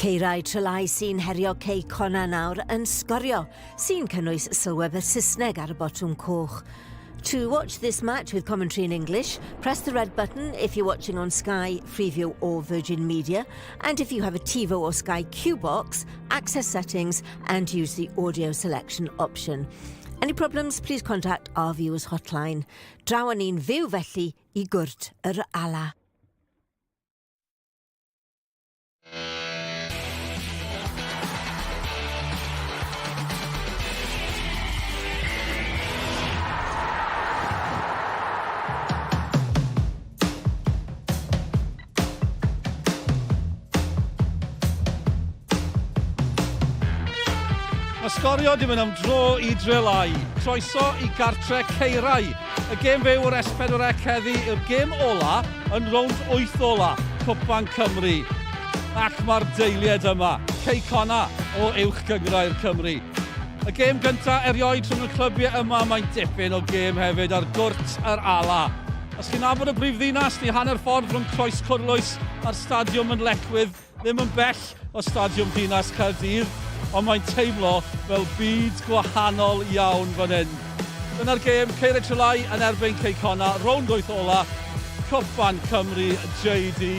Caerau Trelai sy'n herio Cei Connah nawr yn sgorio, sy'n cynnwys sylweb y Saesneg ar y botwm coch. To watch this match with commentary in English, press the red button if you're watching on Sky, Freeview or Virgin Media, and if you have a TiVo or Sky Q box, access settings and use the audio selection option. Any problems, please contact our viewers hotline. Draw â ni'n fyw felly i gwrt yr ala. Mae sgorio di mynd am dro i Drelai. Croeso i gartre Caerau. Y gêm fyw o'r S4C heddi yw'r gêm ola yn rownd 8 ola Cwpan Cymru. Ac mae'r deiliad yma, Cei Connah o Uwch Gynghrair Cymru. Y gêm gyntaf erioed rhwng y clybiau yma, mae'n dipyn o gêm hefyd ar gwrt yr ala. Os chi'n nabod y brif ddinas, ni hanner ffordd rhwng Croes Cwrlwys a'r stadiwm yn Lecwydd, ddim yn bell o Stadiwm Dinas Caerdydd, ond mae'n teimlo fel byd gwahanol iawn fan hyn. Dyna'r gêm, Ceiriog Trelai yn erbyn Cei Connah, rownd wyth ola, Cwpan Cymru JD.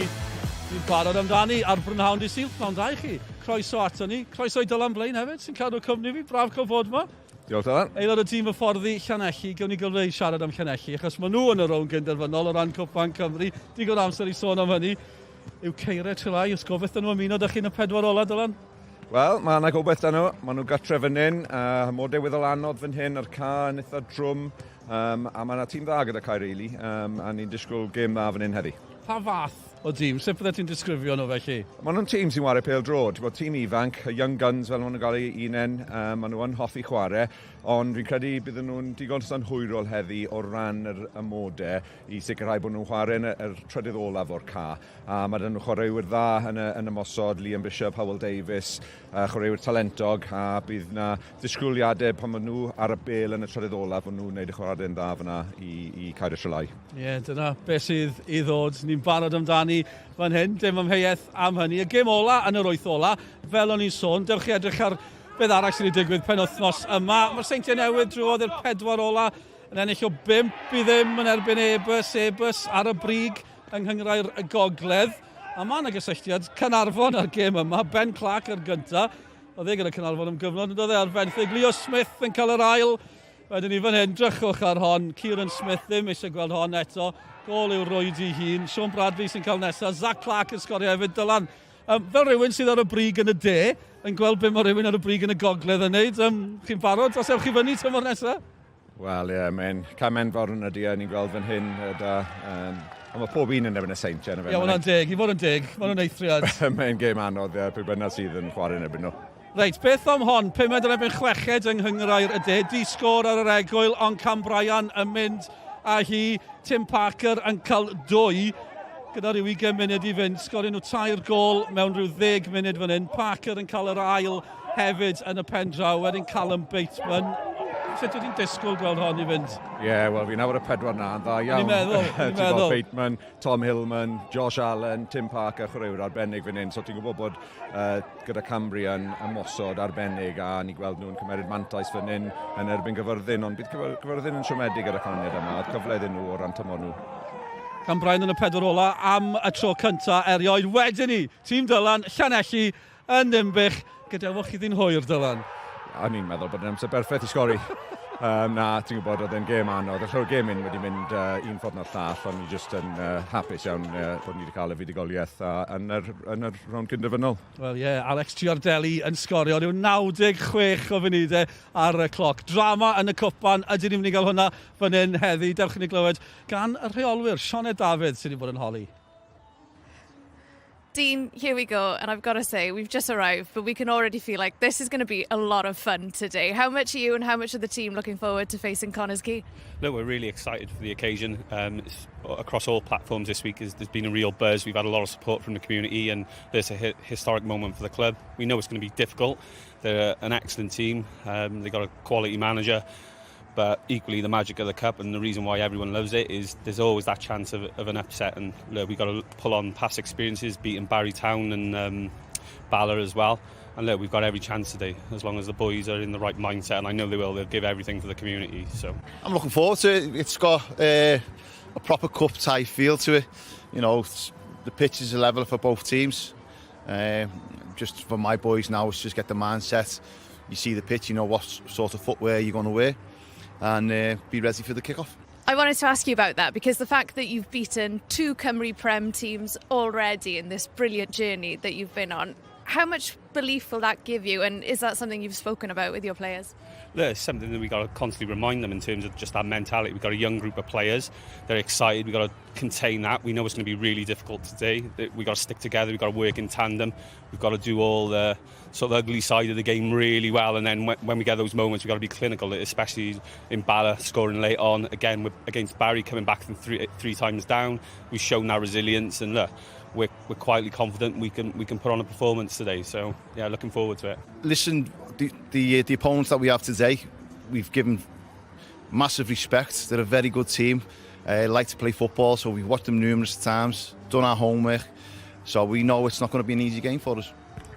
Ni'n barod amdani ar brynhawn dydd Sul, pnawn da i chi. Croeso ato ni, croeso i Dylan Blaine hefyd, sy'n cadw cwmni fi, braf cael bod yma. Diolch Dylan. Aelod o dîm hyfforddi Llanelli, gewn ni gyfle i siarad am Llanelli, achos maen nhw yn y rownd gynderfynol o ran Cwpan Cymru, digon o amser i sôn am hynny. Yw Ceire Trelai, oes gobaith 'da nhw ymuno 'da chi yn y pedwar ola, Dylan? Wel, mae yna gobaith 'da nhw. Maen nhw gartre fan hyn, uh, amodau weddol anodd fan hyn, a'r ca yn eitha drwm, um, a mae yna tîm dda gyda Caerili, um, a ni'n disgwyl gêm dda fan hyn heddi. Pa fath o dîm. Sut byddet ti'n disgrifio nhw felly? Maen nhw'n tîm sy'n ware pêl-droed. Ti'n gwbod, tîm ifanc, y Young Guns fel maen nhw'n gael eu unen, um, maen nhw yn hoffi chwarae, ond fi'n credu bydden nhw'n digon synhwyrol heddi o ran yr amodau i sicrhau bod nhw'n chwarae yn y, yr trydydd olaf o'r ca. A mae dyn nhw chwaraewyr dda yn, y, yn ymosod, Liam Bishop, Howell Davies, uh, chwaraewyr talentog, a bydd na ddisgwyliadau pan maen nhw ar y bel yn y trydydd olaf, bod nhw'n gwneud y chwarae'n dda fyna i, i Caer y Trelai. Ie, yeah, dyna beth sydd i ddod. Ni'n barod amdani fan hyn, dim amheuaeth am hynny. Y gêm ola yn yr wyth ola, fel o'n i'n sôn, dewch chi edrych ar beth arall sydd wedi digwydd penwythnos yma. Mae'r Seintiau Newydd drwodd i'r pedwar ola yn ennill o 5 i ddim yn erbyn Ebus, Ebus ar y brig yng Nghynghrair y Gogledd. A mae yna gysylltiad Caernarfon ar gêm yma, Ben Clark ar gyntaf. Oedd e gyda Caernarfon am gyfnod, yn dod e ar fenthyg. Leo Smith yn cael yr ail. Wedyn ni fan hyn, drychwch ar hon, Kieran Smith ddim eisiau gweld hon eto. Gol i'w rwyd i hun. Sean Bradley sy'n cael nesaf. Zach Clark yn sgorio hefyd. Dylan, um, fel rhywun sydd ar y brig yn y de, yn gweld beth mae rhywun ar y brig yn y gogledd yn neud, um, chi'n barod os ewch chi fyny tymor nesaf? Wel, ie, yeah, mae'n cam enfawr yn ydy, ni'n gweld fan hyn, da, um, ond mae pob un yn erbyn y Seintiau. Ie, yeah, mae'n deg, i fod yn deg, maen nhw'n eithriad. mae'n gêm anodd, ie, pwy bynnag sydd yn chwarae yn erbyn nhw. Reit, beth am hon? Pumed yn erbyn chweched yng Nghynghrair y De. Di sgôr ar yr egwyl, ond Cam Bryan yn mynd â hi. Tim Parker yn cael dwy gyda rhyw 20 munud i fynd. Sgorio nhw tair gôl mewn rhyw ddeg munud fan hyn. Parker yn cael yr ail hefyd yn y pen draw. Wedyn Callum Bateman. Sut wyt ti'n disgwyl gweld hon i fynd? Ie, yeah, wel fi'n nabod y pedwar na yn dda iawn. Ni'n meddwl, ni'n meddwl. Bateman, Tom Hillman, Josh Allen, Tim Parker, chwaraewyr arbennig fan hyn. So ti'n gwybod bod uh, gyda Cambrian ymosod arbennig a ni gweld nhw'n cymeryd mantais fan hyn yn erbyn Gyfyrddin, ond bydd Gyfyrddin yn siomedig gyda canlyniad yma, a'r cyfle iddyn nhw o ran tymor nhw. Cambrian yn y pedwar ola am y tro cynta erioed. Wedyn ni, tîm Dylan, Llanelli yn Ninbych. Gadewch iddi'n hwyr, Dylan. O'n i'n meddwl bod yn amser berffaith i sgori. Um, na, ti'n gwybod, oedd e'n gêm anodd. Y gêm un wedi mynd uh, un ffordd na'r llall, ond ni jyst yn uh, hapus iawn uh, bod ni wedi cael y fuddugoliaeth uh, yn, yr, yn yr rownd gynderfynol. Wel ie, yeah, Alex Giardelli yn sgorio rhyw 96 o funudau ar y cloc. Drama yn y cwpan, ydyn ni'n mynd i gael hwnna fan hyn heddi. Dewch i ni glywed gan y rheolwyr, Sioned Dafydd sydd wedi bod yn holi. Dean, here we go. And I've got to say, we've just arrived, but we can already feel like this is going to be a lot of fun today. How much are you and how much are the team looking forward to facing Connah's Quay? Look, we're really excited for the occasion. Um, across all platforms this week, there's been a real buzz. We've had a lot of support from the community, and there's a hi historic moment for the club. We know it's going to be difficult. They're an excellent team. Um, they've got a quality manager. But equally, the magic of the cup and the reason why everyone loves it is there's always that chance of, of an upset. And look, we've got to pull on past experiences, beating Barry Town and um, Bala as well. And look, we've got every chance today, as long as the boys are in the right mindset, and I know they will. They'll give everything for the community. So I'm looking forward to it. It's got a proper cup type feel to it. The pitch is a level for both teams. Just for my boys now, it's just get the mindset. You see the pitch, you know what sort of footwear you're going to wear, and be ready for the kick-off. I wanted to ask you about that because the fact that you've beaten two Cymru Prem teams already in this brilliant journey that you've been on, how much belief will that give you, and is that something you've spoken about with your players? Look, it's something that we've got to constantly remind them in terms of just that mentality. We've got a young group of players. They're excited. We've got to contain that. We know it's going to be really difficult today. We've got to stick together. We've got to work in tandem. We've got to do all the sort of ugly side of the game really well. And then when we get those moments, we've got to be clinical, especially in Bala scoring late on. Again, against Barry coming back from three times down. We've shown our resilience, and look, we're quietly confident we can put on a performance today. So yeah, looking forward to it. Listen, the opponents that we have today, we've given massive respect. They're a very good team. Like to play football, so we've watched them numerous times, done our homework, so we know it's not going to be an easy game for us.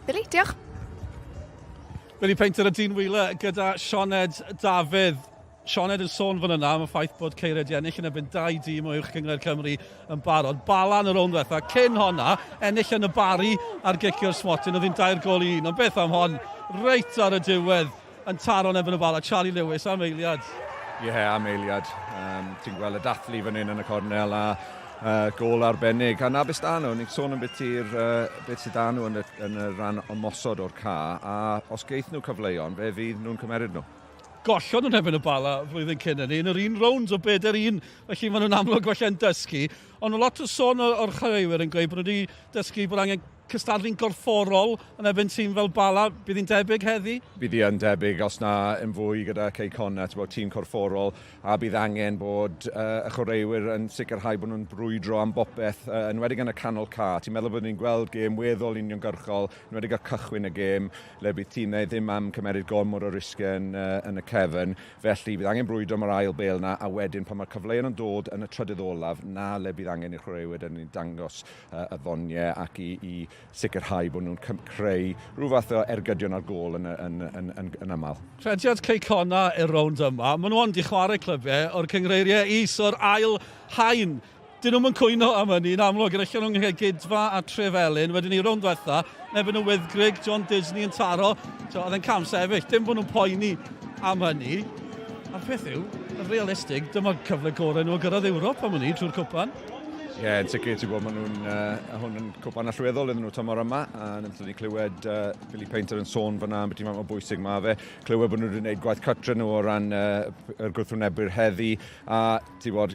Billy, diolch. Billy Painter a Dean Wheeler gyda Sioned Dafydd. Sioned yn sôn fan yna am y ffaith bod Ceiriau wedi ennill yn erbyn dau dîm o Uwch Gynghrair Cymru yn barod. Bala yn y rownd ddiwetha, cyn honna, ennill yn y Barri ar gicio'r smotyn, oedd hi'n 2-1. Ond beth am hon, reit ar y diwedd, yn taro yn erbyn y Bala, Charlie Lewis am eiliad. Ie, yeah, am eiliad. Ti'n gweld y dathlu fan hyn yn y cornel a gôl arbennig. A na beth da nhw, ni'n sôn am beth sydd da nhw yn y rhan ymosod o'r ca, a os geith nhw cyfleon, fe fydd nhw'n cymeryd nhw. Gollon nhw'n erbyn y Bala flwyddyn cyn hynny, yn yr un rownd o 4-1, felly maen nhw'n amlwg falle'n dysgu. Ond lot o sôn o'r chwaraewyr yn gweud bod nhw wedi dysgu bod angen cystadlu'n gorfforol yn erbyn tîm fel Bala. Bydd hi'n debyg heddi? Bydd hi yn debyg os na yn fwy gyda Cei Connah, ti'n bod, tîm corfforol, a bydd angen bod y chwaraewyr yn sicrhau bod nhw'n brwydro am bopeth, enwedig yn y canol ca. Ti'n meddwl bod ni'n gweld gêm weddol uniongyrchol, enwedig ar cychwyn y gêm, le bydd tîmau ddim am cymeryd gormod o risgau yn y cefn. Felly bydd angen brwydro am yr ail bêl na, a wedyn pan mae'r cyfleoedd yn dod yn y trydydd olaf, na le bydd angen i'r chwaraewyr yn dangos y ddoniau ac i sicrhau bod nhw'n creu rhyw fath o ergydion ar gôl yn aml. Rhediad Cei Connah i'r rownd yma, maen nhw ond i chwarae clybiau o'r cyngreiriau is o'r ail haen. Dyn nhw'n cwyno am hynny, yn amlwg, gyda nhw'n Gydfa a Trefelin, wedyn ni rownd diwetha, neb yn y Wyddgrug, John Disney yn taro, so, oedd e'n cam sefyll, dim bod nhw'n poeni am hynny. A'r peth yw, yn realistig, dyma cyfle gorau nhw o gyrraedd Ewrop am hynny trwy'r cwpan. Ie, yeah, yn sicr, ti'n gwybod, maen nhw'n, hwn yn cwpan allweddol iddyn nhw tymor yma, a wnaethon ni clywed Billy Painter yn sôn fyna am beth mor bwysig mae fe, clywed bod nhw wedi gwneud gwaith cartre nhw o ran yr gwrthwynebwyr heddi, a ti'n gwybod,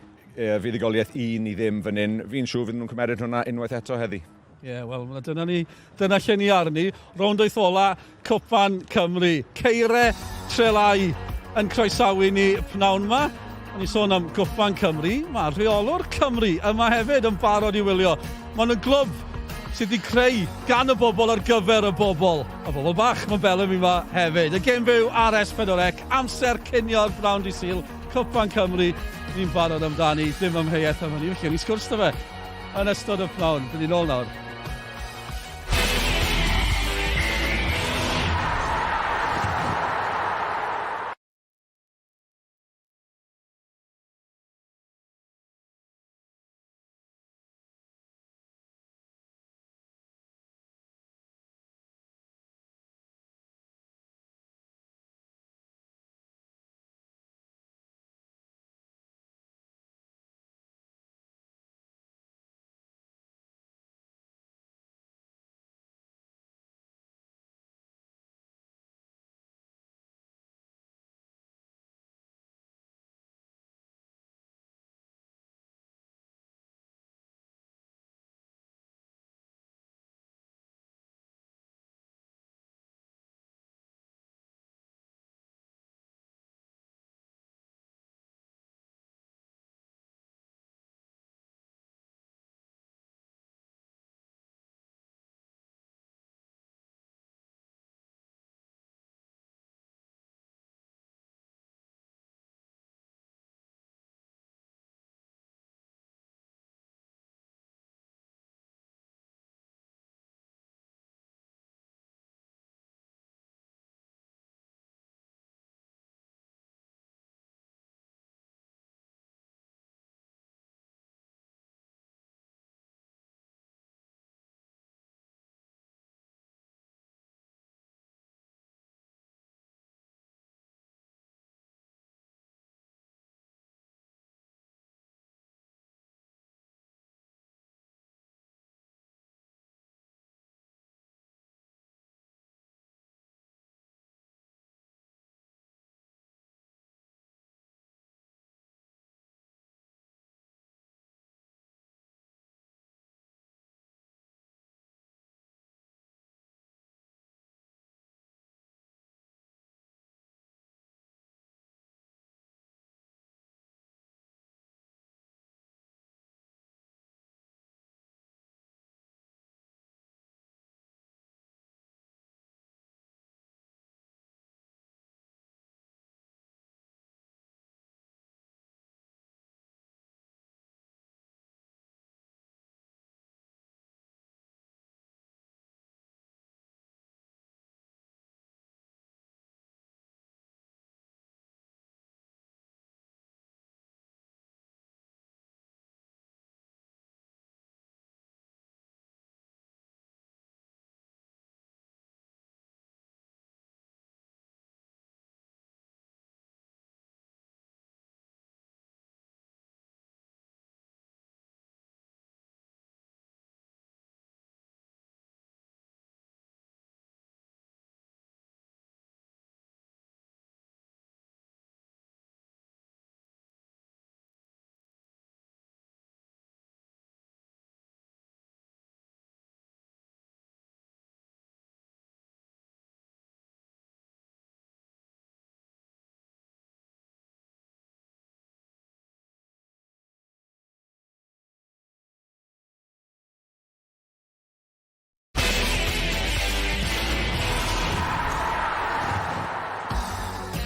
fuddugoliaeth 1-0 fan hyn, fi'n siŵr fydd nhw'n cymeryd hwnna unwaith eto heddi. Ie, yeah, wel, dyna ni, dyna lle ni arni. Rownd wyth ola, Cwpan Cymru. Ceire Trelai yn croesawu ni pnawn yma. O'n i sôn am Gwpan Cymru, mae rheolwr Cymru yma hefyd yn barod i wylio. Maen nhw'n glwb sydd wedi creu gan y bobl ar gyfer y bobl. Y bobl bach, mae Bellamy yma hefyd. Y gêm fyw ar S4C, amser cinio'r pnawn dydd Sul, Cwpan Cymru. Ni'n barod amdani, dim amheuaeth am hynny. Felly, ni sgwrs 'da fe yn ystod y pnawn. Bydd ni'n ôl nawr.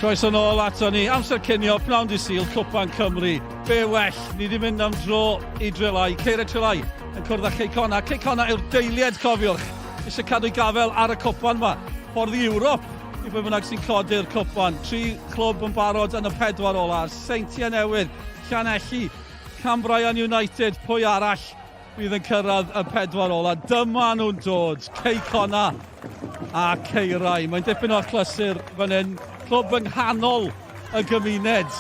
Croeso nôl ato ni. Amser cinio, pnawn di Sul, Cwpan Cymru. Be well, ni wedi mynd am dro i Drelai. Ceiriau Trelai yn cwrdd â Cei Connah. Cei Connah yw'r deiliad, cofiwch. Eisiau cadw gafel ar y cwpan yma. Ffordd i Ewrop i bwy bynnag sy'n codi'r cwpan. Tri clwb yn barod yn y pedwar ola. Seintiau Newydd, Llanelli, Cambrian United, pwy arall fydd yn cyrraedd y pedwar ola. Dyma nhw'n dod, Cei Connah a Caerau. Mae'n dipyn o achlysur fan hyn. Clwb yng nghanol y gymuned,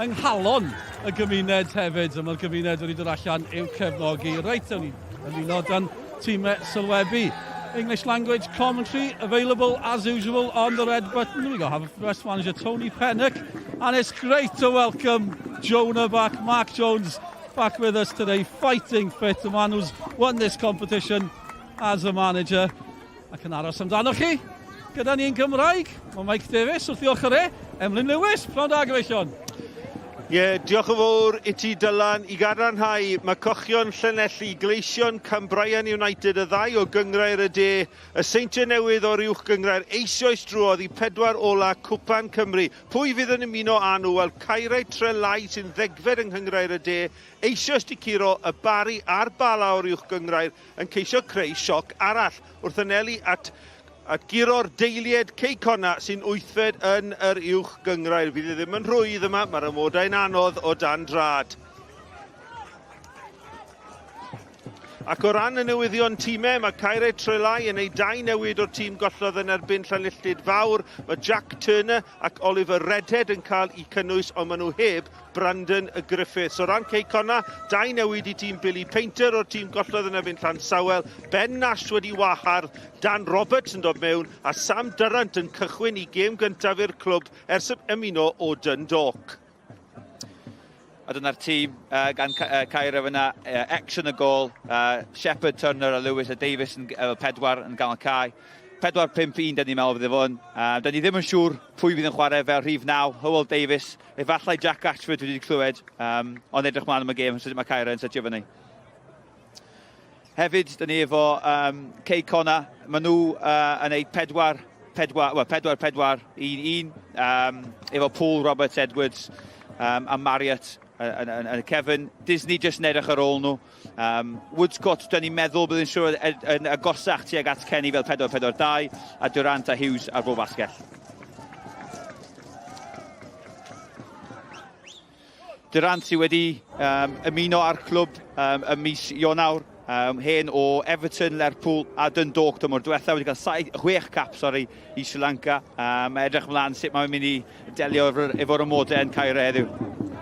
yng nghalon y gymuned hefyd. A mae'r gymuned wedi dod allan i'w cefnogi. Reit, awn ni ymuno dan tîmau sylwebu. English language commentary available as usual on the red button. We got Haverfordwest manager Tony Pennock. And it's great to welcome Jonah back, Mark Jones back with us today, fighting fit, the man who's won this competition as a manager. Ac yn aros amdano chi, gyda ni'n Gymraeg, mae Mike Davies wrth i ochr e, Emlyn Lewis, prynhawn da gyfeillion. Ie, yeah, diolch yn fawr i ti Dylan. I gadarnhau, mae Cochion Llanelli, Gleision Cambrian United, y ddau o Gynghrair y De, y Seintiau Newydd o'r Uwch Gynghrair, eisoes drwodd i pedwar ola Cwpan Cymru. Pwy fydd yn ymuno â nhw? Wel, Caerau Trelai sy'n ddegfed yng Nghynghrair y De, eisoes 'di curo y Barri a'r Bala o'r Uwch Gynghrair, yn ceisio creu sioc arall wrth anelu at at guro'r deilied Cei Connah sy'n wythfed yn yr Uwch Gynghrair. Fydd e ddim yn rhwydd yma, mae'r amodau'n anodd o dan drad. Ac o ran y newyddion tîmau, mae Caerau Trelai yn ei dau newid o'r tîm gollodd yn erbyn Llanilltud Fawr. Mae Jack Turner ac Oliver Redhead yn cael eu cynnwys, ond maen nhw heb Brandon Griffiths. O ran Cei Connah, dau newid i tîm Billy Painter o'r tîm gollodd yn erbyn Llansawel. Ben Nash wedi wahardd, Dan Roberts yn dod mewn a Sam Durrant yn cychwyn i gêm gyntaf i'r clwb ers ymuno o Dundalk. A dyna'r tîm uh, gan uh, Caerau fyna, uh, X yn y gol, uh, Shepherd, Turner a Lewis a Davies yn uh, pedwar yn ganol cae. 4-5-1 dyn ni'n meddwl fydd e fod. Uh, dyn ni ddim yn siŵr pwy fydd yn chwarae fel rhif 9, Hywel Davies, efallai Jack Ashford dwi wedi clywed, um, ond edrych mlaen am y gêm, sut mae Caerau yn setio fyny. Hefyd, dyn ni efo um, Cei Connah, maen nhw uh, yn ei 4, 4, well, 4, 4, 1, 1, um, efo Paul Roberts Edwards um, a Marriott yn, yn, yn y cefn. Disney jyst yn edrych ar ôl nhw. Um, Woodscott, dyn ni'n meddwl bydd yn siŵr yn, yn agosach tuag at Kenny fel 4-4-2 a Durant a Hughes ar bob asgell. Durant sydd wedi um, ymuno â'r clwb um, ym mis Ionawr, um, hen o Everton, Lerpwl a Dundalk tymor diwetha, wedi cael saith, chwech cap sorry, i Sri Lanka. Um, edrych ymlaen sut mae'n mynd i delio efo'r efo amodau yn Caerau heddiw.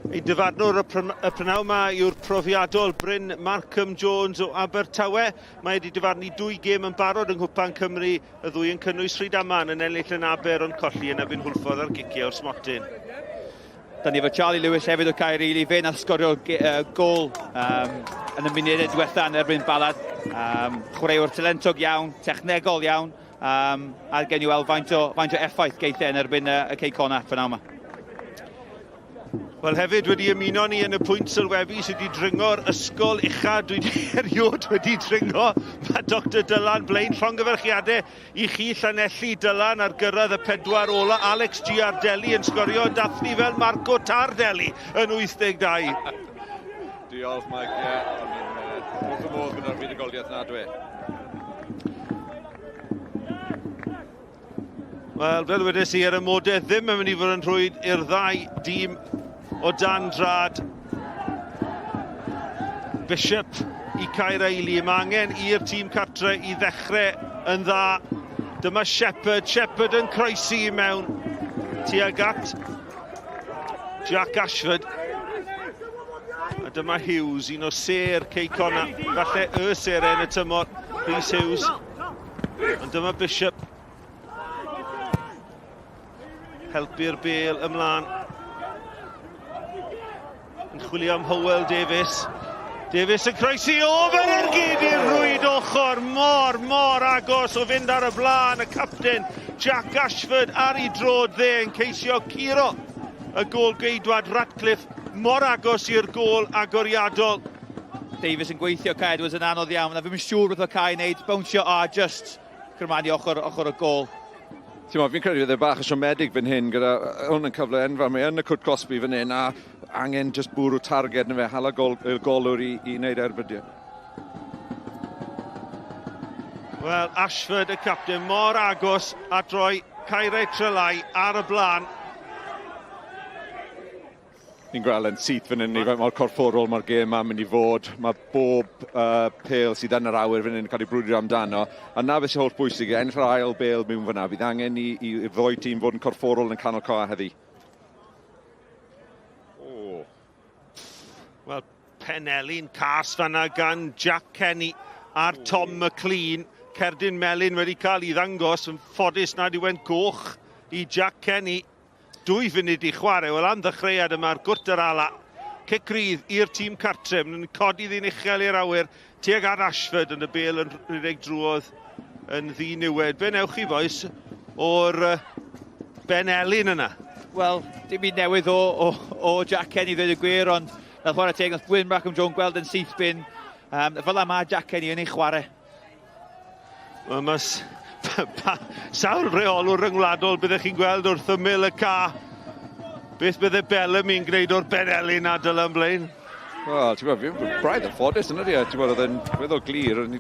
Ein dyfarnwr y, y prynawn yma yw'r profiadol Bryn Markham Jones o Abertawe. Mae wedi dyfarnu dwy gêm yn barod yng Nghwpan Cymru, y ddwy yn cynnwys Rhydaman yn ennill yn Aber ond colli yn erbyn Hwlffordd ar giciau o'r smotyn. Da ni efo Charlie Lewis hefyd o Caerili, fe nath sgorio uh, gol um, yn y munudau diwetha yn erbyn Balad. Um, chwaraewr talentog iawn, technegol iawn, um, a gen i weld faint o, faint o effaith geith e yn erbyn uh, y Cei Connah prynawn yma. Wel hefyd wedi ymuno ni yn y pwynt sylwebu sydd wedi dringo'r ysgol ucha dwi wedi erioed wedi dringo. Mae Dr Dylan Blaine, llongyfarchiadau i chi Llanelli Dylan ar gyrraedd y pedwar ola. Alex Giardelli yn sgorio yn dathlu fel Marco Tardelli yn 82. Diolch Mike, ie. Yeah. O'n i'n uh, wrth y modd gyda'r fuddugoliaeth na dwi. Wel, fel wedes i, ar y modau ddim yn mynd i fod yn rhwyd i'r ddau dîm o dan drad. Bishop i Caer Eili. Mae angen i'r tîm cartre i ddechrau yn dda. Dyma Shepherd. Shepherd yn croesi i mewn tuag at Jack Ashford. A dyma Hughes, un o sêr Cei Connah, falle y sêr yn y tymor, Rhys Hughes. Ond dyma Bishop. Helpu'r bel ymlaen. Yn chwilio am Howell Davies. Davies yn croesi o fel ergyd i'r rwyd ochr. Mor, mor agos o fynd ar y blaen. Y capten Jack Ashford ar ei drod dde yn ceisio curo y gôl geidwad Ratcliffe mor agos i'r gôl agoriadol. Davies yn gweithio, Kai Edwards yn anodd iawn, a fi'm yn siŵr beth mae Kai yn neud, bownsio, a just crymanu ochr, ochr y gôl. Ti'n fi'n credu fydd e bach o siomedig fan hyn gyda hwn yn cyfle enfawr. Mae yn y cwrt cosbi fan hyn a angen just bwrw targed na fe, hala gol, golwr i, i wneud erbydiau. Wel, Ashford y capten mor agos at roi Caerau Trelai ar y blaen. Ni'n gweld yn syth fan hyn, ni mor corfforol mae'r gêm ma'n mynd i fod. Mae bob pêl sydd yn yr awyr fan hyn yn cael ei brwydro amdano. A na beth sy'n holl bwysig, ennill yr ail bêl mewn fyna. Bydd angen i, i'r ddoi tîm fod yn corfforol yn canol cae heddi. Oh. Wel, penelin cas fanna gan Jack Kenny a'r Tom McLean. Cerdyn melyn wedi cael ei ddangos yn ffodus nad yw e'n goch i Jack Kenny. 2 funud i chwarae. Wel, am ddechreuad yma'r gwrt yr ala. Cic rydd i'r tîm cartre. Maen nhw'n codi ddyn uchel i'r awyr. Tuag at Ashford yn y bêl yn rhedeg drwodd yn ddiniwed. Be newch chi, boys, o'r benelin yna? Wel, dim byd newydd o Jack Kenny ddweud y gwir, ond nath chwarae teg, nath Gwyn Rackham Jones gweld yn syth bin. Fel la mae Jack Kenny yn ei chwarae. Wel, mae sawl rheolwr ryngwladol byddech chi'n gweld wrth ymyl y ca. Beth bydde Bellamy'n gwneud o'r benelin a Dylan Blaine? Wel, ti'n gwybod, fi'n braidd yn ffodus yna di. Ti'n gwybod, oedd e'n weddol glir, yn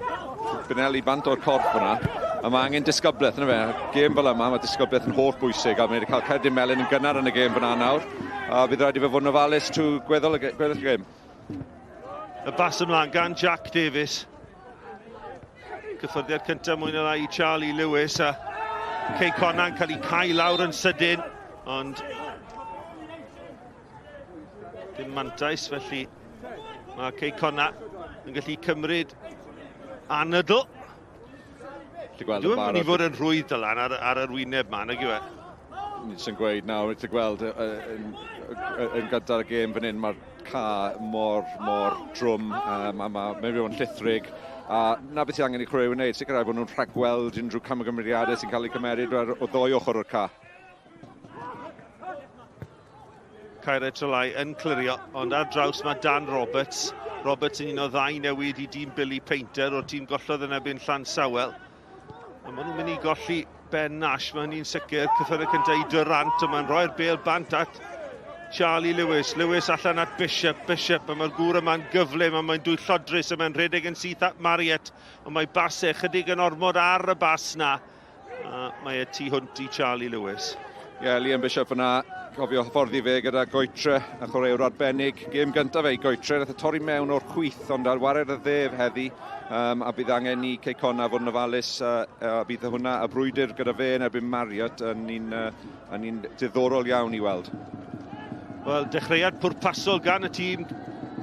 benelu bant o'r corff yna. A mae angen disgyblaeth yna fe. Gêm fel yma, mae disgyblaeth yn holl bwysig. A mae wedi cael cerdyn melyn yn gynnar yn y gêm fyna nawr. A bydd rhaid i fe fod yn ofalus trwy gweddol y, gweddill y gêm. Y bas ymlaen gan Jack Davies. Cyffyrddiad cyntaf mwy na lai i Charlie Lewis a Cei Connah'n cael ei cael lawr yn sydyn, ond dim mantais, felly mae Cei Connah yn gallu cymryd anadl. Dwi'n mynd i fod yn rhwydd Dylan ar yr wyneb ma, nag yw e? Ni jyst yn gweud nawr, ti'n gweld yn gyda'r gêm fan hyn, mae'r ca mor, mor drwm, a mae rhywun llithrig, a na beth sydd angen i chwaraewyr wneud, sicrhau bod nhw'n rhagweld unrhyw camgymeriadau sy'n cael eu cymeryd o ddoi ochr o'r ca. Caerau Trelai yn clirio, ond ar draws mae Dan Roberts. Roberts yn un o ddau newid i dîm Billy Painter o'r tîm gollodd yn erbyn Llansawel. A maen nhw'n mynd i golli Ben Nash, mae hynny'n sicr. Cyffyrdd cyntaf i Durant, a mae'n rhoi'r bêl bant at Charlie Lewis. Lewis allan at Bishop. Bishop, a mae'r gŵr yma'n gyflym, a mae'n dwyllodrus, a mae'n rhedeg yn syth at Marriott. Ond mae basau chydig yn ormod ar y bas na. A mae e tu hwnt i Charlie Lewis. Ie, yeah, Liam Bishop yna, cofio hyfforddi fe gyda Goitre, a chwaraewr arbennig. Gêm gyntaf fe i Goitre, nath e torri mewn o'r chwith, ond ar wared y ddef heddi, a bydd angen i Cei Connah fod yn ofalus, a bydd hwnna y brwydr gyda fe yn erbyn Marriott yn un diddorol iawn i weld. Wel, dechreuad pwrpasol gan y tîm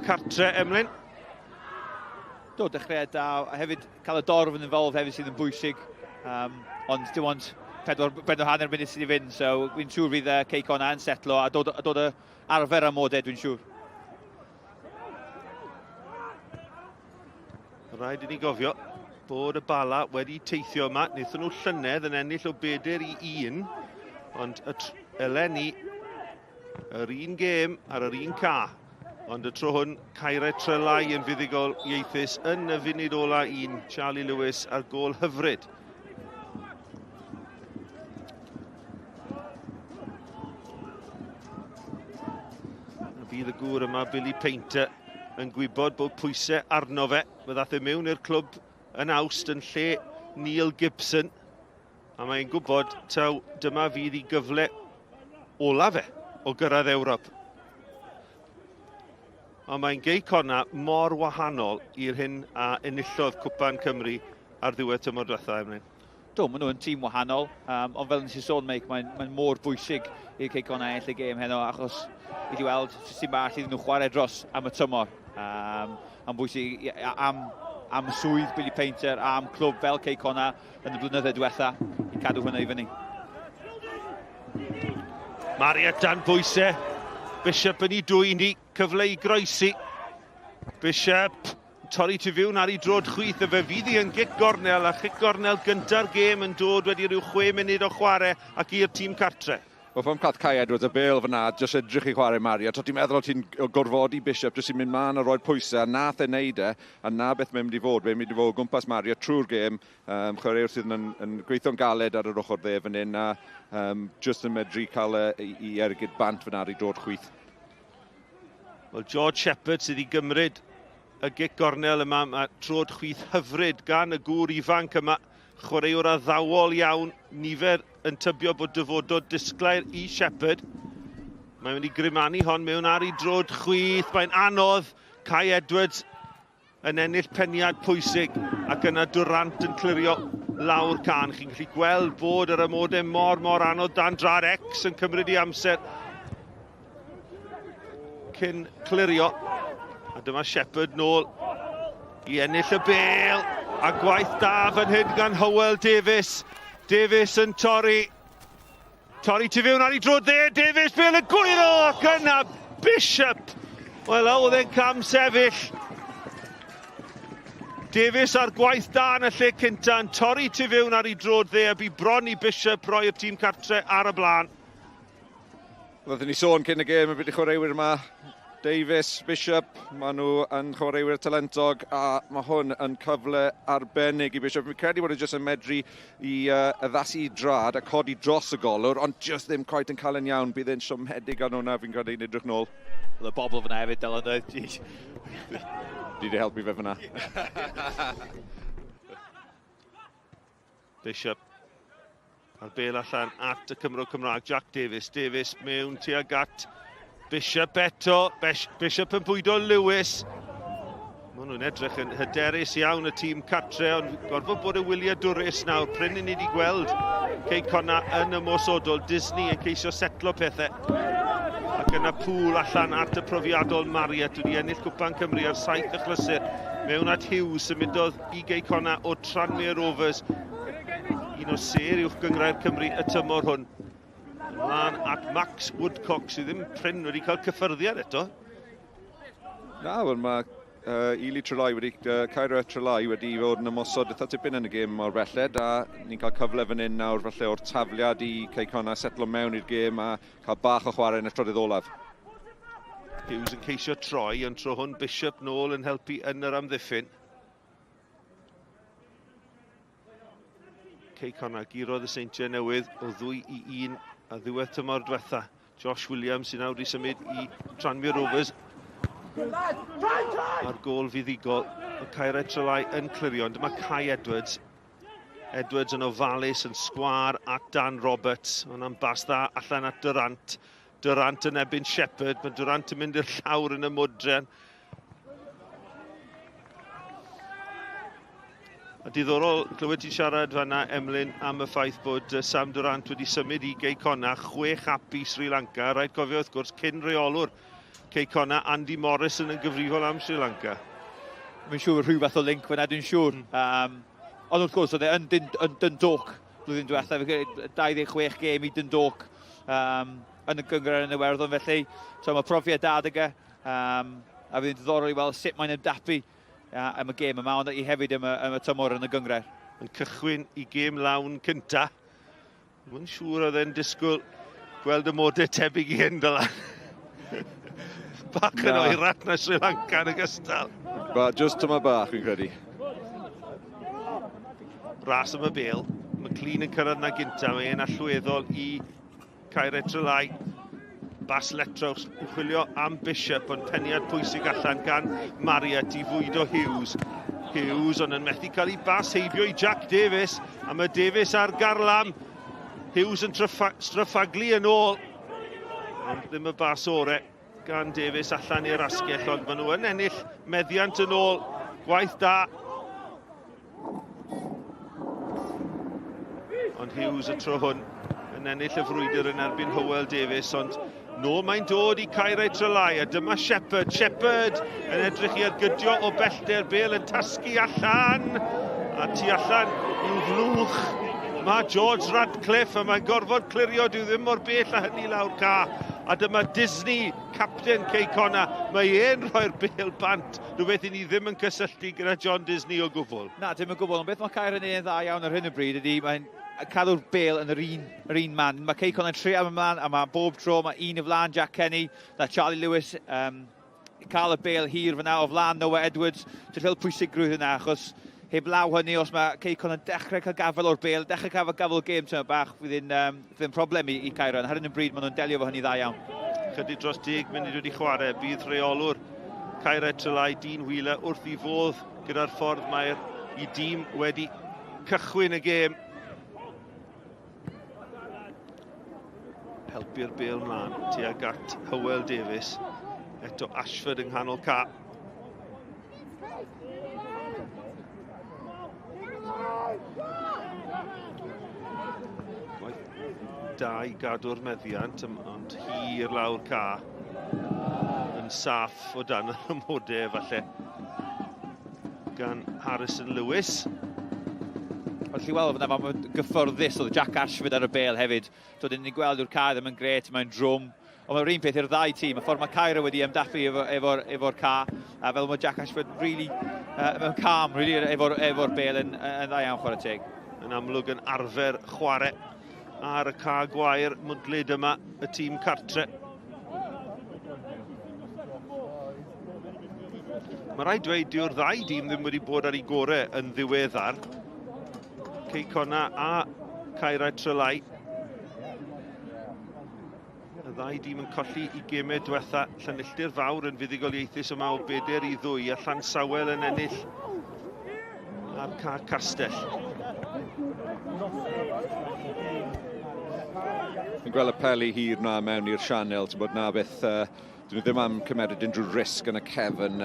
cartre, Emlyn. Do, dechreuad da, a hefyd cael y dorf yn involved hefyd sydd yn bwysig. Ond dim ond 4.5 munud sydd i fynd, so dwi'n siŵr fydd Cei Connah yn setlo a dod y arfer amodau, dwi'n siŵr. Rhaid i ni gofio bod y Bala wedi teithio yma. Wnaethon nhw llynedd yn ennill o 4-1, ond y eleni yr un gêm ar yr un ca. Ond y tro hwn, Caerau Trelai yn fuddugol ieithus yn y funud ola un. Charlie Lewis ar gôl hyfryd. A bydd y gŵr yma, Billy Painter, yn gwybod bod pwysau arno fe. Fe ddath e mewn i'r clwb yn Awst yn lle Neil Gibson. A mae'n gwybod taw dyma fydd i gyfle ola fe o gyrraedd Ewrop. Ond mae'n Gei Connah mor wahanol i'r hyn a enillodd Cwpan Cymru ar ddiwedd tymor diwetha, Emlyn. Do, maen nhw yn tîm wahanol, ond fel nes i sôn, Mike, mae'n mae mor bwysig i'r Cei Connah ennill y gêm heno, achos i di weld sy'n bach iddyn nhw chwarae dros am y tymor. Am bwysig am swydd Billy Painter, am clwb fel Cei Connah yn y blynyddoedd diwetha i cadw hwnna i fyny. Marriott dan bwysau. Bishop yn ei dwyn i, cyfle i groesi. Bishop torri tu fewn ar ei drod chwith, a fe fydd hi yn gic gornel, a chic gornel gynta'r gêm yn dod wedi rhyw 6 munud o chwarae ac i'r tîm cartre. Wel, pan cath Kai Edwards y bêl fyna, jyst edrych i chwarae Marriott, o ti'n meddwl o ti'n gorfodi Bishop jyst i mynd man a roi'r pwysau, a nath e neud e, a na beth mae'n mynd i fod, mae'n mynd i fod o gwmpas Marriott trwy'r gêm, chwaraewr sydd yn gweithio'n galed ar yr ochr dde fan hyn, a jyst yn medru cael e i ergyd bant fyna ar ei droed chwith. Wel, George Shepherd sydd i gymryd y gic gornel yma, mae troed chwith hyfryd gan y gŵr ifanc yma, chwaraewr addawol iawn, nifer yn tybio bod dyfodol disglair i Shepherd. Mae'n mynd i grimanu hon mewn ar ei droed chwith, mae'n anodd. Kai Edwards yn ennill peniad pwysig ac yna Durant yn clirio lawr can. Chi'n gallu gweld bod yr amodau mor, mor anodd dan dra'r X yn cymryd i amser cyn clirio. A dyma Shepherd nôl i ennill y bêl. A gwaith da fan hyn gan Hywel Davies. Davies yn torri. Torri tu fewn ar ei droed dde. Davies, bêl yn gwyro ac yna Bishop. Wel, oedd e'n cam sefyll. Davies ar gwaith da yn y lle cynta yn torri tu fewn ar ei droed dde a bu bron i Bishop roi'r tîm cartre ar y blaen. Oedden ni sôn cyn y gêm y byd i chwaraewyr yma, Davies, Bishop, maen nhw yn chwaraewyr talentog a mae hwn yn cyfle arbennig i Bishop. Fi'n credu bod e jyst yn medru i addasu i drad a codi dros y golwr, ond jyst ddim quite yn cael yn iawn. Bydd e'n siomedig ar hwnna, fi'n credu, yn edrych nôl. Oedd y bobl fyna hefyd, Dylan, dweud, jeez. Di di helpu fe fyna. Bishop a'r bêl allan at y Cymro Cymraeg, Jack Davies. Davies mewn tuag at Bishop eto. Bishop yn bwydo Lewis. Maen nhw'n edrych yn hyderus iawn y tîm cartre, ond gorfod bod y wyliadwrus nawr. Prin i ni wedi gweld Cei Connah yn ymosodol. Disney yn ceisio setlo pethau. Ac yna Pŵl allan at y profiadol Marriott wedi ennill Cwpan Cymru ar 7 achlysur. Mewn at Hughes, symudodd i Gei Connah o Tranmere Rovers. Un o sêr uwch gynghrair Cymru y tymor hwn. Ymlaen at Max Woodcock sydd ddim prin wedi cael cyffyrddiad eto. Na, wel mae Ely Trelai wedi, Caerau Trelai wedi fod yn ymosod eitha tipyn yn y gêm mor belled, a ni'n cael cyfle fan hyn nawr falle o'r tafliad i Cei Connah setlo mewn i'r gêm a cael bach o chwarae yn y trydydd olaf. Hughes yn ceisio troi, ond tro hwn Bishop nôl yn helpu yn yr amddiffyn. Cei Connah gurodd y Seintiau Newydd o 2-1 a ddiwedd tymor diwetha. Josh Williams sy'n nawr wedi symud i Tranmere Rovers. A'r gôl fuddugol, y Caerau Trelai yn clirio, ond dyma Kai Edwards. Edwards yn ofalus, yn sgwâr at Dan Roberts. Hwnna'n bas dda allan at Durant. Durant yn ebyn Shepherd. Mae Durant yn mynd i'r llawr yn y mwdren. A diddorol clywed ti'n siarad fanna, Emlyn, am y ffaith bod Sam Durant wedi symud i Gei Connah, 6 cap i Sri Lanka. Rhaid cofio wrth gwrs, cyn reolwr Cei Connah, Andy Morrison yn gyfrifol am Sri Lanka. Mae'n siŵr rhyw fath o link fanna, dwi'n siŵr. Ond wrth gwrs, oedd e yn Dundalk blwyddyn diwethaf, 26 gêm i Dundalk yn y gynghrair yn Iwerddon, felly so mae profiad da gydag e, a fydd yn diddorol i weld sut mae'n ymdapu am y gêm yma, ond i hefyd am y tymor yn y gynghrair. Yn cychwyn i gêm lawn cynta. Mae'n siŵr oedd e'n disgwyl gweld y modau tebyg i hyn, Dylan. Bach yn oerach na Sri Lanka yn ogystal. Ba, just tyma bach, fi'n credu. Ras am y bêl. McLean yn cyrraedd na gynta. Mae e'n allweddol i Caerau Trelai. Bas Letrows yn chwilio am Bishop, ond peniad pwysig allan gan Marriott i fwydo Hughes. Hughes, ond yn methu cael ei bas heibio i Jack Davies, a mae Davies ar garlam. Hughes yn stryffaglu yn ôl, ond ddim y bas ore gan Davies allan i'r asgell, ond maen nhw yn ennill meddiant yn ôl. Gwaith da. Ond Hughes y tro hwn yn ennill y frwydr yn erbyn Hywel Davies, ond nôl mae'n dod i Caerau Trelai, a dyma Shepherd. Shepherd yn edrych i ergydio o bellter, bêl yn tasgu allan, a tu allan i'w flwch. Mae George Radcliffe, a mae'n gorfod clirio, dyw ddim mor bell a hynny lawr ca. A dyma Disney, capten Cei Connah, mae e'n rhoi'r bêl bant, rhywbeth i ni ddim yn cysylltu gyda John Disney o gwbl. Na, dim o gwbl, ond beth mae Caer yn ei dda iawn ar hyn o bryd ydy, mae'n cadw'r bel yn yr un, yr un man. Mae Cei Connah yn trio am ymlaen, a mae bob tro mae un o flaen Jack Kenny, na Charlie Lewis, cael y bel hir fyna o flaen Noah Edwards. Dwi'n cael pwysigrwydd yna, achos heb law hynny, os mae Cei Connah yn dechrau cael gafael o'r bel, dechrau cael gafael o'r gêm tyma bach, fydd yn, fydd yn problem i Caerau. Ar hyn o bryd, maen nhw'n delio efo hynny dda iawn. Chydig dros 10 munud wedi chwarae, bydd rheolwr Caerau Trelai, Dean Wheeler, wrth i fodd gyda'r ffordd mae'r i dîm wedi cychwyn y gêm. Helpu'r bel mlaen tuag at Hywel Davies. Eto Ashford yng nghanol ca. Gwaith da i gadw'r meddiant, ond hir lawr ca yn saff o dan yr ymodau falle gan Harrison Lewis. Ond chi weld fyna mae'n gyfforddus, oedd Jack Ashford ar y bel hefyd. So, dyn ni'n gweld yw'r cae ddim yn gret, mae'n drwm. Ond mae'r un peth i'r ddau tîm, y ffordd mae Cairo wedi ymdaffu efo'r efo, efo, efo ca, a fel mae Jack Ashford really, mewn calm, really, efo'r efo bel yn dda iawn, chwarae teg. Yn amlwg yn arfer chwarae ar y ca gwair mwdlyd yma, y tîm cartre. Mae rhaid dweud dyw'r ddau dîm ddim wedi bod ar ei gorau yn ddiweddar. Cei Connah a Caerau Trelai. Y ddau dîm yn colli i gemau diwetha. Llanilltir Fawr yn fuddugoliaethus yma o 4-2 a Llansawel yn ennill ar Ca Castell. Fi'n gweld y peli hir na mewn i'r sianel, ti'n bod na beth dyn nhw ddim am cymeryd unrhyw risg yn y cefn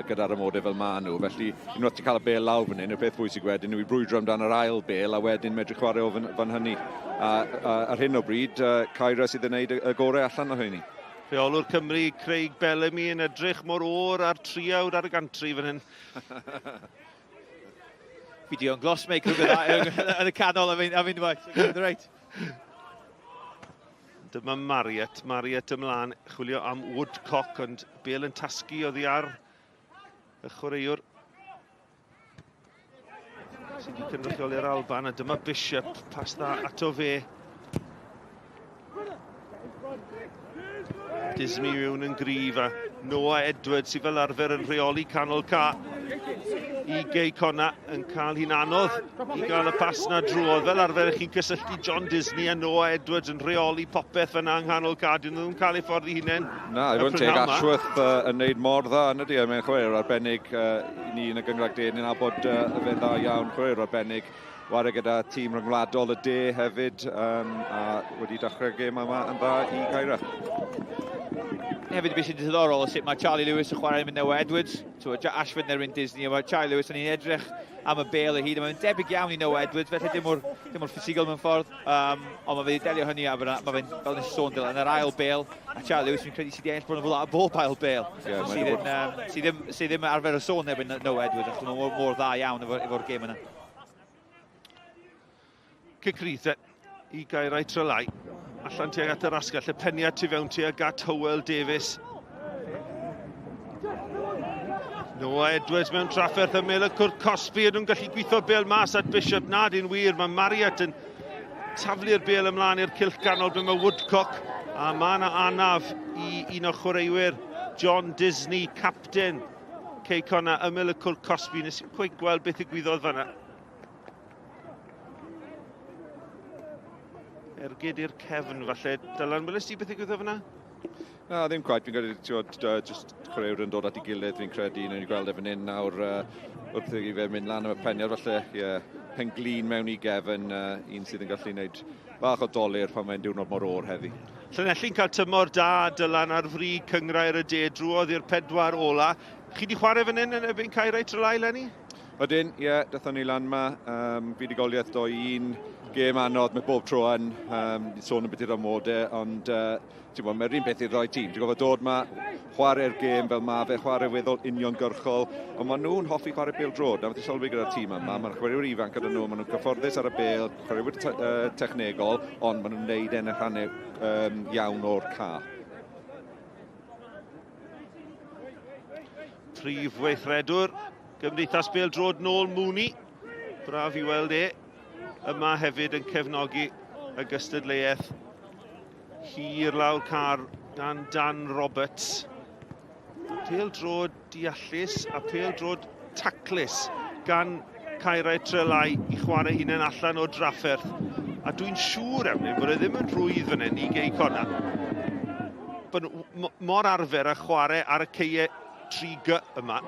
gyda'r amodau fel maen nhw. Felly, unwaith ti'n cael y bel lawr fan hyn, y peth bwysig wedyn yw i brwydro amdan yr ail bel a wedyn medru chwarae o fan, fan hynny. A, a ar hyn o bryd, Caerau sydd yn gwneud y, y gorau allan o hynny. Rheolwr Cymru, Craig Bellamy, yn edrych mor oer ar triawd ar y gantri fan hyn. Fideo yn glos, mate, yn y canol a fynd reit. Dyma Marriott, Marriott ymlaen, chwilio am Woodcock, ond bel yn tasgu oddi ar y chwaraewr sydd wedi cynrychioli'r Alban, a dyma Bishop, pas dda ato fe. Disney mewn yn gryf a Noah Edwards sydd fel arfer yn rheoli canol ca i Gei Connah yn cael hi'n anodd i gael y pas na drwodd. Fel arfer chi'n cysylltu John Disney a Noah Edwards yn rheoli popeth fyna yng nghanol ca. Dyn nhw'n cael eu ffordd i hunain. Na, i fod yn teg, Ashworth yn neud mor dda yn ydy. Mae'n chwaraewr arbennig i ni yn y Gynghrair De. Ni'n nabod fe'n dda iawn, chwaraewr arbennig. Ware gyda tîm rhyngwladol y De hefyd, a wedi dechrau'r gêm yma yn dda i Caerau. Hefyd beth sy'n diddorol o sut mae Charlie Lewis yn chwarae yn Noah Edwards. So, Ashford yn erbyn Disney, a mae Charlie Lewis yn edrych am y bel o hyd, a mae'n debyg iawn i Noah Edwards, felly dim mor, dim mor ffisigol mewn ffordd, ond mae fe wedi delio hynny, a mae fe'n, fel nes sôn, Dylan, yn yr ail bel, a Charlie Lewis fi'n credu sydd wedi ennill bron o fod bob ail bel, yeah, sydd, yn, sydd, ddim, sydd ddim arfer y sôn erbyn Noah Edwards, achos mae'n mor, mor dda iawn efo'r efo gêm yna. Cic rydd i Gaerau Trelai. Allan tuag at yr asgell, y peniad tu fewn tuag at Hywel Davies. Noah Edwards mewn trafferth ymyl y cwrt cosbi, ydyn nhw'n gallu gweithio bel mas at Bishop. Na, dyn wir, mae Marriott yn taflu'r bel ymlaen i'r cylch ganol ble mae Woodcock. A mae yna anaf i un o chwaraewyr, John Disney, captain Cei Connah ymyl y cwrt cosbi. Nes i'n cweith gweld beth ddigwyddodd fanna. Ergyd i'r cefn falle. Dylan, welest ti beth ddigwyddodd fanna? Na, ddim quite. Fi'n credu, ti'n gwbod, just chwaraewr yn dod at ei gilydd, fi'n credu, newn ni gweld e fan hyn nawr, wrth i fe mynd lan am y peniad, falle, ie, yeah, pen glin mewn i gefn, un sydd yn gallu gwneud bach o dolur pan mae'n diwrnod mor oer heddi. Llanelli'n cael tymor da, Dylan, ar frig Cynghrair y De, drwodd i'r pedwar ola. Chi di chwarae fan hyn yn erbyn Caerau Trelai, Lenny? Ydyn, ie, yeah, dathon ni lan yma. Fuddugoliaeth 2-1, gêm anodd, mae bob tro yn, ni'n sôn am beth yw'r amodau, ond ti'n gwbod, mae'r un peth i'r ddau tîm. Ti'n gwybod, dod ma, chwarae'r gêm fel ma fe, chwarae weddol uniongyrchol, ond maen nhw'n hoffi chwarae bêl droed. Na beth i sylwi gyda'r tîm yma, mae'r chwaraewyr ifanc gyda nhw, maen nhw'n cyfforddus ar y bêl, chwaraewyr technegol, ond maen nhw'n neud e'n y rhannau iawn o'r ca. Prif weithredwr Gymdeithas Bêl-droed Noel Mooney. Braf i weld e. yma hefyd yn cefnogi y gystadleuaeth. Hir lawr car gan Dan Roberts. Pêl drod deallus a pêl drod taclus gan Caerau Trelai i chwarae hunain allan o drafferth. A dwi'n siŵr, Emlyn, bod e ddim yn rhwydd fan hyn i Gei Connah. Bod mor arfer a chwarae ar y ceie 3G yma,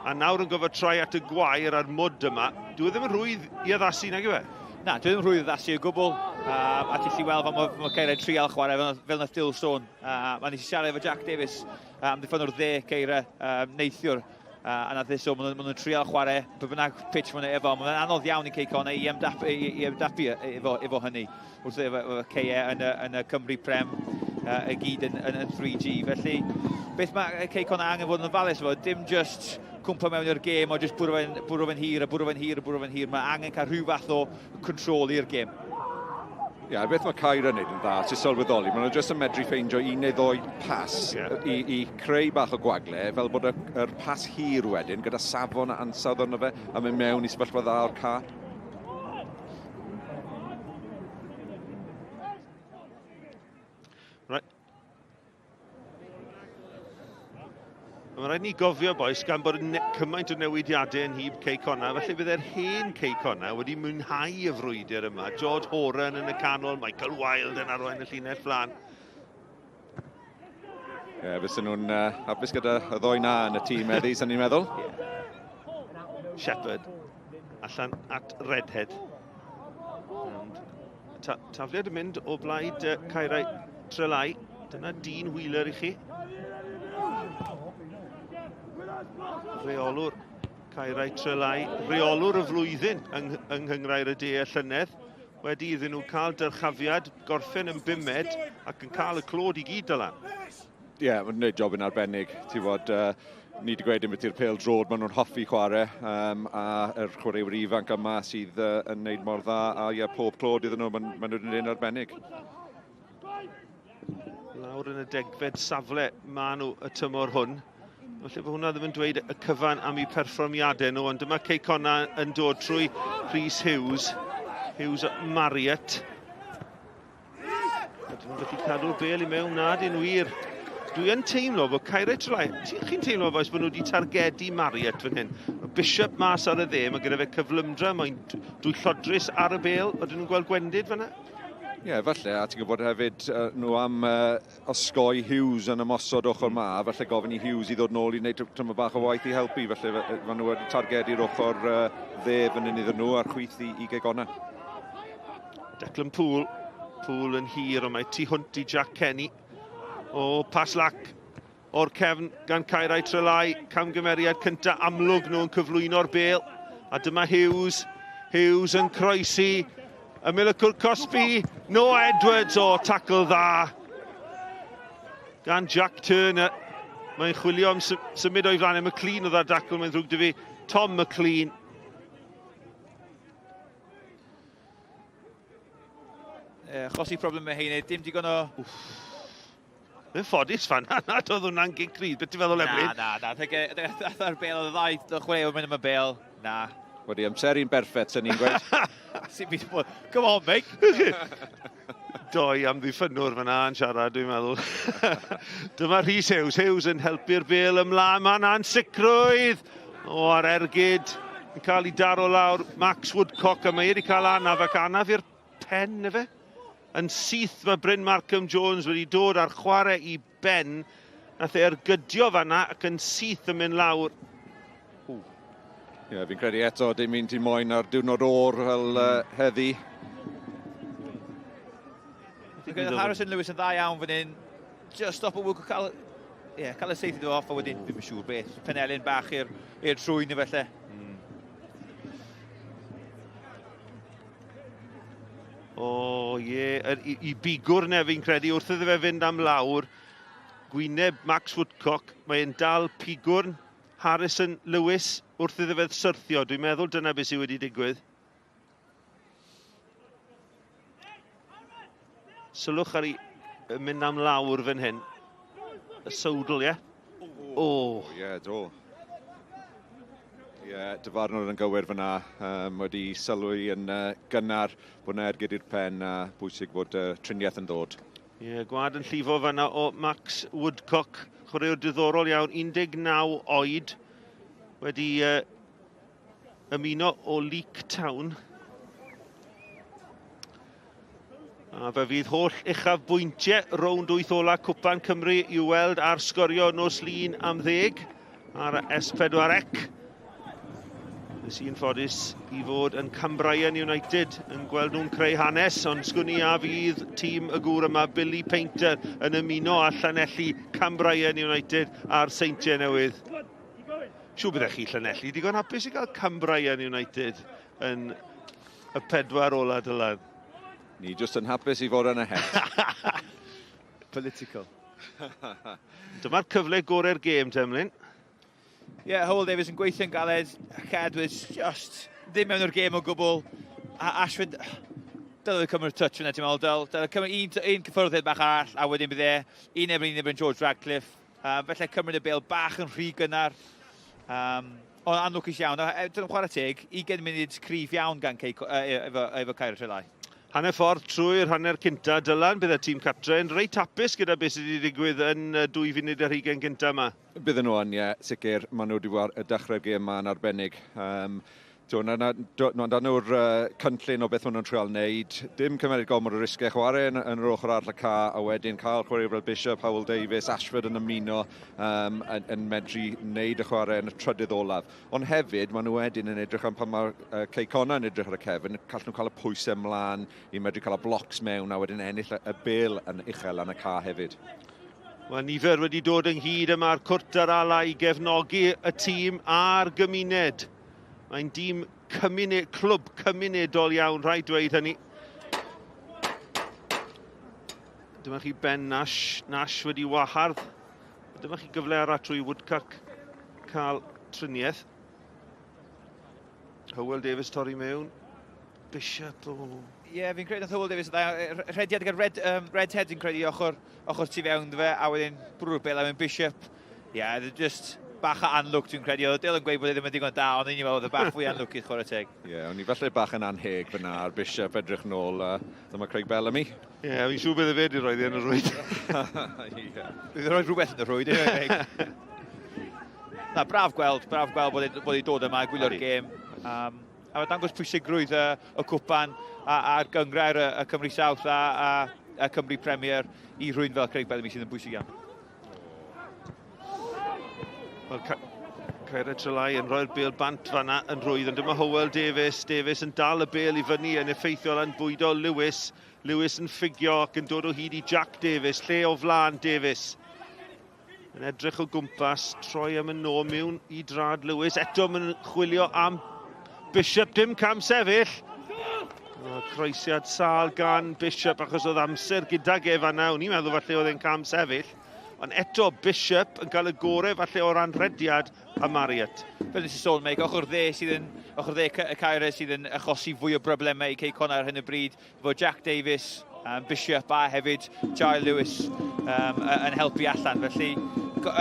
a nawr yn gofod troi at y gwair a'r mwd yma. Dwi e ddim yn rhwydd i addasu, nag yw e? Na, dwi ddim yn rhwydd addasu o gwbl. A ti'n gallu weld fel mae, ma Caerau trial chwarae, fel, fel nath Dyl sôn. A nes i siarad efo Jack Davies am ddiffynwr dde Caerau neithiwr. A nath e sôn, maen nhw'n trial chwarae, be bynnag pitch maen nhw efo. Mae'n anodd iawn i Cei Connah i ymdapu, i, i ymdapu efo, efo hynny. Wrth efo, efo ceie yn y, yn y Cymru Prem i gyd yn, yn, yn 3G. Felly, beth mae Cei Connah angen fod yn ofalus efo, dim just cwmpa mewn i'r gêm o just bwrw fe'n bwrw fe'n hir a bwrw fe'n hir a bwrw fe'n hir. Mae angen cael rhyw fath o control i'r gêm. Ie, yeah, beth mae Caer yn neud yn dda, ti'n sylweddoli, maen nhw jyst yn medru ffeindio un neu ddoi pas yeah. i, i creu bach o gwagle, fel bod y, yr pas hir wedyn, gyda safon a ansawdd arno fe, a mynd mewn i sefyllfa dda o'r ca. Right. Mae'n rhaid ni gofio, boys, gan bod cymaint o newidiadau yn hyb Cei Connah, felly byddai'r hen Cei Connah wedi mwynhau y frwydr yma. George Horan yn y canol, Michael Wilde yn arwain y llinell flan. Ie, yeah, fysen nhw'n hapus gyda y ddoi na yn y tîm heddi, sy'n ni'n meddwl. Yeah. Shepherd allan at Redhead. And ta tafliad yn mynd o blaid Caerau Trelai. Dyna Dean Wheeler i chi. Reolwr Caerau Trelai, reolwr y flwyddyn yng, yng Nghynghrair y De y llynedd, wedi iddyn nhw cael dyrchafiad, gorffen yn bumed ac yn cael y clod i gyd, Dylan. Ie, yeah, mae'n gwneud job yn arbennig. Ti'n fod, ni wedi gweud ambiti'r pêl drod, maen nhw'n hoffi chwarae, a yr chwaraewyr ifanc yma sydd yn gwneud mor dda, a ie, pob clod iddyn nhw, maen, maen nhw'n gwneud yn arbennig. Lawr yn y degfed safle maen nhw y tymor hwn. Felly bod hwnna ddim yn dweud y cyfan am eu perfformiadau nhw, ond dyma Cei Connah yn dod trwy Rhys Hughes. Hughes Marriott. Ydyn nhw'n gallu cadw'r bel i mewn, na dyn wir. Dwi yn teimlo bod Caerau Trelai, chi'n teimlo boes bod nhw wedi targedu Marriott fan hyn. Mae Bishop mas ar y dde, mae gyda fe cyflymdra, mae'n dwyllodrus ar y bel. Ydyn nhw'n gweld gwendid fanna? Ie, yeah, falle, a ti'n gwybod hefyd nhw am osgoi Hughes yn ymosod ochr ma, falle gofyn i Hughes i ddod nôl i wneud tyma bach o waith i helpu, felly maen nhw wedi targedu'r ochr dde fan hyn iddyn nhw a'r chwith i, i Gegona. Declan Poole, Poole yn hir, ond mae tu hwnt i Jack Kenny. O, pas lac o'r cefn gan Caerau Trelai, camgymeriad cyntaf amlwg nhw'n cyflwyno'r bel. A dyma Hughes, Hughes yn croesi, ymyl y cwrt cosbi, Noah Edwards o tackle dda gan Jack Turner. Mae'n chwilio am symud o'i flaen. McLean oedd ar dacl, mae'n ddrwg dy fi. Tom McLean. Achosi problem mae heine, dim digon o... Mae'n ffodus fan nad oedd hwnna'n gic rydd. Beth ti'n feddwl, Emlyn? Na, na, na. Dath ar bel oedd y ddau chwarae mynd am y bel. Na. Wedi amseru'n berffeth, sy'n ni'n gweud. Sy'n byd bod... Come on, mate! Doi am ddiffynwr fyna yn siarad, dwi'n meddwl. Dyma Rhys Hughes. Hughes yn helpu'r bel ymlaen. Mae'n ansicrwydd. O, ar ergyd. Yn cael ei daro lawr. Max Woodcock, a mae wedi cael anaf ac anaf i'r pen, efe? Yn syth mae Bryn Markham Jones wedi dod ar chwarae i ben. Nath e ergydio fanna ac yn syth yn mynd lawr. Ie, yeah, fi'n credu eto dim un ti'n moyn ar diwrnod o'r fel heddi. Fi'n Harrison Lewis yn dda iawn fan hyn. Just stop o Woodcock cael, yeah, cael y seithi iddo off a wedyn ddim yn siŵr beth. Penelin bach i'r trwyn i felly. O, ie, yeah. I, i bigwr ne fi'n credu, wrth iddo fe fynd am lawr, gwyneb Max Woodcock, mae'n dal pigwrn Harrison Lewis wrth iddo fe syrthio. Dwi'n meddwl dyna beth sydd wedi digwydd. Sylwch ar ei mynd am lawr fan hyn. Y sowdl, ie? O. Ie, do. Ie, yeah, dyfarnwr yn gywir fyna, um, wedi sylwi yn uh, gynnar bod yna ergyd i'r pen a bwysig bod uh, triniaeth yn dod. Ie, yeah, gwad yn llifo fyna o Max Woodcock, chwaraewr diddorol iawn, 19 oed, wedi uh, ymuno o Leek Town. A fe fydd holl uchaf bwyntiau rownd wyth ola Cwpan Cymru i'w weld ar sgorio nos Lun am ddeg ar S4C. Nes i'n ffodus i fod yn Cambrian United yn gweld nhw'n creu hanes, ond sgwn i a fydd tîm y gŵr yma, Billy Painter, yn ymuno â Llanelli Cambrian United a'r Seintiau Newydd. Siw byddech chi Llanelli digon hapus i gael Cambrian United yn y pedwar ola Dylan. Ni jyst yn hapus i fod yn y het. Political. Dyma'r cyfle gorau'r gêm, Temlin. Ie, yeah, Howell Davies yn gweithio'n galed. Edwards just ddim mewn o'r gêm o gwbl. A Ashford, dylai cymryd touch yna, ti'n meddwl, dyl. Dylai cymryd un, un cyffyrddiad bach arall, a wedyn bydd e un erbyn un erbyn George Radcliffe. Um, felly cymryd y bel bach yn rhy gynnar. Um, ond anlwcus iawn. A dyna chwarae teg, 20 munud cryf iawn gan Cei, uh, efo, efo Caer Trelai. Hanner ffordd trwy'r hanner cynta, Dylan, bydd y tîm cartre yn reit hapus gyda beth sydd wedi digwydd yn dwy funud ar hugain gynta yma. Bydden nhw yn, ie, sicr. Maen nhw wedi dechrau'r gêm yma yn arbennig. Um, Do, na, na, do, na, dan nhw'r uh, cynllun o beth maen nhw'n trial wneud. Dim cymeryd gormod o risgau, chwarae yn, yn yr ochr arall y ca, a wedyn cael chwarae fel Bishop, Howell Davies, Ashford yn ymuno, um, yn, yn medru wneud y chwarae yn y trydydd olaf. Ond hefyd, maen nhw wedyn yn edrych am pan mae uh, Cei Connah yn edrych ar y cefn, gallen nhw cael y pwysau ymlaen i medru cael y blocs mewn a wedyn ennill y, y bel yn uchel yn y ca hefyd. Mae nifer wedi dod ynghyd yma ar cwrt ar ala i gefnogi y tîm a'r gymuned. Mae'n dîm cymune, clwb cymunedol iawn, rhaid dweud hynny. Dyma chi Ben Nash, Nash wedi wahardd. Dyma chi gyfle arall trwy Woodcock cael triniaeth. Hywel Davies torri mewn. Bishop, o. Ie, yeah, fi'n credu nath Hywel Davies, rhediad gyda Red, um, Redhead fi'n credu ochr, ochr tu fewn fe, a wedyn bwrw'r bel a wedyn Bishop. Ie, yeah, just bach o anlwc dwi'n credu. Oedd Dylan gweud bod e ddim yn digon da, ond o'n i'n meddwl oedd e bach fwy anlwcus chwarae teg. Ie, yeah, o'n i falle bach yn anheg fyna ar Bishop edrych nôl. Uh, dyma Craig Bellamy. Ie, yeah, fi'n siŵr bydd e fe wedi rhoi yn y rhwyd. Ie. Bydd rhoi rhywbeth yn y rhwyd, ie. Na, braf gweld, braf gweld bod e, bod e dod yma a gwylio'r gêm. Um, a mae'n dangos pwysigrwydd y, y cwpan a'r gyngrair y, y Cymru South a, a, a Cymru Premier i rhywun fel Craig Bellamy sydd yn bwysig iawn. Wel, Caerau Trelai yn rhoi'r bêl bant fanna yn rhwydd, ond dyma Howell Davies. Davies yn dal y bêl i fyny yn effeithiol yn bwydo Lewis. Lewis yn ffugio ac yn dod o hyd i Jack Davies, lle o flaen Davies. Yn edrych o gwmpas, troi am y nôl mewn i drad Lewis. Eto mae'n chwilio am Bishop, dim cam sefyll. O, croesiad sal gan Bishop achos oedd amser gydag e fanna. O'n i'n meddwl falle oedd e'n cam sefyll. Ond eto Bishop yn cael y gorau falle o ran rhediad a Marriott. Fel nes i sôn, Meic, ochr dde sydd yn, ochr dde y Caerau sydd yn achosi fwy o broblemau i Cei Connah ar hyn o bryd. Efo Jack Davies, um, Bishop a hefyd Jai Lewis um, yn helpu allan. Felly,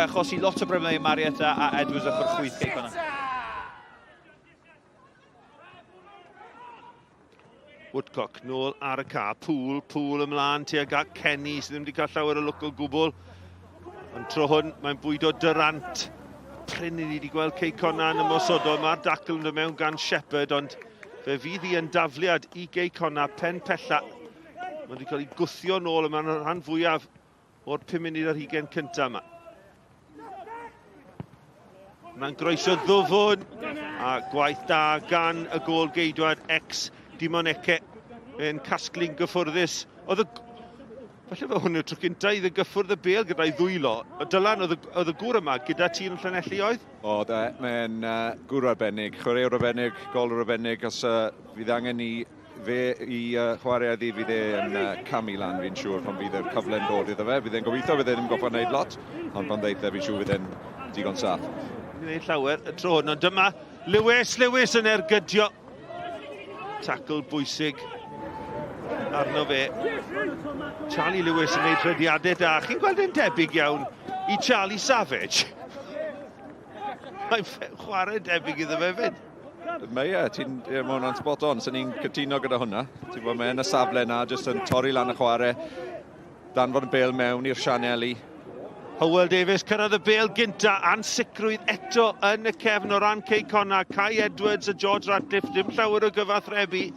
achosi lot o broblemau i Marriott a, a Edwards ochr chwith Cei Connah. Woodcock nôl ar y ca. Poole, Poole ymlaen tuag at Kenny sydd ddim wedi cael llawer o lwc o gwbl. Ond tro hwn mae'n bwydo Durant. Prin i ni wedi gweld Cei Connah yn ymosodol. Mae'r dacl yn dod mewn gan Shepherd, ond fe fydd hi yn dafliad i Gei Connah pen pella. Mae wedi cael ei gwthio nôl yma yn y rhan fwyaf o'r 5 munud ar hugain cyntaf yma. Mae'n groeso ddwfwn a gwaith da gan y gôl geidwad ex Dimon Eke yn casglu'n gyffwrddus. Oedd y... Falle fe hwn yw'r tro cyntaf iddo gyffwrdd y bêl gyda'i ddwylo. Dylan, oedd y, oedd y gŵr yma gyda ti yn Llanelli oedd? Oedd e, mae'n uh, gŵr arbennig, chwaraewr arbennig, golwr arbennig, os uh, fydd angen i fe i uh, chwarae iddi, fydd e yn uh, camu lan fi'n siŵr pan fydd yr cyfle'n dod iddo fe. Fydd e'n gobeithio fydd e ddim goffa wneud lot, ond pan ddeith e fi'n siŵr fydd e'n digon saff. Gwneud llawer y tro hwn, ond dyma Lewis, Lewis yn ergydio. Tackle bwysig arno fe. Charlie Lewis yn gwneud rhediadau da. Chi'n gweld e'n debyg iawn i Charlie Savage. Mae'n chwarae debyg iddo fe fyd. Mae e, ti'n, ie, mae hwnna'n spot on, sy'n ni'n cytuno gyda hwnna. Ti'n bod, mae yn y safle na, jyst yn torri lan y chwarae, danfon y bel mewn i'r sianeli. Hywel Davies cyrraedd y bel gynta, ansicrwydd eto yn y cefn o ran Cei Connah, Kai Edwards a George Ratcliffe, dim llawer o gyfathrebu.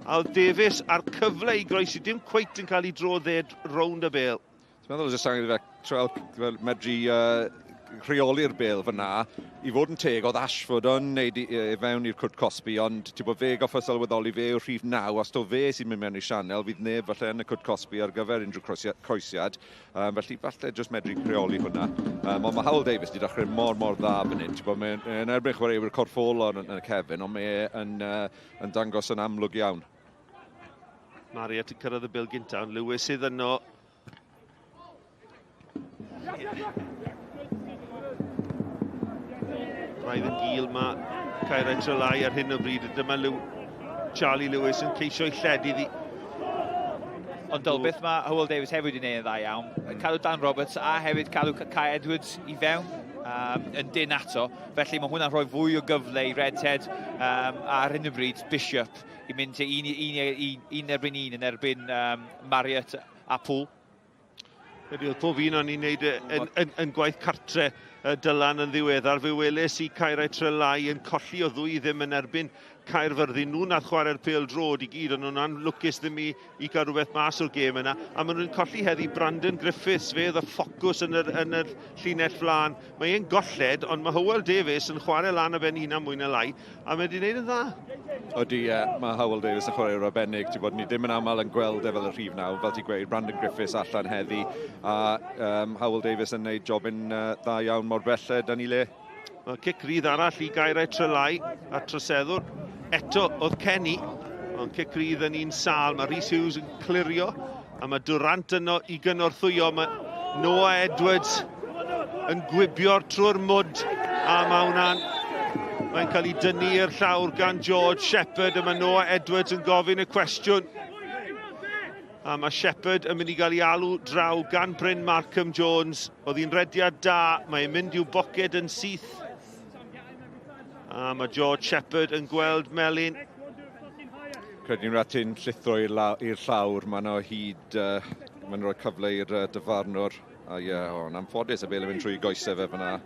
A oedd Davies a'r cyfle i groesi, dim cweit yn cael ei dro dde rownd y bel. Ti'n meddwl jyst angen iddo fe trial fel medru uh, rheoli'r bel fyna. I fod yn teg, oedd Ashford yn neud i, i fewn i'r cwrt cosbi, ond ti'n bod fe goffa sylweddoli fe yw'r rhif naw, os to fe sy'n mynd mewn i'r sianel, fydd neb falle yn y cwrt cosbi ar gyfer unrhyw croesiad. Um, felly falle jyst medru rheoli hwnna. Um, ond mae Howell Davies wedi dechrau mor, mor dda fan hyn. Ti'n bod, mae'n erbyn chwaraewyr corffolon yn, yn y cefn, ond mae e yn, uh, yn dangos yn amlwg iawn. Marriott yn cyrraedd y bil gyntaf, ond Lewis sydd yno. Braidd yn gil mae Caerau Trelai ar hyn o bryd. Dyma Lew Charlie Lewis yn ceisio i lledu iddi. Ond dyl, beth mae Hywel Davies hefyd wedi gwneud yn dda iawn, cadw Dan Roberts a hefyd cadw Kai Edwards i fewn um, yn dyn ato. Felly mae hwnna'n rhoi fwy o gyfle i Redhead um, a ar hyn o bryd Bishop i mynd un, un, un, un erbyn un yn erbyn um, Marriott a Poole. Ydy, oedd pob un o'n i'n neud yn, yn, yn gwaith cartre Dylan yn ddiweddar. Fe weles i Caerau Trelai yn colli o ddwy ddim yn erbyn Caerfyrddin. Nhw nath chwarae'r pêl drod i gyd, ond nhw'n anlwcus ddim i, i gael rhywbeth mas o'r gêm yna. A maen nhw'n colli heddi Brandon Griffiths, fe oedd y ffocws yn yr, yn yr llinell flaen. Mae e'n golled, ond mae Hywel Davies yn chwarae lan y ben hunan mwy na lai, a mae wedi gwneud yn dda. Odi, ie, mae Howell Davies yn chwaraewr arbennig. Ti'n bod, ni ddim yn aml yn gweld e fel y rhif naw, fel ti'n gweud, Brandon Griffiths allan heddi, a um, Howell Davies yn gwneud jobyn uh, dda iawn mor belled yn ei le. Mae cic rydd arall i Gaerau Trelai a troseddwr. Eto oedd Kenny, ond cic rydd yn un sal. Mae Rhys Hughes yn clirio a mae Durant yno i gynorthwyo. Mae Noah Edwards yn gwibio'r trwy'r mwd a mae hwnna'n mae'n cael ei dynnu i'r llawr gan George Shepherd a mae Noah Edwards yn gofyn y cwestiwn. A mae Shepherd yn mynd i gael ei alw draw gan Bryn Markham Jones. Oedd hi'n rediad da, mae'n mynd i'w boced yn syth. A mae George Shepherd yn gweld melyn. Credu'n Ratyn llithro i'r llawr, mae'n o hyd, uh, mae'n rhoi cyfle i'r uh, dyfarnwr. A ie, yeah, o'n anffodus, y bel yn mynd trwy goesau fe fyna.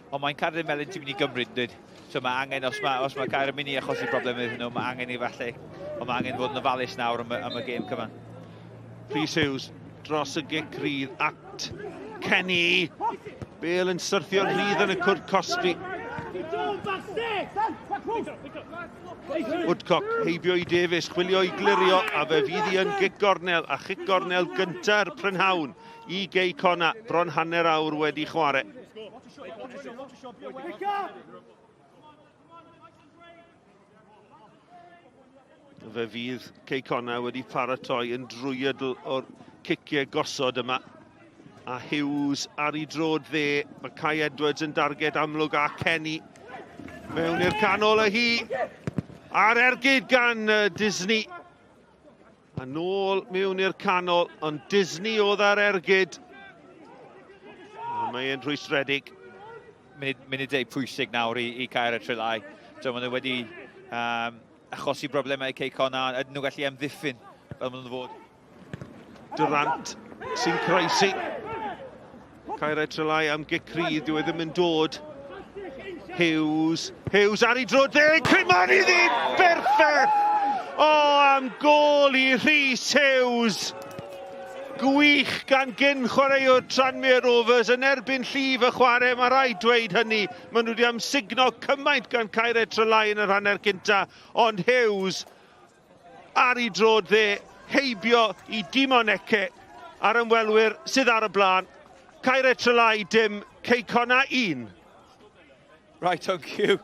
Ond mae'n cardyn melyn ti'n mynd i gymryd, dweud. So mae angen, os mae, os mae Caer yn mynd i achosi broblem iddyn nhw, mae angen i falle, ond mae angen fod yn ofalus nawr am, am y gêm cyfan. Rhys Hughes dros y gic rydd at Kenny. Bale yn syrthio'n rhydd yn y cwrt cosbi. Woodcock heibio i Davies, chwilio i glirio, a fe fydd hi yn gic gornel, a chic gornel gynta'r prynhawn i Gei Conna, bron hanner awr wedi chwarae. Fe fydd Cei Conna wedi paratoi yn drwyadl o'r ciciau gosod yma. A Hughes ar ei drod dde. Mae Kai Edwards yn darged amlwg a Kenny mewn i'r canol a hi. A'r ergyd gan Disney. A nôl mewn i'r canol, ond Disney oedd ar ergyd. Mae e'n rhwystredig. Munud, munudau pwysig nawr i, i Caer y Trelai. So, maen nhw wedi um, achosi broblemau i Cei Connah. Ydyn nhw gallu amddiffyn fel maen nhw'n fod? Durant sy'n croesi. Caerau Trelai am gic rydd, dyw e ddim yn dod. Hughes, Hughes ar ei dro deg, Cryman i ddyn, berffaith! O, am gol i Rhys Hughes! Gwych gan gyn chwaraewr Tranmere Rovers yn erbyn llif y chwarae, mae rhaid dweud hynny. Maen nhw wedi amsugno cymaint gan Caerau Trelai yn yr hanner cynta, ond Hughes ar ei droed dde, heibio i Dimon Eke a'r ymwelwyr sydd ar y blaen. Caerau Trelai dim, Cei Connah 1. Right on cue.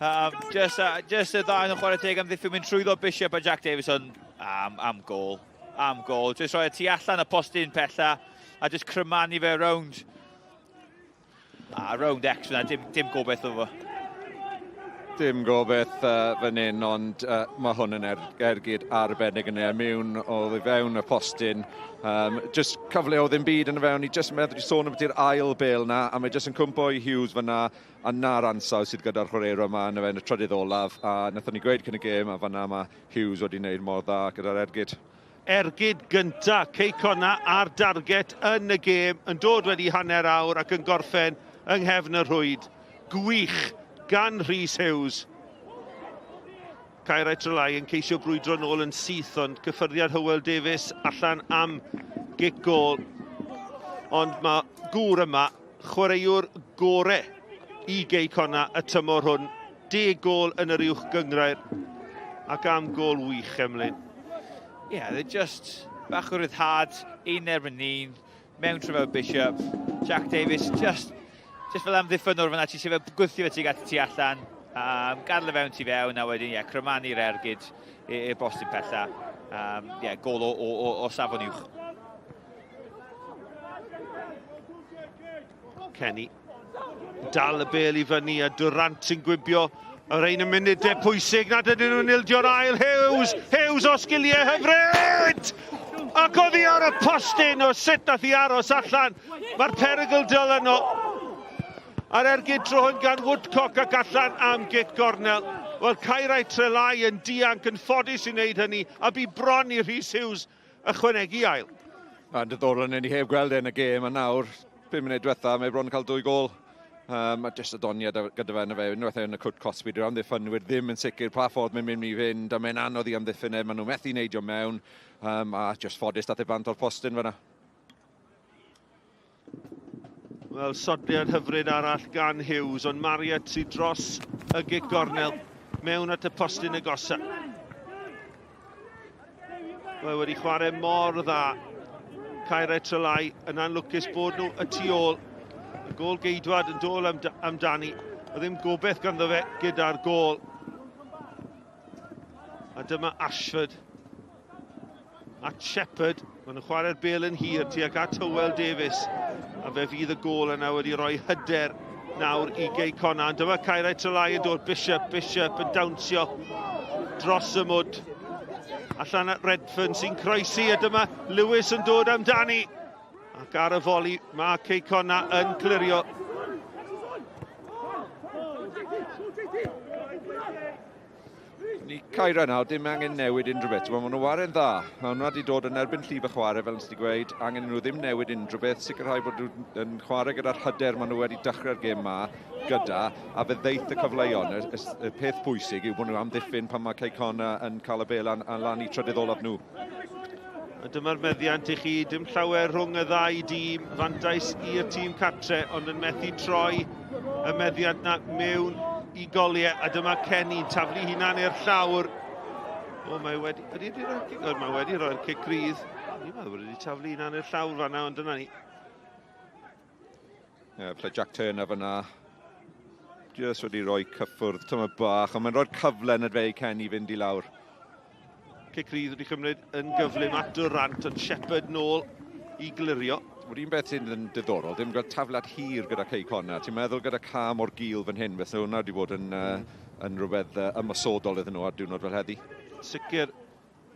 Um, just, uh, just y ddau yn chwarae teg am ddiffyn mynd trwyddo Bishop a Jack Davis ond am, am gol. Am gol. Just rhoi y tu allan y postyn pella a just crymanu fe rownd. A rownd X yna, dim, dim gobeith o fo. Dim gobeith uh, fan hyn, ond uh, mae hwn yn er, ergyd arbennig yn e, mewn o fewn y postyn. Um, just cyfle o ddim byd yn y fewn, i just meddwl i sôn am beth ail bel na, a mae just yn cwmpo i Hughes fyna, a na'r ansawdd sydd gyda'r chwaraewr yma yn y fewn y trydydd olaf, a wnaethon ni gweud cyn y gêm, a fanna mae Hughes wedi wneud mor dda gyda'r ergyd. Ergyd gynta Cei Connah ar darget yn y gêm, yn dod wedi hanner awr ac yn gorffen yng nghefn y rhwyd. Gwych gan Rhys Hughes. Caerau Trelai yn ceisio brwydro nôl yn syth, ond cyffyrddiad Hywel Davies allan am gic gôl. Ond mae gŵr yma, chwaraewr gore i Gei Connah y tymor hwn. Deg gôl yn yr uwch gynghrair ac am gôl wych, Emlyn. Ie, yeah, just bach o ryddhad, un erbyn un, mewn trwy fel Bishop, Jack Davies, just, just fel amddiffynwr fyna, ti eisiau fel gwthio fe tuag at y tu allan, um, gadael e fewn tu fewn, a wedyn, ie, yeah, crymanu'r ergyd i'r bostyn pella. Um, yeah, gôl o, o, o, o safon uwch. Kenny dal y bel i fyny a Durant sy'n gwibio yr ein y munudau pwysig nad ydyn nhw'n ildio'r ail. Hughes, Hughes o sgiliau hyfryd! Ac oddi ar y postyn o sut nath i aros allan. Mae'r perygl dyl yno. A'r ergyd tro hwn gan Woodcock ac allan am gic gornel. Wel, Caerau Trelai yn dianc yn ffodus i wneud hynny a bu bron i Rhys Hughes ychwanegu ail. Mae'n diddorol ni heb gweld e yn y gêm, a nawr, 5 munud diwetha, mae bron yn cael dwy gol. Um, a jyst y doniad gyda fe yn y fe, unwaith yn y cwt cosbi, dyw'r amddiffynwyr ddim yn sicr pa ffordd mae'n mynd i fynd, a mae'n anodd i amddiffyn e, maen nhw methu neidio mewn, um, a jyst ffodus dath e bant o'r postyn fyna. Wel, sodliad hyfryd arall gan Hughes, ond Marriott sydd dros y gic gornel mewn at y postyn agosa. Mae wedi chwarae mor dda. Caerau Trelai yn anlwcus bod nhw y tu ôl. Y gôl geidwad yn dod amdani. O ddim gobeith ganddo fe gyda'r gôl. A dyma Ashford at Shepherd. Maen nhw'n chwarae'r bel yn hir tuag at Hywel Davies. A fe fydd y gôl yna wedi rhoi hyder nawr i Gei Connah. Dyma Caerau Trelai yn dod. Bishop, Bishop yn dawnsio dros y mwd. Allan at Redfern sy'n croesi a dyma Lewis yn dod amdani. Ac ar y foli mae Cei Connah yn clirio. Ni Caerau nawr, dim angen newid unrhyw beth. Maen nhw'n ware'n dda. Maen nhw wedi dod yn erbyn llif y chwarae, fel nes ti gweud. Angen nhw ddim newid unrhyw beth. Sicrhau bod nhw'n yn chwarae gyda'r hyder maen nhw wedi dechrau'r gêm ma gyda, a fe ddeith y cyfleon. Y, y, y peth pwysig yw bod nhw amddiffyn pan mae Cei Connah yn cael y bel an, lan i trydydd olaf nhw. A dyma'r meddiant i chi, dim llawer rhwng y ddau dîm, fantais i'r tîm catre, ond yn methu troi y meddiant na mewn i goliau. A dyma Kenny taflu hunan i'r llawr. O, mae wedi... Ydy wedi rhoi'r cic? Mae wedi rhoi'r cic rydd. Ni'n meddwl bod wedi taflu hunan i'r llawr fanna, ond dyna ni. Ie, yeah, falle Jack Turner fyna. Just wedi rhoi cyffwrdd tyma bach, ond mae'n rhoi'r cyfle yn y fe i Kenny fynd i lawr. Cic rydd wedi cymryd yn gyflym at Durant, ond Shepherd nôl i glirio. Wel, un beth sy'n yn diddorol, dim gweld taflad hir gyda Cei Connah. Ti'n meddwl gyda ca mor gul fan hyn, felly hwnna wedi bod yn, uh, yn rhywbeth uh, ymosodol iddyn nhw ar diwrnod fel heddi. Sicr,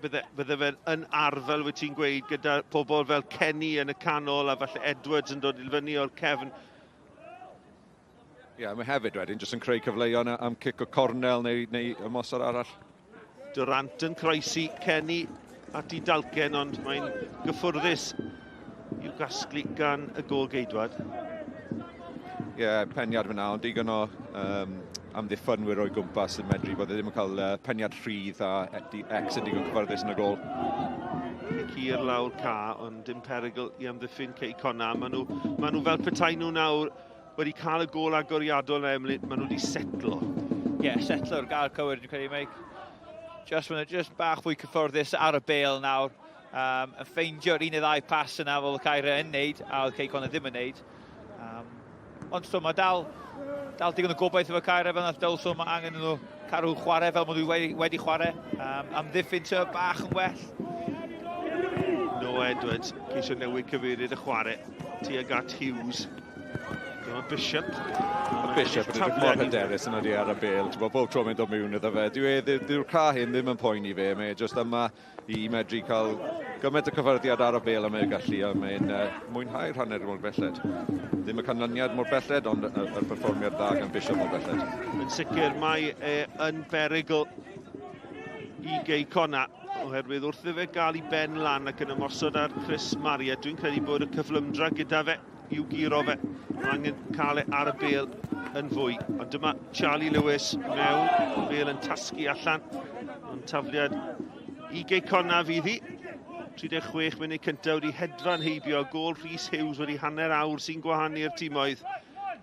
bydde, bydde fe yn arf, fel wyt ti'n gweud, gyda pobl fel Kenny yn y canol a falle Edwards yn dod i fyny o'r cefn. Ie, yeah, mae hefyd wedyn jyst yn creu cyfleoedd am cic o cornel neu, neu ymosod arall. Durant yn croesi Kenny at i dalcen, ond mae'n gyffwrddus i'w gasglu gan y gôl geidwad. Ie, yeah, peniad fyna, ond digon o um, amddiffynwyr o'i gwmpas yn medru bod e ddim yn cael uh, peniad rhydd a X yn digon cyfforddus yn y gol. Cic hir lawr ca, ond dim perygl i amddiffyn Cei Connah. Maen nhw, ma nhw fel petai nhw nawr wedi cael y gol agoriadol na Emlyn, maen nhw wedi setlo. Ie, yeah, setlo'r gael cywir, dwi'n credu, Mike. Just, maen nhw just bach fwy cyfforddus ar y bel nawr. Um, yn ffeindio'r un neu ddau pas yna fel y Caerau yn neud, a oedd Cei Connah ddim yn neud. Um, ond so, mae dal, dal digon o gobaith efo Caerau fel nath Dyl, so mae angen nhw cadw chwarae fel maen nhw wedi, wedi chwarae. Um, amddiffyn ty bach yn well. Noah Edwards, ceisio newid cyfeiriad y chwarae tuag at Hughes. Dyma Bishop. Mae Bishop yn edrych mor hyderus yn ydi ar y bêl. Ti'n bod, bob tro mae'n dod mewn iddo fe. Dyw e, dyw'r ca hyn ddim yn poeni fe. Mae e jyst yma i medru cael gymaint o cyffyrddiad ar y bêl a mae'n gallu a mae'n uh, mwynhau'r hanner mor belled. Ddim y canlyniad mor belled, ond y, y perfformiad dda gan Bishop mor belled. Yn sicr mae e yn berygl i Gei Conna, oherwydd wrth iddo fe gael ei ben lan ac yn ymosod ar Chris Marriott, dwi'n credu bod y cyflymdra gyda fe i'w guro fe. Mae angen cael e ar y bêl yn fwy. Ond dyma Charlie Lewis mewn, bêl yn tasgu allan. Ond tafliad i Gei Conna fydd hi. 36 munud cyntaf wedi hedfan heibio, gôl Rhys Hughes wedi hanner awr sy'n gwahanu'r timoedd.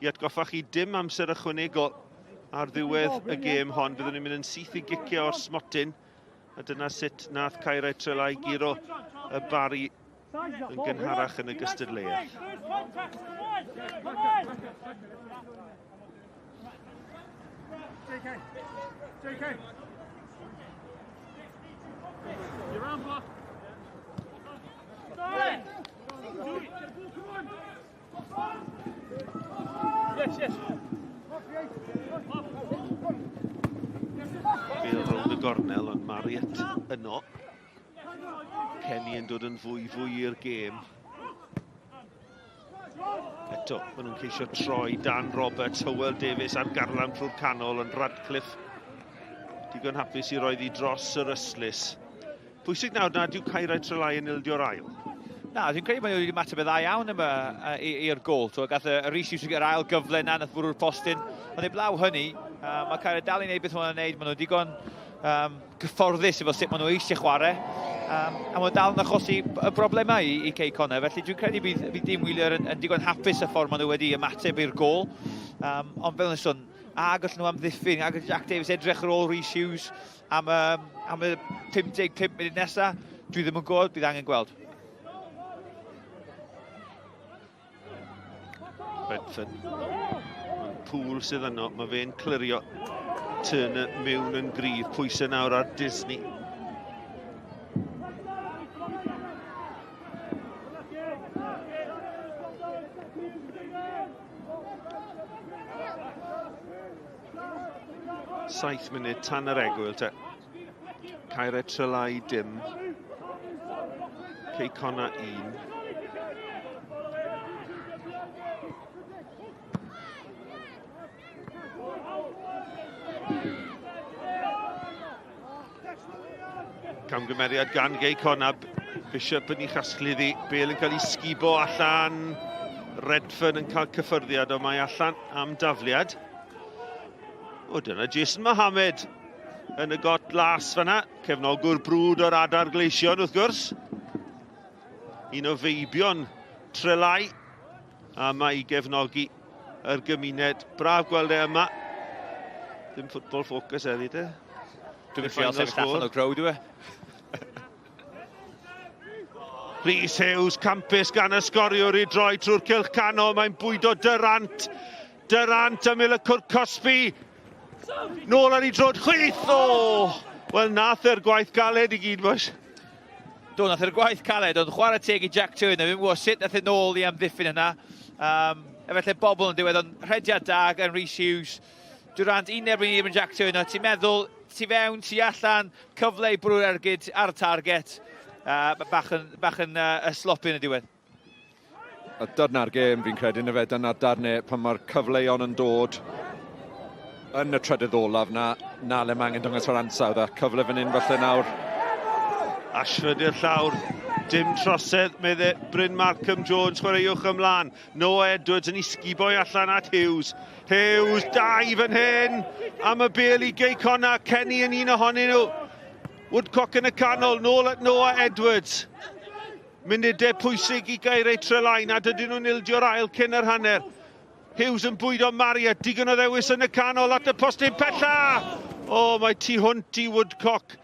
I atgoffa chi dim amser ychwanegol ar ddiwedd y gêm hon. Byddwn ni'n mynd yn syth i gicio o'r smotyn. A dyna sut nath Caerau Trelai guro y Bari yn gynharach yn y gystadleuaeth. JK. JK. You're on block. Yes, yes. Bêl rownd y gornel ond Marriott yno. Kenny yn dod yn fwy fwy i'r gêm. Eto, maen nhw'n ceisio troi Dan Roberts, Hywel Davies ar garlam trwy'r canol, ond Radcliffe digon hapus i roeddi dros yr ystlys. Pwysig nawr nad yw Caerau Trelai yn ildio'r ail. Na, dwi'n credu bod nhw wedi ymateb yn dda iawn yma i'r gol. So, gath y Rhys Hughes yr ail gyfle na, nath fwrw'r postyn. Ond eblaw hynny, uh, mae Caerau dal i wneud beth maen nhw'n wneud. Maen nhw'n digon um, gyfforddus efo sut maen nhw eisiau chwarae. Um, a maen dal yn achosi y broblemau i, i Cei Connah. Felly dwi'n credu bydd, bydd Dean Wheeler yn, yn digon hapus y ffordd maen nhw wedi ymateb i'r gol. Um, ond fel yn sôn, a gallen nhw amddiffyn, a Jack Davies edrych ar ôl Rhys Hughes am, um, am y 55 munud nesaf, dwi ddim yn gwybod, bydd angen gweld. Bedford. Pool sydd yno, mae fe'n clirio Turner mewn yn gryf. Pwysau nawr ar Disney. Saith munud tan yr egwyl te. Caerau Trelai dim. Cei Connah 1. Camgymeriad gan Gei Connah. Bishop yn ei chasglu ddi. Bale yn cael ei sgubo allan. Redfern yn cael cyffyrddiad, ond mae allan am dafliad. O, dyna Jason Mohamed yn y got las fanna. Cefnogwr brwd o'r adar gleision, wrth gwrs. Un o feibion Trelai. A mae i gefnogi yr gymuned. Braf gweld e yma. Ddim football focus heddi te. Dwi'n trio sefyll allan o crowd yw e. Rhys Hughes, campus gan y sgoriwr i droi trwy'r cylch canol. Mae'n bwydo Durant. Durant ymyl y cwrt cosbi. Nôl ar ei drod chwith! O! Wel, nath e'r gwaith galed i gyd, boys. Do, nath e'r gwaith caled, ond chwarae teg i Jack Turner. Fi'n gwybod sut nath e nôl i amddiffyn yna. Um, efallai bobl yn diwedd, ond rhediad da gan Rhys Hughes. Durant, un erbyn un Jack Turner. Ti'n meddwl, tu fewn, tu allan, cyfle i bwrw'r ergyd ar y target. Uh, bach yn, bach yn uh, sloppy yn y diwedd. A dyna'r gêm fi'n credu, na fe, dyna'r darnau pan mae'r cyfleon yn dod yn y trydydd olaf na, na le mae angen dangos yr ansawdd a cyfle fan hyn falle nawr. Ashford i'r llawr, dim trosedd, medde Bryn Markham Jones, chwaraewch ymlaen. Noah Edwards yn ei sguboi allan at Hughes. Hughes, dau fan hyn, am y bel i Gei Connah, Kenny yn un ohonyn nhw. Woodcock yn y canol, nôl at Noah Edwards. Munudau pwysig i Gaerau Trelai nad ydyn nhw'n ildio'r ail cyn yr hanner. Hughes yn bwydo Marriott, digon o ddewis yn y canol at y postyn pella! O, mae tu hwnt i Woodcock.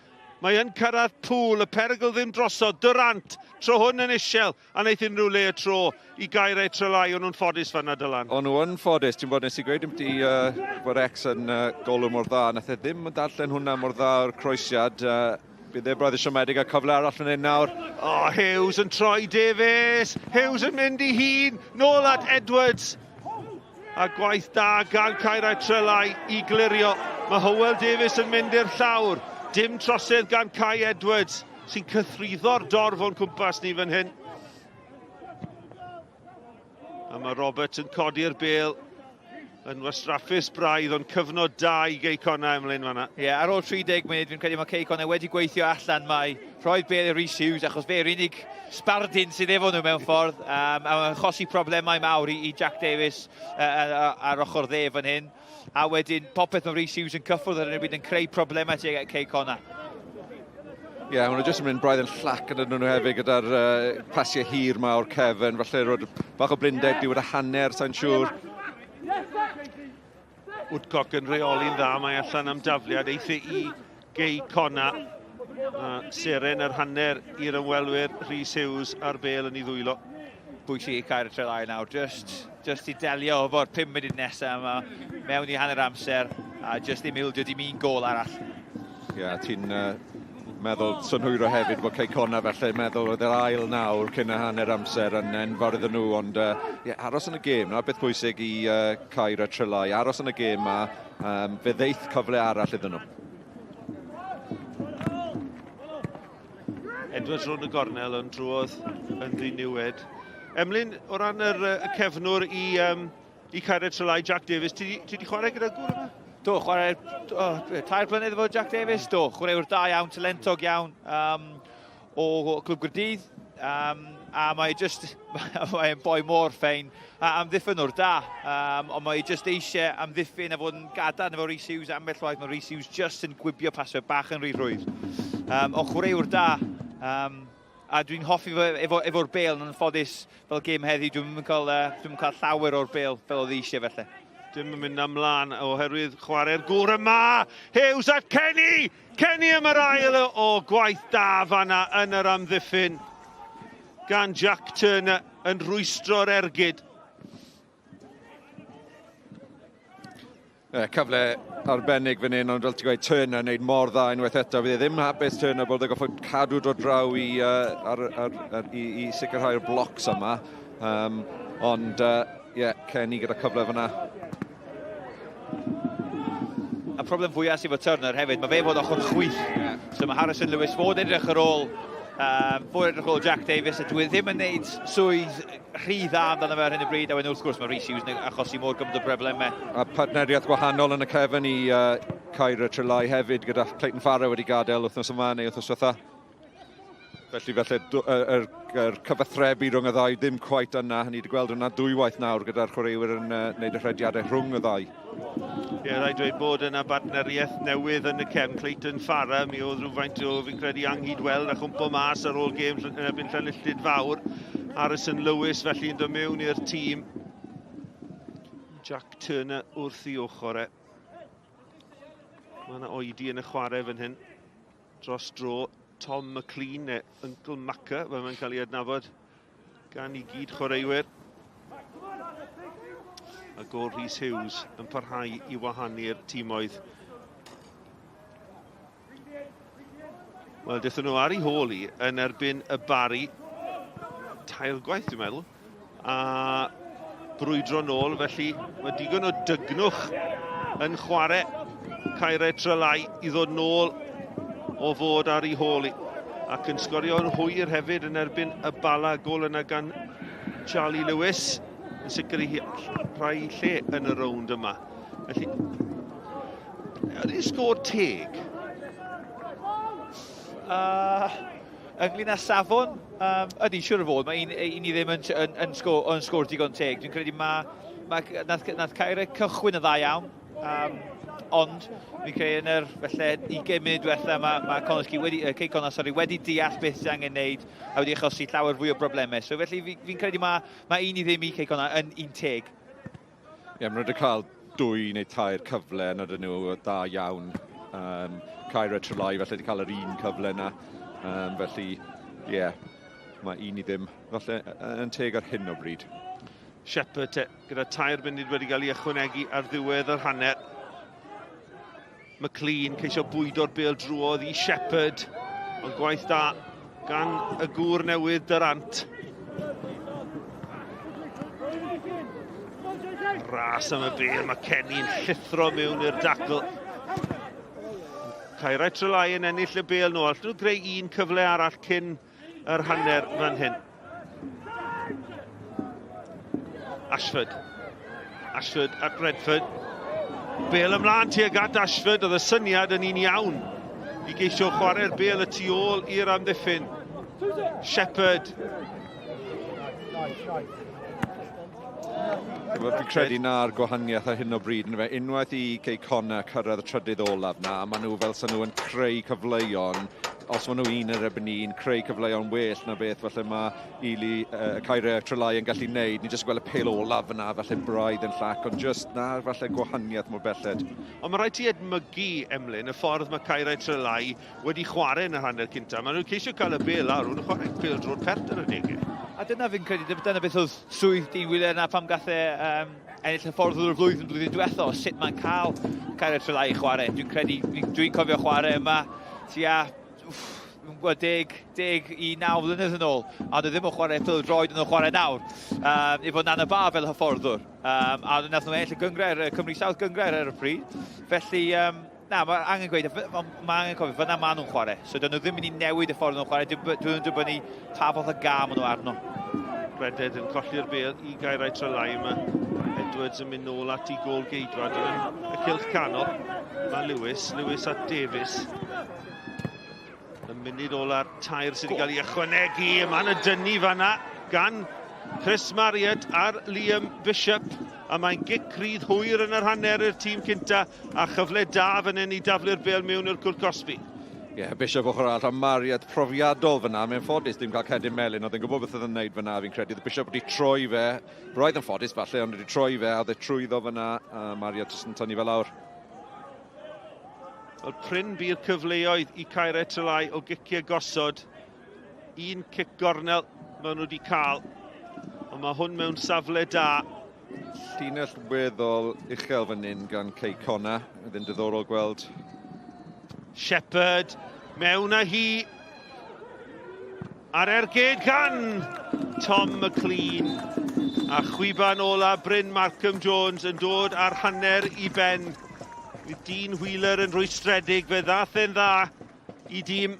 Mae yn cyrraedd Pŵl, y perygl ddim drosodd. Durant, tro hwn yn isiel, a wneith unrhyw le y tro i Gaerau Trelai. O'n nhw'n ffodus fanna, Dylan. O'n nhw yn ffodus. Ti'n bod, nes i gweud ambiti uh, bod Rex yn uh, golwr mor dda. Nath e ddim yn darllen hwnna mor dda o'r croesiad. Uh, Bydd e braidd yn siomedig a cyfle arall fan hyn nawr. O, oh, Hughes yn troi Davies. Hughes yn mynd i hun. Nôl at Edwards. A gwaith da gan Caerau Trelai i glirio. Mae Hywel Davies yn mynd i'r llawr. Dim trosedd gan Kai Edwards sy'n cythruddo'r dorf o'n cwmpas ni fan hyn. A mae Roberts yn codi'r bêl yn wastraffus braidd, ond cyfnod da i Gei Connah, Emlyn, fanna. Ie, yeah, ar ôl 30 munud, fi'n credu mae Cei Connah wedi gweithio allan mai rhoi'r bêl i Rhys Hughes, achos fe'r unig sbardun sydd efo nhw mewn ffordd, a mae'n achosi problemau mawr i Jack Davies ar ochr dde fan hyn. A wedyn popeth mae Rhys Hughes yn cyffwrdd ar hyn o bryd yn creu problemau tuag at Cei Connah. Ie, yeah, maen nhw jyst yn mynd braidd yn llac yn nhw hefyd gyda'r pasiau hir ma o'r cefn. Falle roed bach o blinder diwedd y hanner, sa'n siŵr. Woodcock yn rheoli'n dda, mae allan am dafliad, eithi i Gei Connah. A seren yr hanner i'r ymwelwyr, Rhys Hughes a'r bêl yn ei ddwylo. Bwysig i Caer y Trelai nawr, just i delio efo'r 5 munud nesaf yma mewn i hanner amser a just ddim ildio dim un gôl arall. Ie, yeah, ti'n meddwl synhwyro hefyd bod Cei Connah felly meddwl oedd yr ail nawr cyn y hanner amser yn enfawr iddyn nhw, ond yeah, aros yn y gêm, na beth bwysig i Caer y Trelai, aros yn y gêm ma, fe ddeith cyfle arall iddyn nhw. Edwards rownd y gornel yn drwodd yn ddiniwed. Emlyn, o ran y cefnwr i Caerau Trelai, Jack Davies, ti di chwarae gyda'r gŵr yma? Do, chwarae 3 blynedd efo Jack Davies, do, chwaraewr da iawn, talentog iawn o Clwb Gaerdydd, a mae just, mae'n boi mor ffein, a amddiffynwr da, ond mae just eisiau amddiffyn a fod yn gadarn efo Rhys Hughes ambell waith, mae Rhys Hughes just yn gwibio pasio bach yn rhy rhwydd. Ond chwaraewr da, a dwi'n hoffi efo'r bêl, yn anffodus fel gêm heddi, dwi'm yn cael, dwi'm yn cael llawer o'r bêl fel oedd eisiau felly. Dim yn mynd ymlaen oherwydd chwarae'r gŵr yma. Hughes at Kenny! Kenny am yr ail o gwaith da fanna yn yr amddiffyn. Gan Jack Turner yn rwystro'r ergyd. Cyfle arbennig fan hyn, ond fel ti'n gweud, Turner yn gwneud mor dda unwaith eto. Fydd e ddim hapus Turner bod e goffod cadw dod draw i sicrhau'r blocs yma. Ond ie, yeah, Kenny gyda cyfle fyna. A problem fwyaf sydd efo Turner hefyd, mae fe fod ochr chwith. So mae Harrison Lewis fod edrych ar ôl, fod edrych ar ôl Jack Davies, a dwi ddim yn neud swydd rhy dda amdano fe ar hyn o bryd, a wedyn wrth gwrs mae Rhys Hughes yn achosi mor gymaint o broblemau. A partneriaeth gwahanol yn y cefn i Caer y Trelai hefyd, gyda Clayton Farrow wedi gadael wythnos yma neu wythnos diwetha. Felly yr cyfathrebu rhwng y ddau ddim cweit yna. Ni wedi gweld yna dwywaith nawr gyda'r chwaraewyr yn gwneud y rhediadau rhwng y ddau. Ie, rhaid dweud bod yna bartneriaeth newydd yn y cefn. Clayton Farah, mi oedd rhywfaint o, fi'n credu, anghydweld a chwmpo mas ar ôl gêm yn erbyn Llanilltud Fawr. Harrison Lewis felly yn dod mewn i'r tîm. Jack Turner wrth i ochr e. Mae yna oedi yn y chwarae fan hyn. Dros dro, Tom McLean neu Uncle Macca, fel mae'n cael ei adnabod gan i gyd chwaraewyr. A gôl Rhys Hughes yn parhau i wahanu'r timoedd. Wel, dethon nhw ar ei hôl i yn erbyn y Barri. Tair gwaith, dwi'n meddwl. A brwydro nôl, felly mae digon o dygnwch yn chwarae Caerau Trelai i ddod nôl o fod ar ei hôl i. Ac yn sgorio'n hwyr hefyd yn erbyn y Bala, gôl yna gan Charlie Lewis yn sicr i rhai lle yn y rownd yma. Felly, ydy'n sgôr teg? Ynglyn â safon, ydy'n siŵr o fod, mae un i ddim yn sgôr digon teg. Dwi'n credu nath Caerau cychwyn y dda iawn, ond fi'n credu yn yr felly 20 munud diwetha mae Connah's wedi, Cei Connah, sorry, wedi deall beth sydd angen wneud a wedi achosi llawer fwy o broblemau. So felly fi'n credu mae 1-0 i Cei Connah yn un teg. Ie, maen nhw wedi cael 2 neu 3 cyfle yn ydyn nhw dda iawn. Caerau Trelai felly wedi cael yr un cyfle yna. Felly, ie, yeah, mae 1-0 falle yn teg ar hyn o bryd. Shepherd te, gyda 3 munud wedi cael ei ychwanegu ar ddiwedd yr hanner. McLean ceisio bwydo'r bêl drwodd i Shepherd, ond gwaith da gan y gŵr newydd Durant. Ras am y bel, mae Kenny'n llithro mewn i'r dacl. Caerau Trelai yn ennill y bel nôl. Allan nhw greu un cyfle arall cyn yr hanner fan hyn. Ashford. Ashford at Redford. Bel ymlaen tuag at Ashford, oedd y syniad yn un iawn i geisio chwarae'r bel y tu ôl i'r amddiffyn. Shepherd. Fi'n credu na'r gwahaniaeth ar hyn o bryd. Fe. Unwaith i Cei Connah cyrraedd y trydydd olaf na, a maen nhw fel sy'n nhw yn creu cyfleon, os maen nhw un ar erbyn un, creu cyfleon well na beth falle mae Ely, Caerau Trelai yn gallu neud. Ni jyst gweld y pêl olaf yna, falle braidd yn llac, ond jyst na falle gwahaniaeth mor belled. Ond mae rhaid ti edmygu, Emlyn, y ffordd mae Caerau Trelai wedi chwarae yn yr hanner cynta. Maen nhw'n ceisio cael y bêl lawr, nhw'n chwarae pêl drwy'r pert ar y degau. A dyna fi'n credu, dyna beth oedd swydd Dean Wheeler yna pam gath e ennill hyfforddwr y flwyddyn blwyddyn diwetha o sut mae'n cael Caerau Trelai i chwarae. Dwi'n credu, dwi'n dwi cofio chwarae yma tua dwi'n gwybod, 10, 10 i 9 flynedd yn ôl, a nhw ddim yn chwarae pêl droed yn nhw'n chwarae nawr, efo Nana Ba fel hyfforddwr. A nath nhw ennill y gyngrair, y Cymru South gyngrair ar y pryd. Felly, na, mae angen gweud, mae angen cofio, fyna maen nhw'n chwarae. So, dyn nhw ddim mynd i newid y ffordd nhw'n chwarae, dyn nhw'n dibynnu pa fath o gam maen nhw arno. Reded yn colli'r bel i Gaerau Trelai. Mae Edwards yn mynd nôl at ei gôl geidwad yn y cylch canol. Mae Lewis, Lewis at Davies. Y munud ola'r tair sydd wedi cael ei ychwanegu. Mae'n y dynnu fanna gan Chris Marriott ar Liam Bishop. A mae'n gic rydd hwyr yn yr hanner i'r tîm cynta a chyfle da fan hyn i daflu'r bel mewn i'r cwrt cosbi. Ie, yeah, Bishop ochr arall, a Marriott profiadol fyna, mae'n ffodus dim cael cerdyn melyn, oedd e'n gwybod beth oedd yn neud fyna, fi'n credu. Oedd Bishop wedi troi fe, roedd yn ffodus falle, ond wedi troi fe, a oedd e trwyddo fyna, a Marriott jyst yn tynnu fe lawr. Wel, prin bu'r cyfleoedd i Caerau Trelai o giciau gosod. Un cic gornel maen nhw wedi cael, ond mae hwn mewn safle da. Llinell weddol uchel fan hyn gan Cei Connah. Oedd yn diddorol gweld. Shepherd mewn â hi ar ergyd gan Tom McLean. A chwiban ola Bryn Markham Jones yn dod ar hanner i ben. Fydd Dean Wheeler yn rwystredig, fe ddath e'n dda i dîm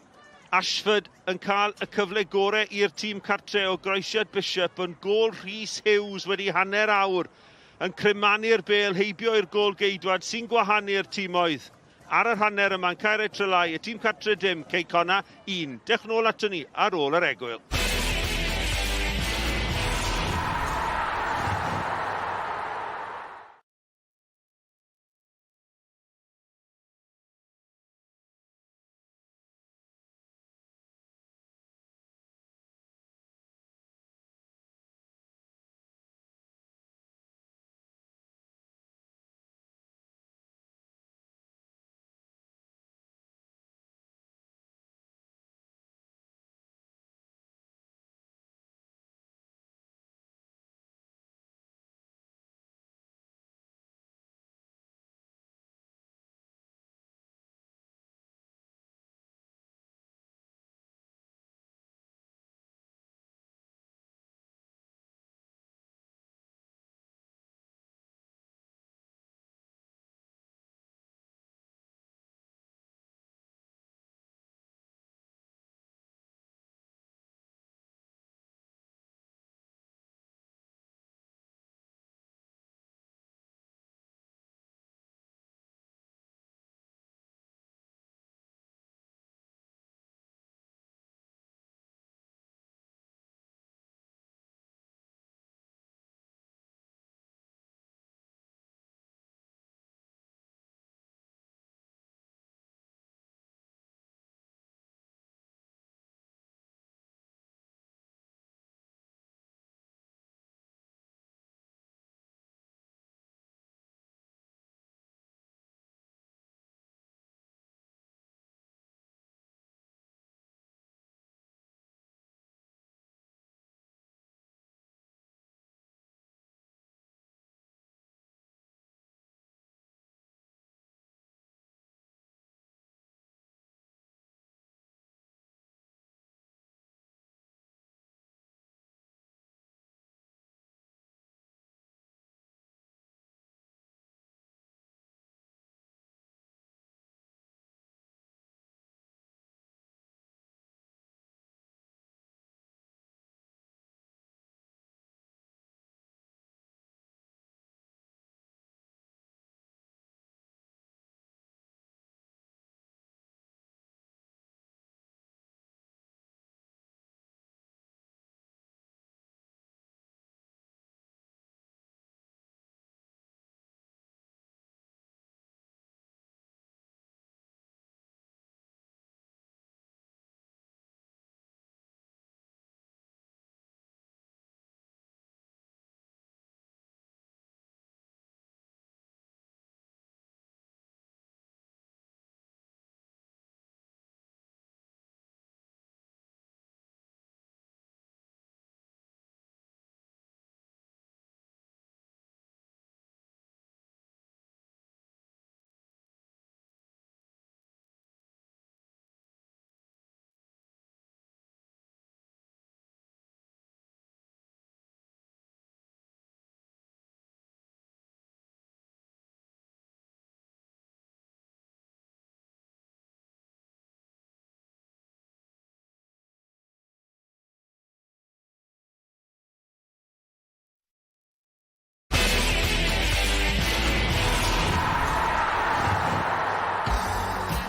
Ashford yn cael y cyfle gorau i'r tîm cartre o groesiad Bishop yn gôl Rhys Hughes wedi hanner awr yn crymanu'r bel heibio i'r gôl geidwad sy'n gwahanu'r tîmoedd. Ar yr hanner yma'n Caerau Trelai, y tîm cartre dim, Cei Connah 1. Dewch nôl aton ni ar ôl yr egwyl.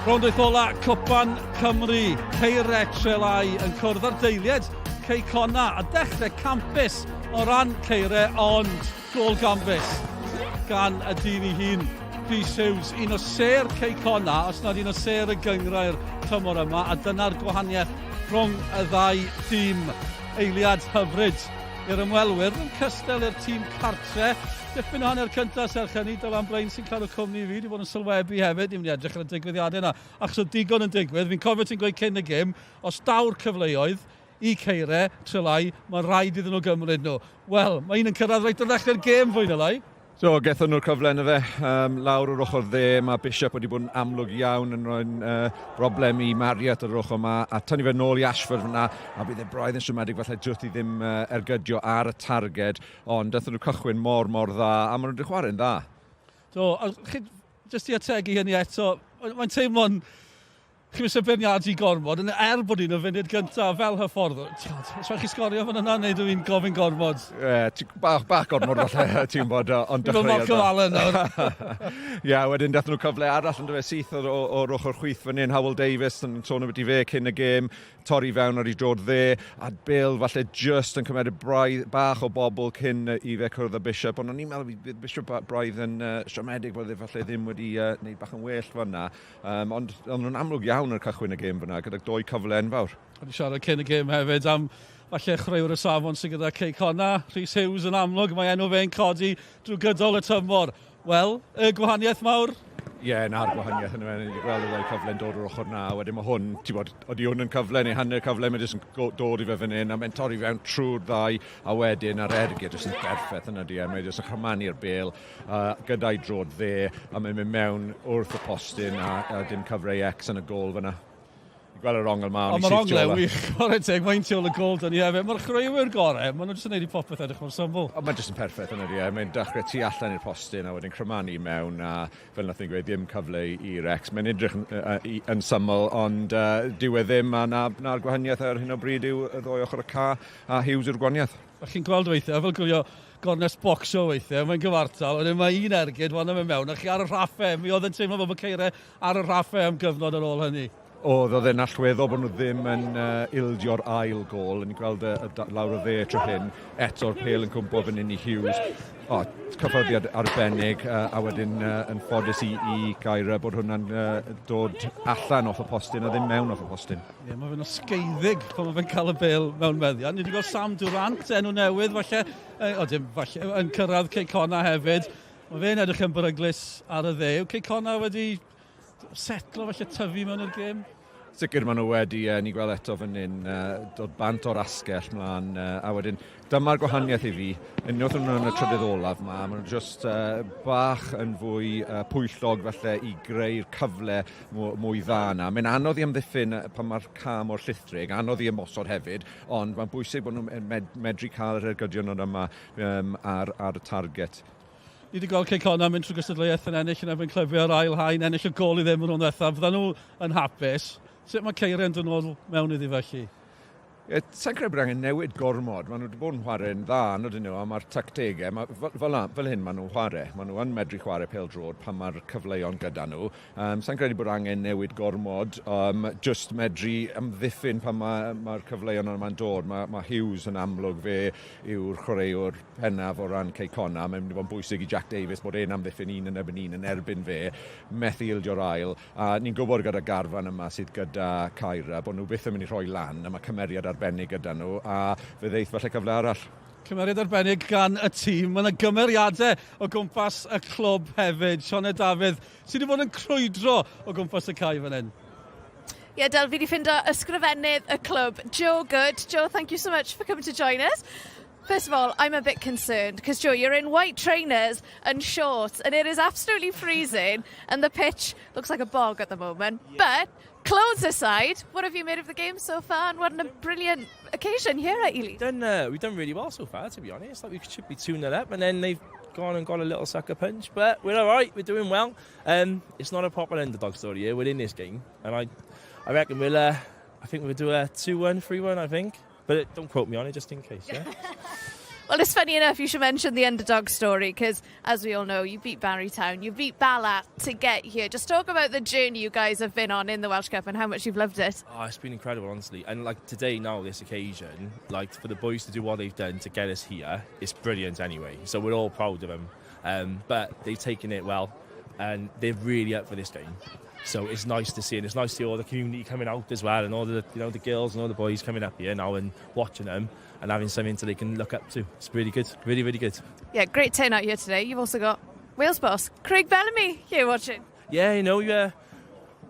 Rownd wyth ola Cwpan Cymru, Ceire Trelai yn cwrdd â'r deiliad Cei Connah a dechrau campus o ran Ceire ond gôl gambus gan y dyn ei hun Rhys Hughes, un o sêr Cei Connah, os nad un o sêr y gynghrair tymor yma, a dyna'r gwahaniaeth rhwng y ddau dîm. Eiliad hyfryd i'r ymwelwyr, ddim cystal i'r tîm cartre. Dipyn o hanner cyntaf serch hynny, Dylan Blaine sy'n cadw cwmni i fi, wedi bod yn sylwebu hefyd, ni'n mynd i edrych ar y digwyddiadau yna, achos oedd digon yn digwydd. Fi'n cofio ti'n gweud cyn y gêm, os daw'r cyfleoedd i Ceire, Trelai, mae'n rhaid iddyn nhw gymryd nhw. Wel, mae un yn cyrraedd reit ar ddechrau'r gêm fwy na lai. So, gethon nhw'r cyfle yna fe, lawr o'r ochr dde, mae Bishop wedi bod yn amlwg iawn yn rhoi'n broblem i Marriott ar yr ochr yma, a tynnu fe nôl i Ashford fyna, a bydd e braidd yn siomedig falle jyst i ddim ergydio ar y targed, ond daethon nhw cychwyn mor, mor dda, a maen nhw wedi chwarae'n dda. Do, a chi, jyst i ategu hynny eto, mae'n teimlo'n Chi'm isie beirniadu gormod, ond er bod un y funud gyntaf fel hyfforddwr, ti'n os rhaid chi sgorio fan yna, neu dw i'n gofyn gormod? Ie, ti, bach, bach gormod falle, ti'n bod, ond dechreuodd. Fi'n Malcolm Allen nawr. Ie, wedyn dathon nhw cyfle arall yn dweud syth o'r ochr chwith fan hyn, Howell Davies, yn sôn ambiti fe cyn y gêm, torri fewn ar ei droed dde, a Bill falle just yn cymeryd braidd bach o bobl cyn i fe cwrdd â Bishop, ond o'n i'n meddwl bydd Bishop braidd yn siomedig bod e falle ddim wedi wneud bach yn well fanna. Ond o'n nhw'n amlwg iawn ar cychwyn y gêm fyna, gyda doi cyfle enfawr. O'n i siarad cyn y gêm hefyd am falle chwaraewr y safon sydd gyda Cei Connah, Rhys Hughes yn amlwg, mae enw fe'n codi drwy gydol y tymor. Wel, y gwahaniaeth mawr? Ie, yeah, na'r gwahaniaeth yn yma. Gweld y ddau cyfle'n dod o'r ochr na, wedyn mae hwn, ti'n bod, oeddi hwn yn cyfle neu hanner cyfle, mae jyst yn dod i fe fan hyn, a mae'n torri fewn trwy'r ddau, a wedyn ar ergyd, jyst yn berffaith yna di, e, mae jyst yn chrymanu'r bel gyda'i drod dde, a mae'n mynd mewn wrth y postyn, a dim cyfle i X yn y gôl fyna. Ni'n gweld yr ongl ma. Ond mae'r ongl e'n wych, chwarae teg, mae'n tu ôl y gol dyn ni hefyd. Mae'r chwaraewyr gorau, maen nhw jyst yn neud i popeth edrych mor syml. Ond mae'n jyst yn perffaith yna di, e. Mae'n dechrau tu allan i'r postyn a wedyn crymanu mewn a fel nath ni'n gweud ddim cyfle i Rex. Mae'n edrych yn, yn syml ond dyw e ddim a na'r na gwahaniaeth ar hyn o bryd yw y ddwy ochr y ca a Hughes yw'r gwahaniaeth. A chi'n gweld weithiau, fel gwylio gornest bocsio weithiau, mae'n gyfartal, wedyn mae un ergyd, wan yn mynd mewn, a chi ar y rhaffau, mi oedd yn teimlo fel bod Ceire ar y rhaffau am gyfnod ar ôl hynny. Oedd, oedd e'n allweddol bod nhw ddim yn ildio'r ail gôl. O'n i'n gweld y, y, lawr y dde tro hyn, eto'r pêl yn cwmpo fan hyn i Hughes. O, cyffyrddiad arbennig, a wedyn yn ffodus i, i Gaira bod hwnna'n dod allan off y postyn a ddim mewn off y postyn. Ie, yeah, mae fe'n osgeiddig pan mae fe'n cael y bêl mewn meddiant. Ni wedi gweld Sam Durant, enw newydd, falle, o dim, falle, yn cyrraedd Cei Connah hefyd. Mae fe'n edrych yn beryglus ar y dde. Yw Cei Connah wedi setlo falle tyfu mewn i'r gêm? Sicr maen nhw wedi, ni gweld eto fan hyn, dod bant o'r asgell mlaen, a wedyn dyma'r gwahaniaeth i fi. Unwaith nhw yn y trydydd olaf ma, maen nhw just bach yn fwy pwyllog falle i greu'r cyfle mwy dda yna. Mae'n anodd i amddiffyn pan mae'r ca mor llithrig, anodd i ymosod hefyd, ond mae'n bwysig bod nhw'n medru cael yr ergydion yma ar, ar y target. Ni wedi gweld Cei Connah mynd trwy gystadleuaeth yn ennill yn erbyn clybiau o'r ail haen, ennill y gôl i ddim yn rownd ddiwethaf. Fyddan nhw yn hapus. Sut mae Ceiriau'n dod nôl mewn iddi felly? Ie, sa'n credu bod angen newid gormod. Maen nhw wedi bod yn chwarae'n dda, yn ydyn nhw, a mae'r tactegau, ma, fel, fel hyn maen nhw'n chwarae. Maen nhw yn medru chwarae pêl-droed pan mae'r cyfleon gyda nhw. Sa'n credu bod angen newid gormod, just medru amddiffyn pan mae'r ma cyfleon yma'n dod. Mae, mae Hughes yn amlwg, fe yw'r chwaraewr pennaf o ran Cei Connah. Mae'n mynd i fod yn bwysig i Jack Davies bod e'n amddiffyn un yn erbyn un yn erbyn fe, methu ildio'r ail. A ni'n gwybod gyda garfan yma sydd gyda Caerau bod nhw byth yn mynd i rhoi lan, a mae cymeriad arbennig gyda nhw, a fe ddeith falle cyfle arall. Cymeriad arbennig gan y tîm. Mae yna gymeriadau o gwmpas y clwb hefyd. Sioned Dafydd, sydd wedi bod yn crwydro o gwmpas y cae fan hyn. Ie, yeah, Del, fi wedi ffindo ysgrifennydd y clwb, Joe Good. Joe, thank you so much for coming to join us. First of all, I'm a bit concerned because, Joe, you're in white trainers and shorts and it is absolutely freezing and the pitch looks like a bog at the moment. Yeah. But clothes aside, what have you made of the game so far and what a brilliant occasion here at Ely? Done, we've done really well so far, to be honest. Like we should be 2-0 up and then they've gone and got a little sucker punch, but we're all right, we're doing well. It's not a proper underdog story here, we're in this game and I reckon we'll, I think we'll do a 2-1, 3-1, I think. But don't quote me on it, just in case, yeah? Well, it's funny enough you should mention the underdog story because, as we all know, you beat Barry Town, you beat Bala to get here. Just talk about the journey you guys have been on in the Welsh Cup and how much you've loved it. Oh, it's been incredible, honestly. And like today, now, this occasion, like for the boys to do what they've done to get us here, it's brilliant anyway. So we're all proud of them. But they've taken it well and they're really up for this game. So it's nice to see, and it's nice to see all the community coming out as well, and all the you know the girls and all the boys coming up here now and watching them and having something that they can look up to. It's really good, really, really good. Yeah, great turnout here today. You've also got Wales boss Craig Bellamy here watching. Yeah,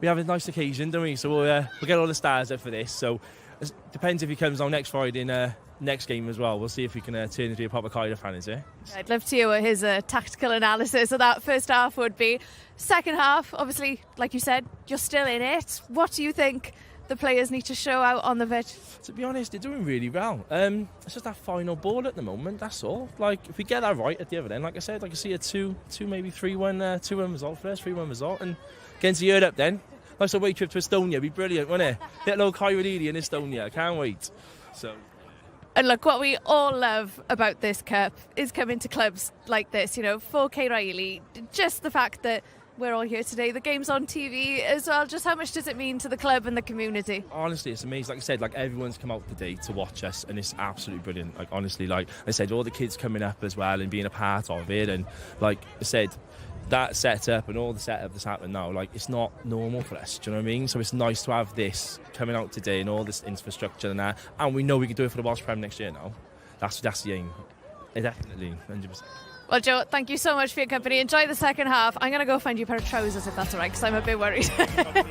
we have a nice occasion, don't we? So we'll get all the stars up for this. So it depends if he comes on next Friday in next game as well. We'll see if we can turn into a proper Cardiff fan, is it? I'd love to hear what his tactical analysis of that first half would be. Second half, obviously, like you said, you're still in it. What do you think the players need to show out on the pitch? To be honest, they're doing really well. It's just that final ball at the moment, that's all. Like, if we get that right at the other end, like I said, I can see a 2-2, maybe 3-1, 2-1 result for us, 3-1 result, and get into Europe then. Nice away trip to Estonia, be brilliant, wouldn't it? Little old Kyrie in Estonia, can't wait. So. And look, what we all love about this cup is coming to clubs like this, for Caerau Ely, just the fact that we're all here today, the game's on TV as well. Just how much does it mean to the club and the community? Honestly, it's amazing. Like I said, like everyone's come out today to watch us, and it's absolutely brilliant. Like honestly, like I said, all the kids coming up as well and being a part of it, and like I said, that setup and all the setup that's happening now, like it's not normal for us. Do you know what I mean? So it's nice to have this coming out today and all this infrastructure and that, and we know we can do it for the Welsh Prem next year now. That's the aim. Definitely, 100%. Well, Joe, thank you so much for your company. Enjoy the second half. I'm going to go find you a pair of trousers if that's all right, because I'm a bit worried. Mae'n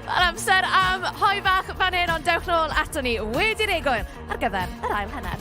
amser am hoe fach fan hyn, ond dewch nôl ato ni wedi'r egwyl ar gyfer yr ail hanner.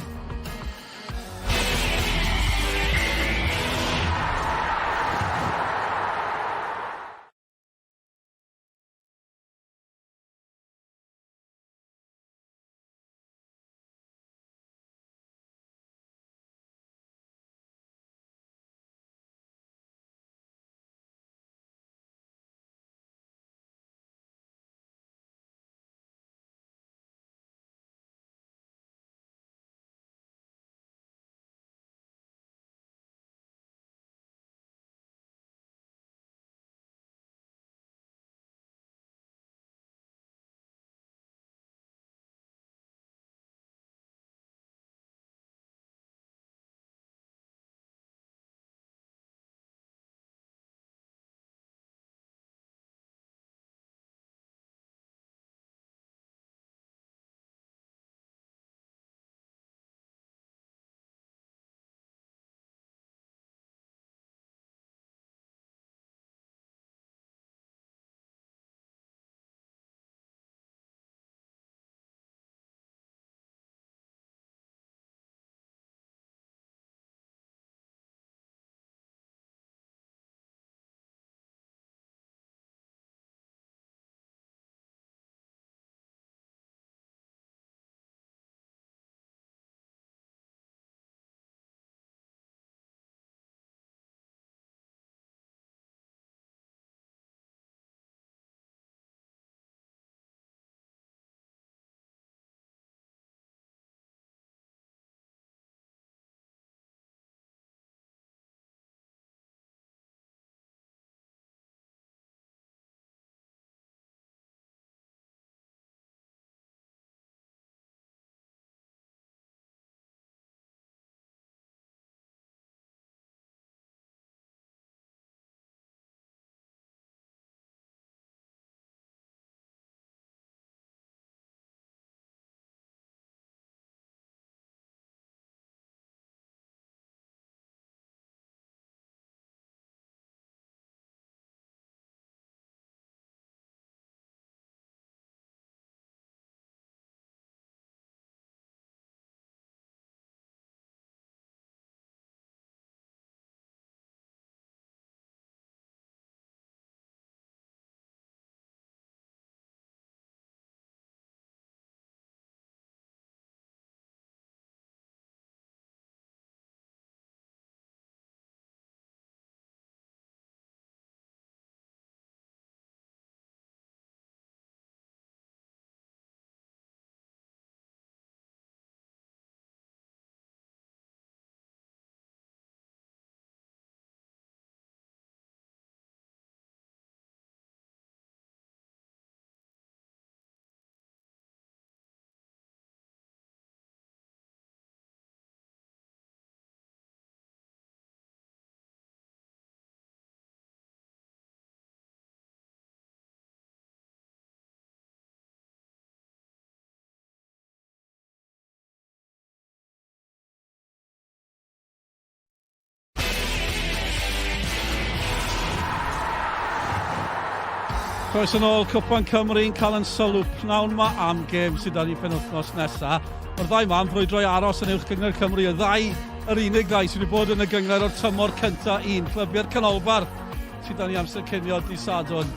Croeso nôl, Cwpan Cymru yn cael yn sylw pnawn ma am gêm sydd dan ni penwythnos nesa. Mae'r ddau ma yn brwydro i aros yn Uwch Gynghrair Cymru, y ddau yr unig ddau sydd wedi bod yn y gynghrair o'r tymor cynta un. Clybiau'r Canolbarth sydd dan ni amser cinio di Sadwrn.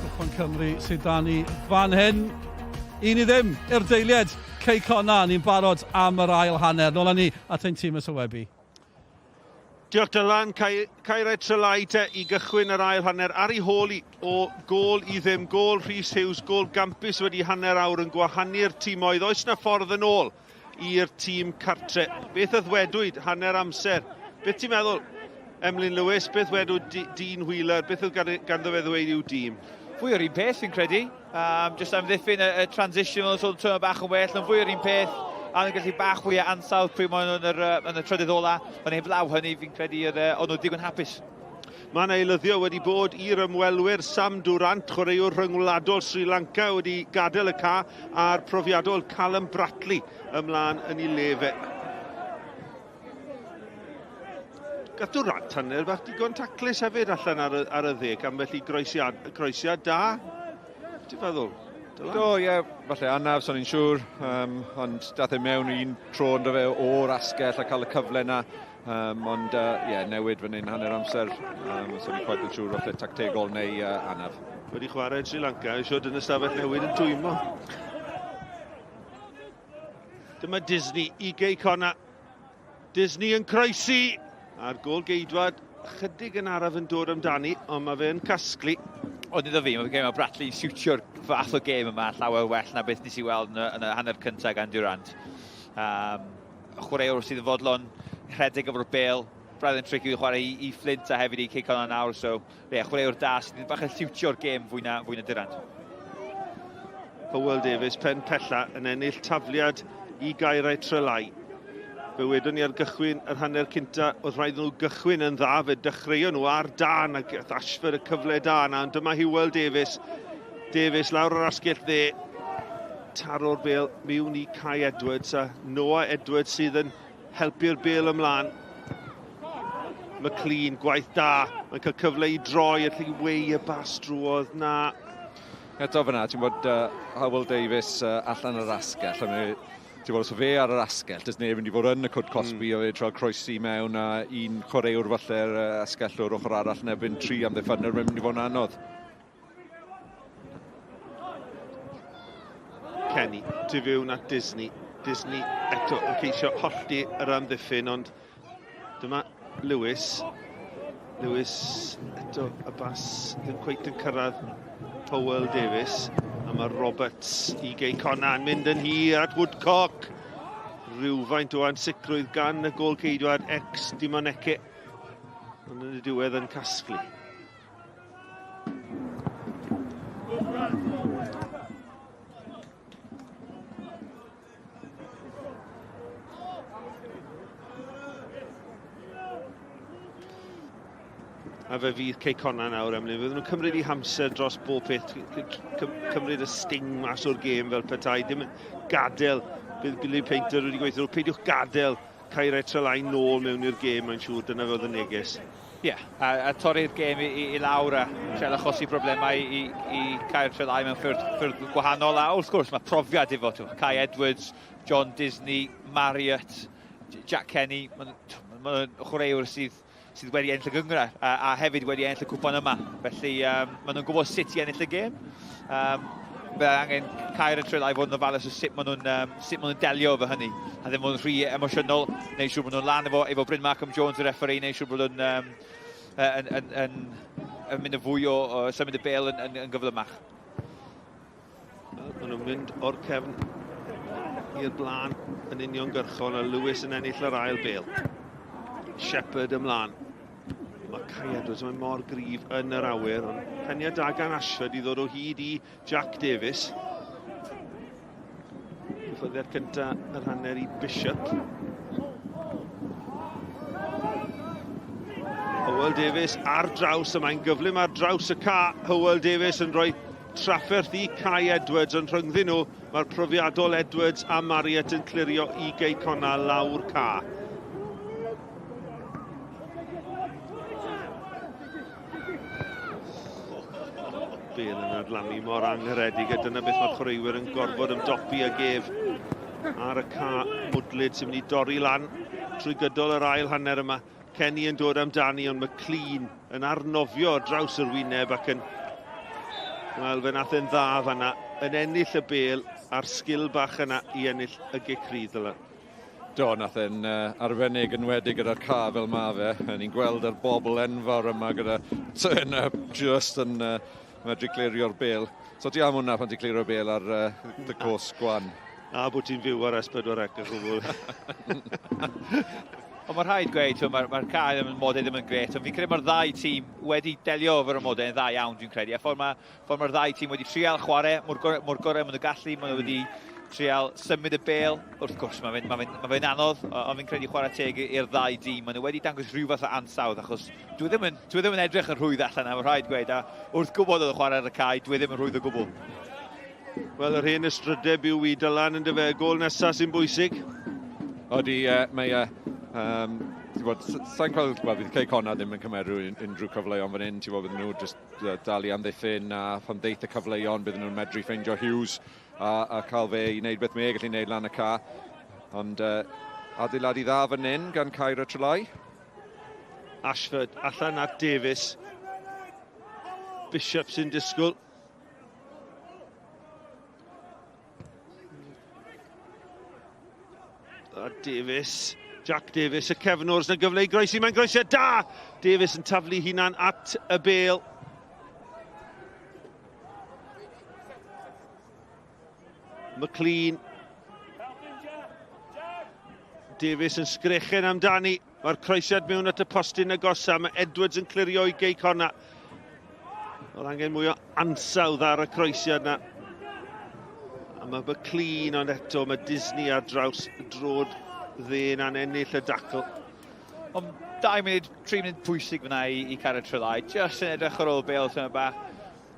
Cwpan Cymru sydd dan ni fan hyn. 1-0 i'r deiliad, Cei Connah, ni'n barod am yr ail hanner. Nôl â ni at ein tîm y sylwebu. Diolch Dylan, Caerau Trelai te i gychwyn yr ail hanner ar ei hôl i o gôl i ddim. Gôl Rhys Hughes, gôl gampus wedi hanner awr yn gwahanu'r timoedd. Oes na ffordd yn ôl i'r tîm cartre? Beth a ddwedwyd hanner amser? Beth ti'n meddwl, Emlyn Lewis? Beth ddwedwyd Dean Wheeler? Beth oedd ganddo fe ddweud i'w dîm? Fwy o'r un peth, fi'n credu. Jyst amddiffyn y, y transition fel sôn teimlo bach yn well, ond fwy o'r un peth, a nhw'n gallu bach fwy o ansawdd pryd maen nhw'n yn, yn y trydydd ola, ond heblaw hynny fi'n credu oedd o'n nhw digon hapus. Mae yna eilyddio wedi bod i'r ymwelwyr Sam Durant, chwaraewr rhyngwladol Sri Lanka, wedi gadael y ca a'r profiadol Callum Bratley ymlaen yn ei le fe. Gath Durant hanner bach digon taclus hefyd allan ar y, ar y dde, ambell i groesiad, croesiad da. Ti'n feddwl? Dylan? Do, ie, yeah, falle anaf, so'n i'n siŵr, ond dath e mewn un tro ynddo fe o'r asgell a cael y cyfle na, ond ie, yeah, newid fan hyn hanner amser, so'n i'n quite yn siŵr falle tactegol neu anaf. Wedi chwarae yn Sri Lanka, eisiau dyn ystafell newid yn twymo. Dyma Disney i Gei Connah. Disney yn croesi, a'r gôl geidwad chydig yn araf yn dod amdani, ond mae fe'n casglu. Ond iddo fi, mae'n gêm o Bradley siwtio'r fath o gêm yma llawer well na beth nes i weld yn y, yn y hanner cyntaf gan Durant. Chwaraewr sydd yn fodlon rhedeg efo'r bêl, braidd yn tricky i chwarae i, i Flint a hefyd i Cei Connah nawr, so ie, chwaraewr da sydd yn bach yn siwtio'r gêm fwy na, fwy na Durant. Hywel Davies, pen pella, yn ennill tafliad i Gaerau Trelai. Fe wedon ni ar gychwyn yr hanner cynta, oedd rhaid nhw gychwyn yn dda, fe dechreuon nhw ar dan ac Ashford y cyfle da yna, ond dyma Hywel Davies. Davies lawr yr asgell dde, taro'r bel mewn i Kai Edwards a Noah Edwards sydd yn helpu'r bel ymlaen. McLean, gwaith da, mae'n cael cyfle i droi, a wei y bas drwodd na. Eto fyna, ti'n bod Hywel Davies allan yr asgell, a mae, ti'n bod, os fe ar yr asgell, does neb mynd i fod yn y cwrt cosbi, mm. o fe trio croesi mewn a un chwaraewr falle'r asgell o'r ochr arall yn erbyn tri amddiffynwyr, mae'n mynd i fod yn anodd. Kenny, tu fewn at Disney. Disney eto yn ceisio hollti yr amddiffyn, ond dyma Lewis. Lewis eto y bas ddim cweit yn cyrraedd Howell Davies. A mae Roberts i Gei Connah yn mynd yn hir at Woodcock. Rhywfaint o ansicrwydd gan y gôl ceidwad ex Dimoneke. Ond yn y diwedd yn casglu. A fe fydd Cei Connah nawr, Emlyn. Fydden nhw'n cymryd eu hamser dros bob peth, cymryd y sting mas o'r gêm fel petai. Dim yn gadael, bydd Billy Painter wedi gweithio nhw, peidiwch gadael Caerau Trelai nôl mewn i'r gêm, mae'n siŵr, dyna fe oedd y neges. Ie, yeah, a, a torri'r gêm i, i, i lawr a trial achosi problemau i, i Caer Trelai mewn ffyrdd, ffyrdd gwahanol. A wrth gwrs mae profiad efo Kai Edwards, John Disney, Marriott, Jack Kenny, mae'n ma chwaraewr sydd, sydd wedi ennill y gynghrair a, a hefyd wedi ennill y cwpan yma. Felly um, maen nhw'n gwybod sut i ennill y gêm. Um, Fe angen Caer y Trelai fod yn ofalus o sut maen nhw'n um, sut maen nhw'n delio efo hynny. A ddim fod yn rhy emosiynol, neu siŵr bod nhw'n lan efo, efo Bryn Markham Jones y referee, neu siŵr bod nhw'n um, yn, yn, yn, yn mynd yn fwy o, o symud y bel yn, yn, yn gyflymach. Maen nhw'n mynd o'r cefn i'r blaen yn uniongyrchol a Lewis yn ennill yr ail bel. Shepherd ymlaen. Mae Kai Edwards, mae mor gryf yn yr awyr, ond peniad da gan Ashford i ddod o hyd i Jack Davies. Cyffyrddiad cynta yr hanner i Bishop. Hywel Davies ar draws, y mae'n gyflym ar draws y ca. Hywel Davies yn rhoi trafferth i Kai Edwards, ond rhyngddyn nhw mae'r profiadol Edwards a Marriott yn clirio i Gei Connah lawr ca. bel yn adlamu mor angharedig a dyna beth mae'r chwaraewyr yn gorfod ymdopi ag ef ar y ca mwdlyd sy'n mynd i dorri lan trwy gydol yr ail hanner yma. Kenny yn dod amdani ond McLean yn arnofio ar draws yr wyneb ac yn... Wel, fe nath e'n dda fanna, yn ennill y bel a'r sgil bach yna i ennill y gic rydd yna. Do, nath e'n uh, arbennig yn wedi gyda'r ca fel ma fe. Ni'n gweld yr bobl enfawr yma gyda turn up just yn uh, medru clirio'r bel. So ti am hwnna pan ti'n clirio'r bel ar uh, dy cos gwan. A bod ti'n fyw ar S4C y gwbl. Ond mae rhaid gweud, mae'r ma cae ddim yn modau ddim yn gret, ond fi'n credu mae'r ddau tîm wedi delio efo'r amodau yn dda iawn, dwi'n credu. A ffordd mae'r ffordd mae'r ddau tîm wedi trial chwarae mor gorau, mor gorau maen nhw'n gallu, maen nhw wedi trial symud y bel. Wrth gwrs, mae'n ma fe, ma fe anodd, ond fi'n credu chwarae teg i'r ddau dîm. Maen nhw wedi dangos rhyw fath o ansawdd, achos dwi ddim yn, dwi ddim yn edrych yn rhwydd allan, a mae rhaid gweud, a wrth gwybod oedd y chwarae ar y cae, dwi ddim yn rhwydd o gwbl. Wel, yr hen ystrydeb yw i Dylan yn dyfe. Gol nesaf sy'n bwysig. Odi, mae e... Um, ti'n bod, sa'n gweld, wel, fydd Cei Connah ddim yn cymeru unrhyw cyfleon fan hyn, ti'n bod, bydden nhw just dal i amddiffyn a pan ddeith y cyfleon bydden nhw'n medru ffeindio Hughes a, a cael fe i wneud beth mae e gallu wneud lan y ca. Ond uh, adeiladu dda fan hyn gan Caerau Trelai. Ashford allan at Davies. Bishop sy'n disgwyl. A Davies, Jack Davies, y cefnwr, sy'n gyfle i groesi, mae'n groesiad da! Davies yn taflu hunan at y bel. McLean. Davies yn sgrechen amdani. Mae'r croesiad mewn at y postyn agosa. Mae Edwards yn clirio i Gei Connah. Oedd angen mwy o ansawdd ar y croesiad na. A mae McLean ond eto mae Disney ar draws drod dde na'n ennill y dacl. Ond 2 munud, 3 munud pwysig fyna i, i Cara Trelai. Just yn edrych ar ôl Bale tyma bach.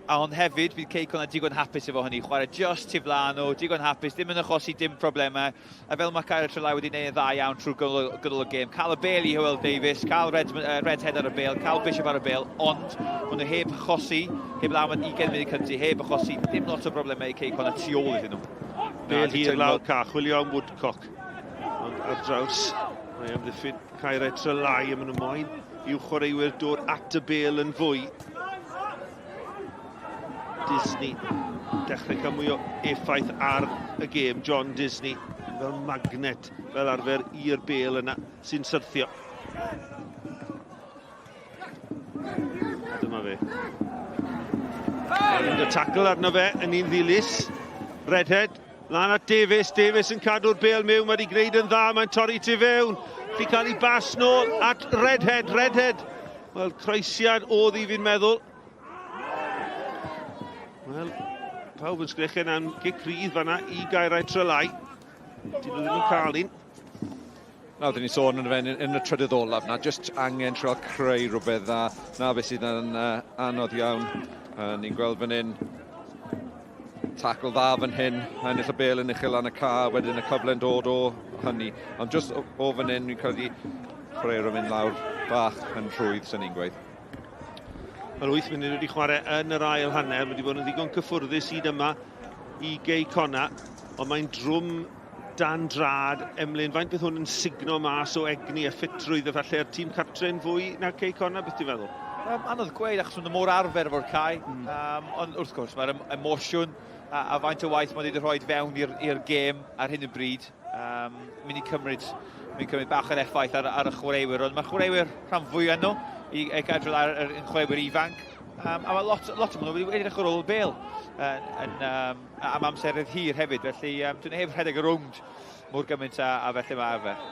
A ond hefyd, bydd Cei Connah digon hapus efo hynny, chwarae just tu flaen nhw, digon hapus, ddim yn achosi dim problemau. A fel mae Caer Trelai wedi gwneud yn dda iawn trwy gydol, gydol y gêm, cael y bel i Hywel Davies, cael Red, uh, Redhead ar y bel, cael Bishop ar y bel, ond maen nhw heb achosi, heb law am 20 munud cyntaf, heb achosi dim lot o broblemau i Cei Connah tu ôl iddyn nhw. Bel hir lawr ca, chwilio am Woodcock. Ond ar draws, mae amddiffyn Caerau Trelai a maen nhw moyn i'w chwaraewyr dod at y bel yn fwy. Disney dechrau cael mwy o effaith ar y gêm. John Disney fel magnet fel arfer i'r bel yna sy'n syrthio. A dyma fe. Mae'n y tackle arno fe yn un ddilys. Redhead, lan at Davies. Davies yn cadw'r bel mewn, mae wedi gwneud yn dda, mae'n torri tu fewn. Di cael ei bas nôl at Redhead. Redhead, wel, croesiad oedd i fi'n meddwl. Wel, pawb yn sgrechen am gic rydd fanna i Gaerau Trelai. Dyn nhw ddim yn cael un. Nawr, dyn ni'n sôn yn, yn, yn y trydydd olaf na, just angen trio creu rhywbeth dda. Na beth sydd yn uh, anodd iawn. Uh, ni'n gweld fan hyn, tacl dda fan hyn, ennill y bel yn uchel lan y ca, wedyn y cyfle'n dod o hynny. Ond just o, o fan hyn, ni'n credu chwaraewr yn mynd lawr bach yn rhwydd, sy'n ni'n gweud. Mae'r 8 munud wedi chwarae yn yr ail hanner. Mae wedi bod yn ddigon cyffwrddus hyd yma i Gei Conna, ond mae'n drwm dan drad. Emlyn, faint bydd hwn yn signo mas o egni a ffitrwydd a falle'r tîm cartre'n fwy na Cei Conna, beth ti'n feddwl? Um, anodd gweud achos maen nhw mor arfer efo'r cae, mm. um, ond wrth gwrs mae'r emosiwn a, a faint o waith mae wedi rhoi fewn i'r gêm ar hyn o bryd. Um, mynd i cymryd, mynd i cymryd bach o'r effaith ar, ar y chwaraewyr, ond mae'r chwaraewyr rhan fwyaf nhw i, i gadw ar, ar, yn chwaraewyr ifanc. Um, a mae lot, lot o'n nhw wedi edrych ar ôl y bel yn, yn, um, am amserydd hir hefyd, felly um, dwi'n heb rhedeg y rownd mor gymaint a, a felly mae arfer.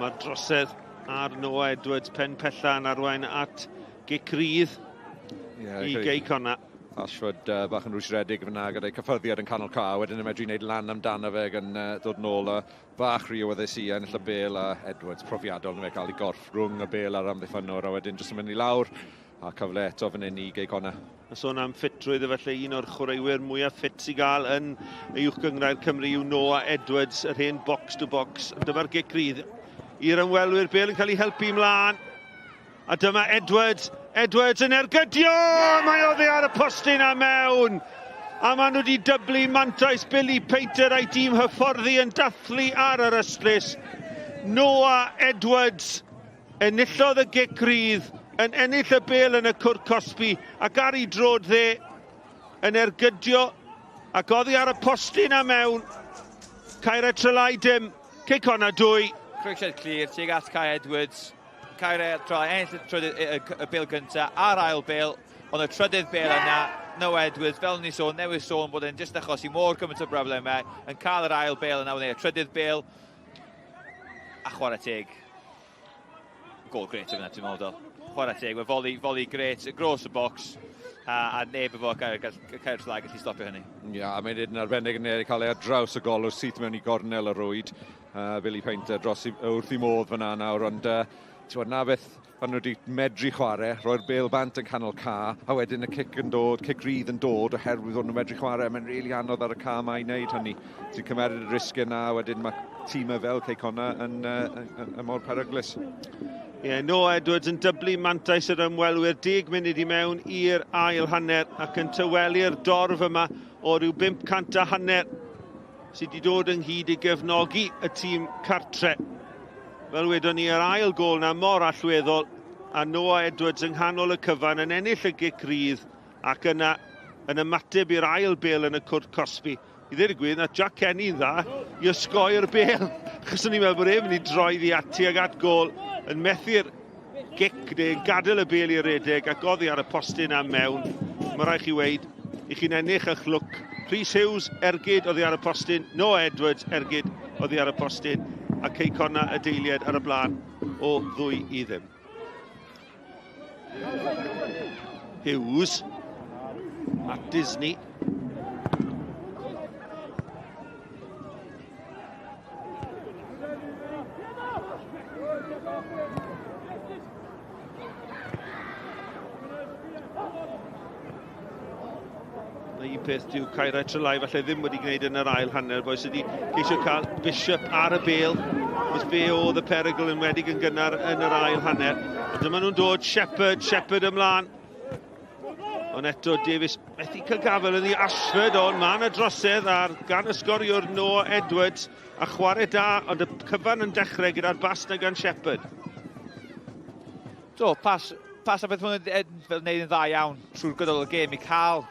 Mae'r drosedd ar Noah Edwards, pen pella yn arwain at gic rydd yeah, i Gei Connah. Ashford uh, bach yn rwystredig fyna gyda'i cyffyrddiad yn canol ca, wedyn yn medru wneud lan amdano fe gan uh, dod nôl a bach rhy awyddus i ennill y bel a Edwards profiadol yn fe cael ei gorff rhwng y bel a'r amddiffynnwr a wedyn jyst yn mynd i lawr a cyfle eto fan hyn i Gei Connah. A sôn am ffitrwydd, efallai un o'r chwaraewyr mwyaf ffit sy'n gael yn y Uwch Gynghrair Cymru yw Noah Edwards, yr hen box to box. Dyma'r gic rydd i'r ymwelwyr, bel yn cael ei helpu ymlaen. A dyma Edwards. Edwards yn ergydio! Mae oddi ar y postyn a mewn! A maen nhw wedi dyblu mantais Billy Painter a'i dîm hyfforddi yn dathlu ar yr ystlys. Noah Edwards enillodd y gic rydd, yn ennill y bêl yn y cwrt cosbi ac ar ei droed dde yn ergydio ac oddi ar y postyn a mewn. Caerau Trelai dim, Cei Connah 2. Croesiad clir tuag at Kai Edwards. Caerau Trelai ennill y, trydydd, y, y, y bêl gyntaf a'r ail bêl, ond y trydydd bêl yna, Noah Edwards, fel ni sôn, newydd sôn bod e'n jyst achosi mor gymaint o broblemau, yn cael yr ail bêl yna, neu y trydydd bêl, a chwarae teg. Gol gret yna, ti'n meddwl, Chwarae teg, mae volley, volley gret, gros y box, a, a neb efo Caer, Caer Trelai gallu stopio hynny. Ia, yeah, a mae'n yn arbennig yn ei cael ei ar draws y golwr syth mewn i gornel y rwyd. Billy Painter dros i, wrth i modd fyna nawr, ond ti'n na beth pan nhw wedi medru chwarae, rhoi'r bêl bant yn canol ca, a wedyn y cic yn dod, cic rydd yn dod oherwydd fod nhw'n medru chwarae. Mae'n rili really anodd ar y ca yma i wneud hynny. Ti'n cymeryd y risg yna, a wedyn mae tîmau fel Cei Connah yn, yn, yn, yn mor peryglus. Ie, yeah, Noah Edwards yn dyblu mantais yr ymwelwyr, 10 munud i mewn i'r ail hanner ac yn tywelu'r dorf yma o ryw 500 a hanner sydd wedi dod ynghyd i gefnogi y tîm cartre. Fel wedon ni, yr ail gôl na mor allweddol a Noah Edwards yng nghanol y cyfan yn ennill y gic rydd ac yna yn ymateb i'r ail bêl yn y cwrt cosbi. I ddweud y gwir, na Jack Kenny'n dda i osgoi'r bêl. Achos o'n i'n meddwl bod e'n mynd i droi ddi ati ag at gôl yn methu'r gic neu yn gadael y bêl i redeg ac oddi ar y postyn am mewn. Mae rhaid chi weud, i chi'n ennill eich lwc. Rhys Hughes, ergyd oddi ar y postyn. Noah Edwards, ergyd oddi ar y postyn. A Cei Connah y deiliad ar y blaen o 2-0. Hughes at Disney. Na un peth dyw Caerau Trelai falle ddim wedi gwneud yn yr ail hanner, boes ydi ceisio cael Bishop ar y bêl. Os fe oedd y perygl yn wedig yn gynnar yn yr ail hanner. Ond dyma nhw'n dod, Shepherd, Shepherd ymlaen. Ond eto Davies methu cael gafael yn ei Ashford, ond mae yna drosedd ar gan y sgoriwr Noah Edwards a chwarae da, ond y cyfan yn dechrau gyda'r bas na gan Shepherd. Do, pas, pas a beth maen nhw'n fel wneud yn dda iawn trwy'r gydol y gêm i cael,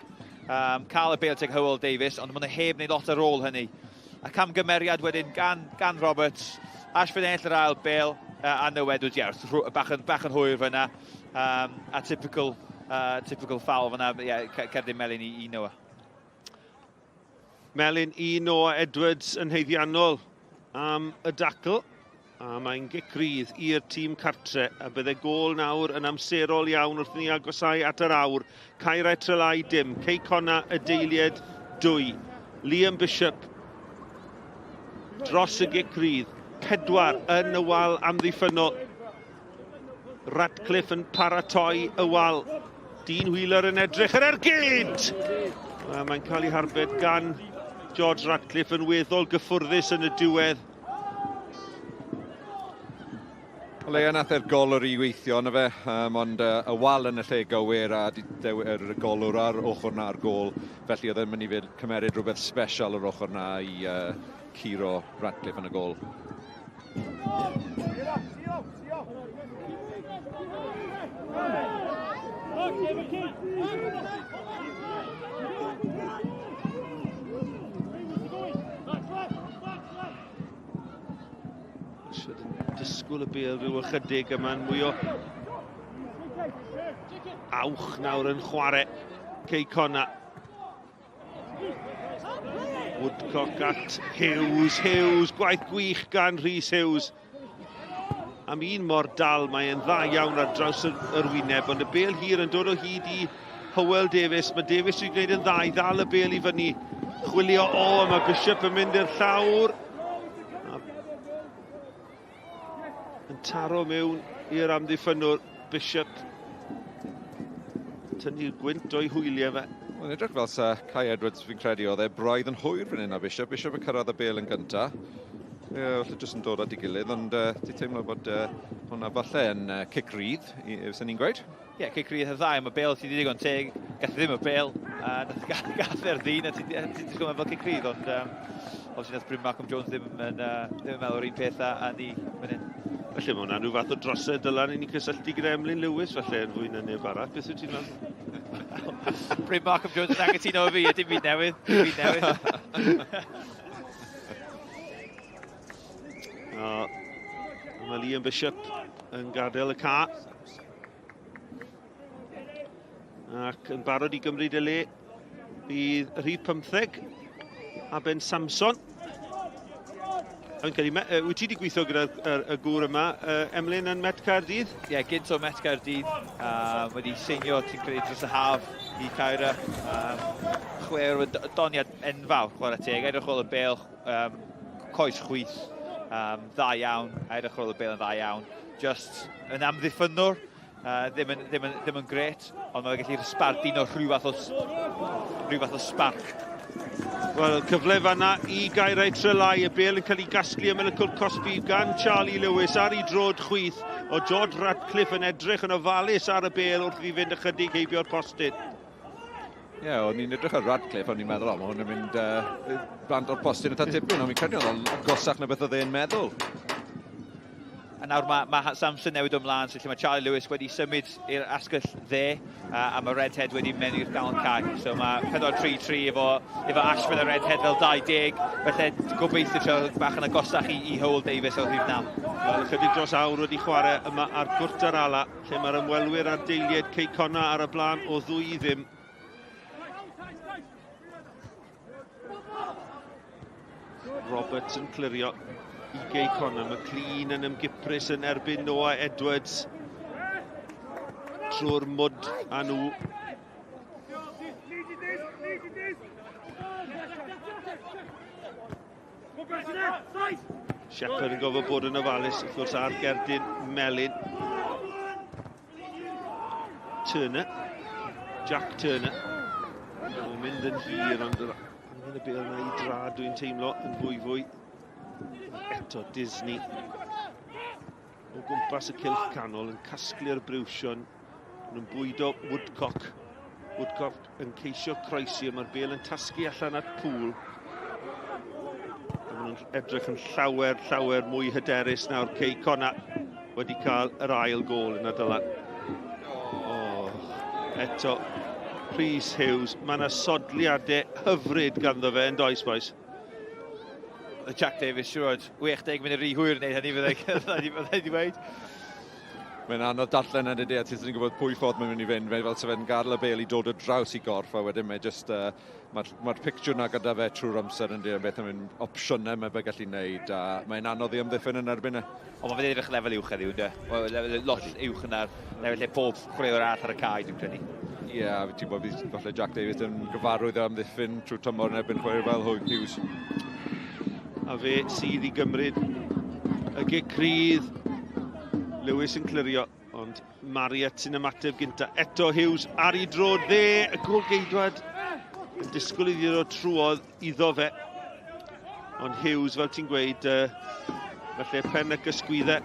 um, cael y bêl teg Hywel Davies, ond maen nhw heb wneud lot ar ôl hynny. A camgymeriad wedyn gan, gan Roberts, Ashford ennill yr ail bêl, a Noah Edwards, ie, yeah, bach yn, bach yn hwyr fyna. Um, a typical, typical foul fyna, ie, yeah, cerdyn melyn i, i Noah. Melyn i Noah Edwards yn haeddiannol am y dacl. A mae'n gic rydd i'r tîm cartre a bydde gôl nawr yn amserol iawn wrth ni agosau at yr awr. Caerau Trelai dim, Cei Connah y deiliad 2. Liam Bishop dros y gic rydd. 4 yn y wal amddiffynnol. Ratcliffe yn paratoi y wal. Dean Wheeler yn edrych yr ergyd! Mae'n cael ei harbed gan George Ratcliffe yn weddol gyffwrddus yn y diwedd. O leia nath e'r golwr i weithio yna fe, um, ond uh, y wal yn y lle gywir a yr golwr ar ochr na ar gôl, felly oedd e'n mynd i fynd cymeryd rhywbeth special yr ochr na i uh, curo Ratcliffe yn y gôl. Disgwyl y bêl rhyw ychydig yma'n mwy o awch nawr yn chwarae Cei Connah. Woodcock at Hughes, Hughes, gwaith gwych gan Rhys Hughes. Am un mor dal, mae'n dda iawn ar draws yr, yr wyneb, ond y bêl hir yn dod o hyd i Hywel Davies. Mae Davies wedi gwneud yn dda i ddal y bêl i fyny. Chwilio, o, mae Bishop yn mynd i'r llawr. A yn taro mewn i'r amddiffynnwr Bishop. Tynnu'r gwynt o'i hwyliau fe. Mae'n edrych fel sa Kai Edwards fi'n credu oedd e braidd yn hwyr fan hyn a Bishop. Bishop yn cyrraedd y bêl yn gynta. Ie, yeah, falle jyst yn dod at ei gilydd, ond ti'n teimlo bod hwnna falle yn cic rydd, fysen ni'n gweud? Ie, yeah, cic rydd y ddau, mae Bale ti wedi digon teg, gath ddim y Bale, a gath e'r ddyn, a ti'n disgwyl fel cic rydd, ond obviously nath Bryn Malcolm Jones ddim yn, ddim yn meddwl yr un peth a ni fan hyn. Felly mae hwnna'n rhyw fath o drosedd Dylan i ni cysylltu gyda Emlyn Lewis, falle yn fwy na neb arall. Beth wyt ti'n meddwl? Bryn Malcolm Jones yn anghytuno efo fi, a dim byd newydd. Dim byd newydd. O, mae Liam Bishop yn gadael y ca. Ac yn barod i gymryd y le bydd rhif 15 a Ben Samson. Yn credu, wyt ti wedi gweithio gyda'r y, y gŵr yma, Emlyn, yn Met Caerdydd? Ie, yeah, gynt o Met Caerdydd. Wedi seinio, ti'n credu, dros y haf i Caera. Chwer o doniad enfawr, chwarae teg. Edrych ôl y bel, coes chwith, dda iawn. Edrych ôl y bel yn dda iawn. Just yn amddiffynnwr, ddim yn, ddim yn, ddim yn gret, ond mae'n gallu sbardino rhyw fath o, rhyw fath o spark. Wel, cyfle fanna i Gaerau Trelai, y bel yn cael ei gasglu ymyl y cwrt cosbi gan Charlie Lewis ar ei drod chwith o George Radcliffe yn edrych yn ofalus ar y bel wrth iddi fynd ychydig heibio'r postyn. Ie, yeah, o'n i'n edrych ar Radcliffe, o'n i'n meddwl, o, mae hwn yn mynd bant o'r postyn eitha tipyn, ond fi'n credu oedd o'n agosach na beth oedd e'n meddwl. A nawr mae, mae Samson newid ymlaen, so lle mae Charlie Lewis wedi symud i'r asgell dde, a mae Redhead wedi mynd i'r ganol cae. So mae 4-3-3 efo, efo Ashford a Redhead fel 20, felly gobeithio trio bach yn agosach i, i Howell Davies o'r rhif 9. Wel, ychydig dros awr wedi chwarae yma ar gwrt ar ala, lle mae'r ymwelwyr a'r deiliaid Cei Connah ar y blaen o 2-0. Roberts yn clirio i Gei Connah. McLean yn ymgiprys yn erbyn Noah Edwards trwy'r mwd a nhw. Shepherd yn gofod bod yn ofalus, wrth gwrs, ar gerdyn melyn. Turner. Jack Turner. Mae'n mynd yn hir, ond angen y bêl yna i dra, dwi'n teimlo, yn fwy fwy. Eto Disney o gwmpas y cylch canol yn casglu'r briwsion. Nhw'n bwydo Woodcock. Woodcock yn ceisio croesi, ond mae'r bêl yn tasgu allan at Pŵl. Maen nhw'n edrych yn llawer, llawer mwy hyderus nawr. Cei Connah wedi cael yr ail gôl yna Dylan. Oh, eto, Rhys Hughes. Mae yna sodliadau hyfryd ganddo fe yn does, boys? Jack Davies, siwr, 60 munud rhy hwyr yn gwneud hynny, fyddai wedi dweud. Mae'n anodd darllen yn dydy, a ti ddim yn gwybod pwy ffordd mae'n mynd i fynd. Fe fel se fe'n gadael y bel i dod o draws i gorff, a wedyn mae just, mae'r ma pictiwr na gyda fe trwy'r amser yn dweud beth yn opsiynau mae fe gallu gwneud, a mae'n anodd i amddiffyn yn erbyn e. Ond mae'n edrych lefel uwch heddiw, ynddo? Lot uwch yna'r lefel lle pob chwaraewr arall ar y cae, dwi'n credu. Ie, yeah, ti'n gwybod, bydd falle Jack Davies yn gyfarwydd o amddiffyn trwy tymor yn erbyn chwaraewyr fel Hughes. A fe sydd i gymryd y gic rydd. Lewis yn clirio, ond Marriott sy'n ymateb gynta. Eto Hughes ar ei drod dde, y gol geidwad yn disgwyl iddi ddod trwodd iddo fe. Ond Hughes, fel ti'n gweud, falle pen ac ysgwyddau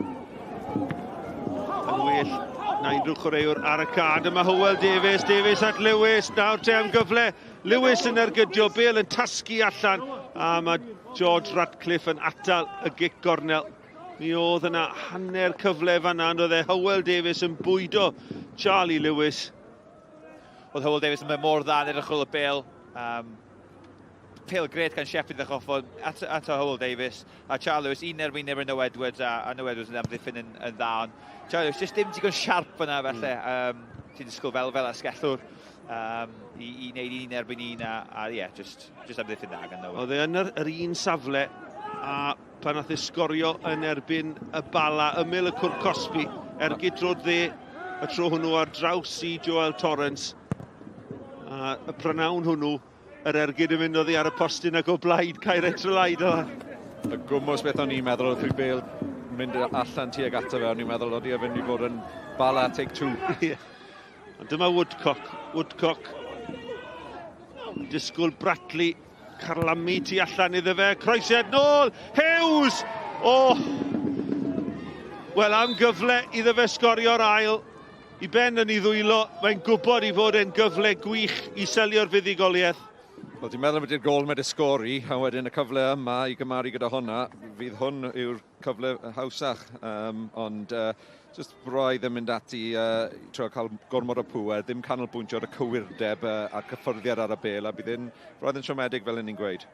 yn well na unrhyw chwaraewr ar y cad. Yma Hywel Davies, Davies at Lewis, nawr te am gyfle. Lewis yn ergydio, Bale yn tasgu allan, a mae George Radcliffe yn atal y gic gornel. Mi oedd yna hanner cyfle fan'na, ond oedd e Hywel Davies yn bwydo Charlie Lewis. Oedd Hywel Davies yn mynd mor dda yn edrych y bel. Pêl gret gan Sheffield ddech off at, at Hywel Davies a Charlie Lewis un erbyn erbyn Noah Edwards a Noah Edwards yn amddiffyn yn, yn dda ond Charlie Lewis just dim digon siarp yna felly. Ti'n disgwyl fel fel asgellwr i, i wneud un erbyn un a yeah, just amddiffyn dda gan Noah. Oedd e yn yr, yr un safle a pan nath e sgorio yn erbyn y Bala ymyl y cwrt cosbi ergyd drod dde y tro hwnnw ar draws i Joel Torrance. A y prynawn hwnnw, yr ergyd yn mynd oddi ar y postyn ac o blaid Caerau Trelai. Y gwmws beth o'n i'n meddwl oedd rhyw bel mynd allan tuag ato fe, o'n i'n meddwl oedd i fynd i fod yn Bala take two. Yeah. Ond dyma Woodcock. Woodcock. Disgwyl Bradley carlamu tu allan iddo fe. Croesiad nôl. Hughes! O! Wel, am gyfle iddo fe sgorio'r ail. I ben yn ei ddwylo, mae'n gwybod ei fod e'n gyfle gwych i selio'r fuddugoliaeth. Wel, ti'n meddwl ambiti'r gôl mae 'di sgori, a wedyn y cyfle yma i gymaru gyda honna, fydd hwn yw'r cyfle hawsach. Um, ond uh, just braidd yn mynd ati uh, trio cael gormod o pŵer, ddim canolbwyntio ar y cywirdeb uh, a'r cyffyrddiad ar y bel, a bydd yn braidd yn siomedig fel yn ni'n gweud.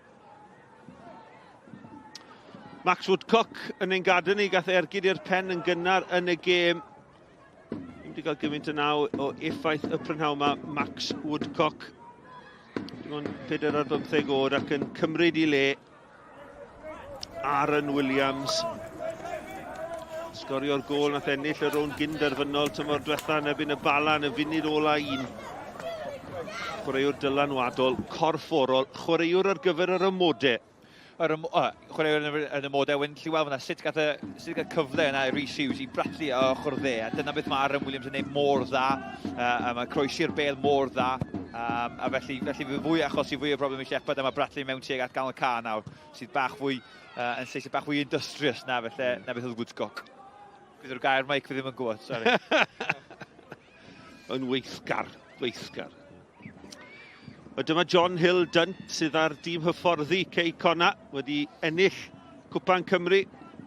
Max Woodcock yn ein gadael ni, gath ergyd i'r pen yn gynnar yn y gêm. Ddim wedi cael gymaint o naw o effaith y prynhawn yma, Max Woodcock. Dim ond 4 ar 15 oed ac yn cymryd i le Aaron Williams. Sgorio'r gôl nath ennill y rownd gynderfynol tymor diwetha yn erbyn y Bala yn y funud ola un. Chwaraewr dylanwadol, corfforol, chwaraewr ar gyfer yr ymodau. yr ym, uh, chwaraewyr yn, yn y mod Ewen, lli weld fyna sut gath y, sut gath cyfle yna i Rhys Hughes i brathu o ochr dde, a dyna beth mae Aaron Williams yn gwneud mor dda, uh, a mae croesi'r bel mor dda, um, a felly, felly fy fwy achos i fwy o broblem i Shepard, a mae Bradley mewn tuag at ganol ca nawr, sydd bach fwy, uh, yn seisio bach fwy industrious na, felly, na beth oedd Woodcock. Bydd o'r gair Mike, fi ddim yn gwybod, sorry. yn weithgar, weithgar. A dyma John Hill Dunt sydd ar dîm hyfforddi Cei Conna wedi ennill Cwpan Cymru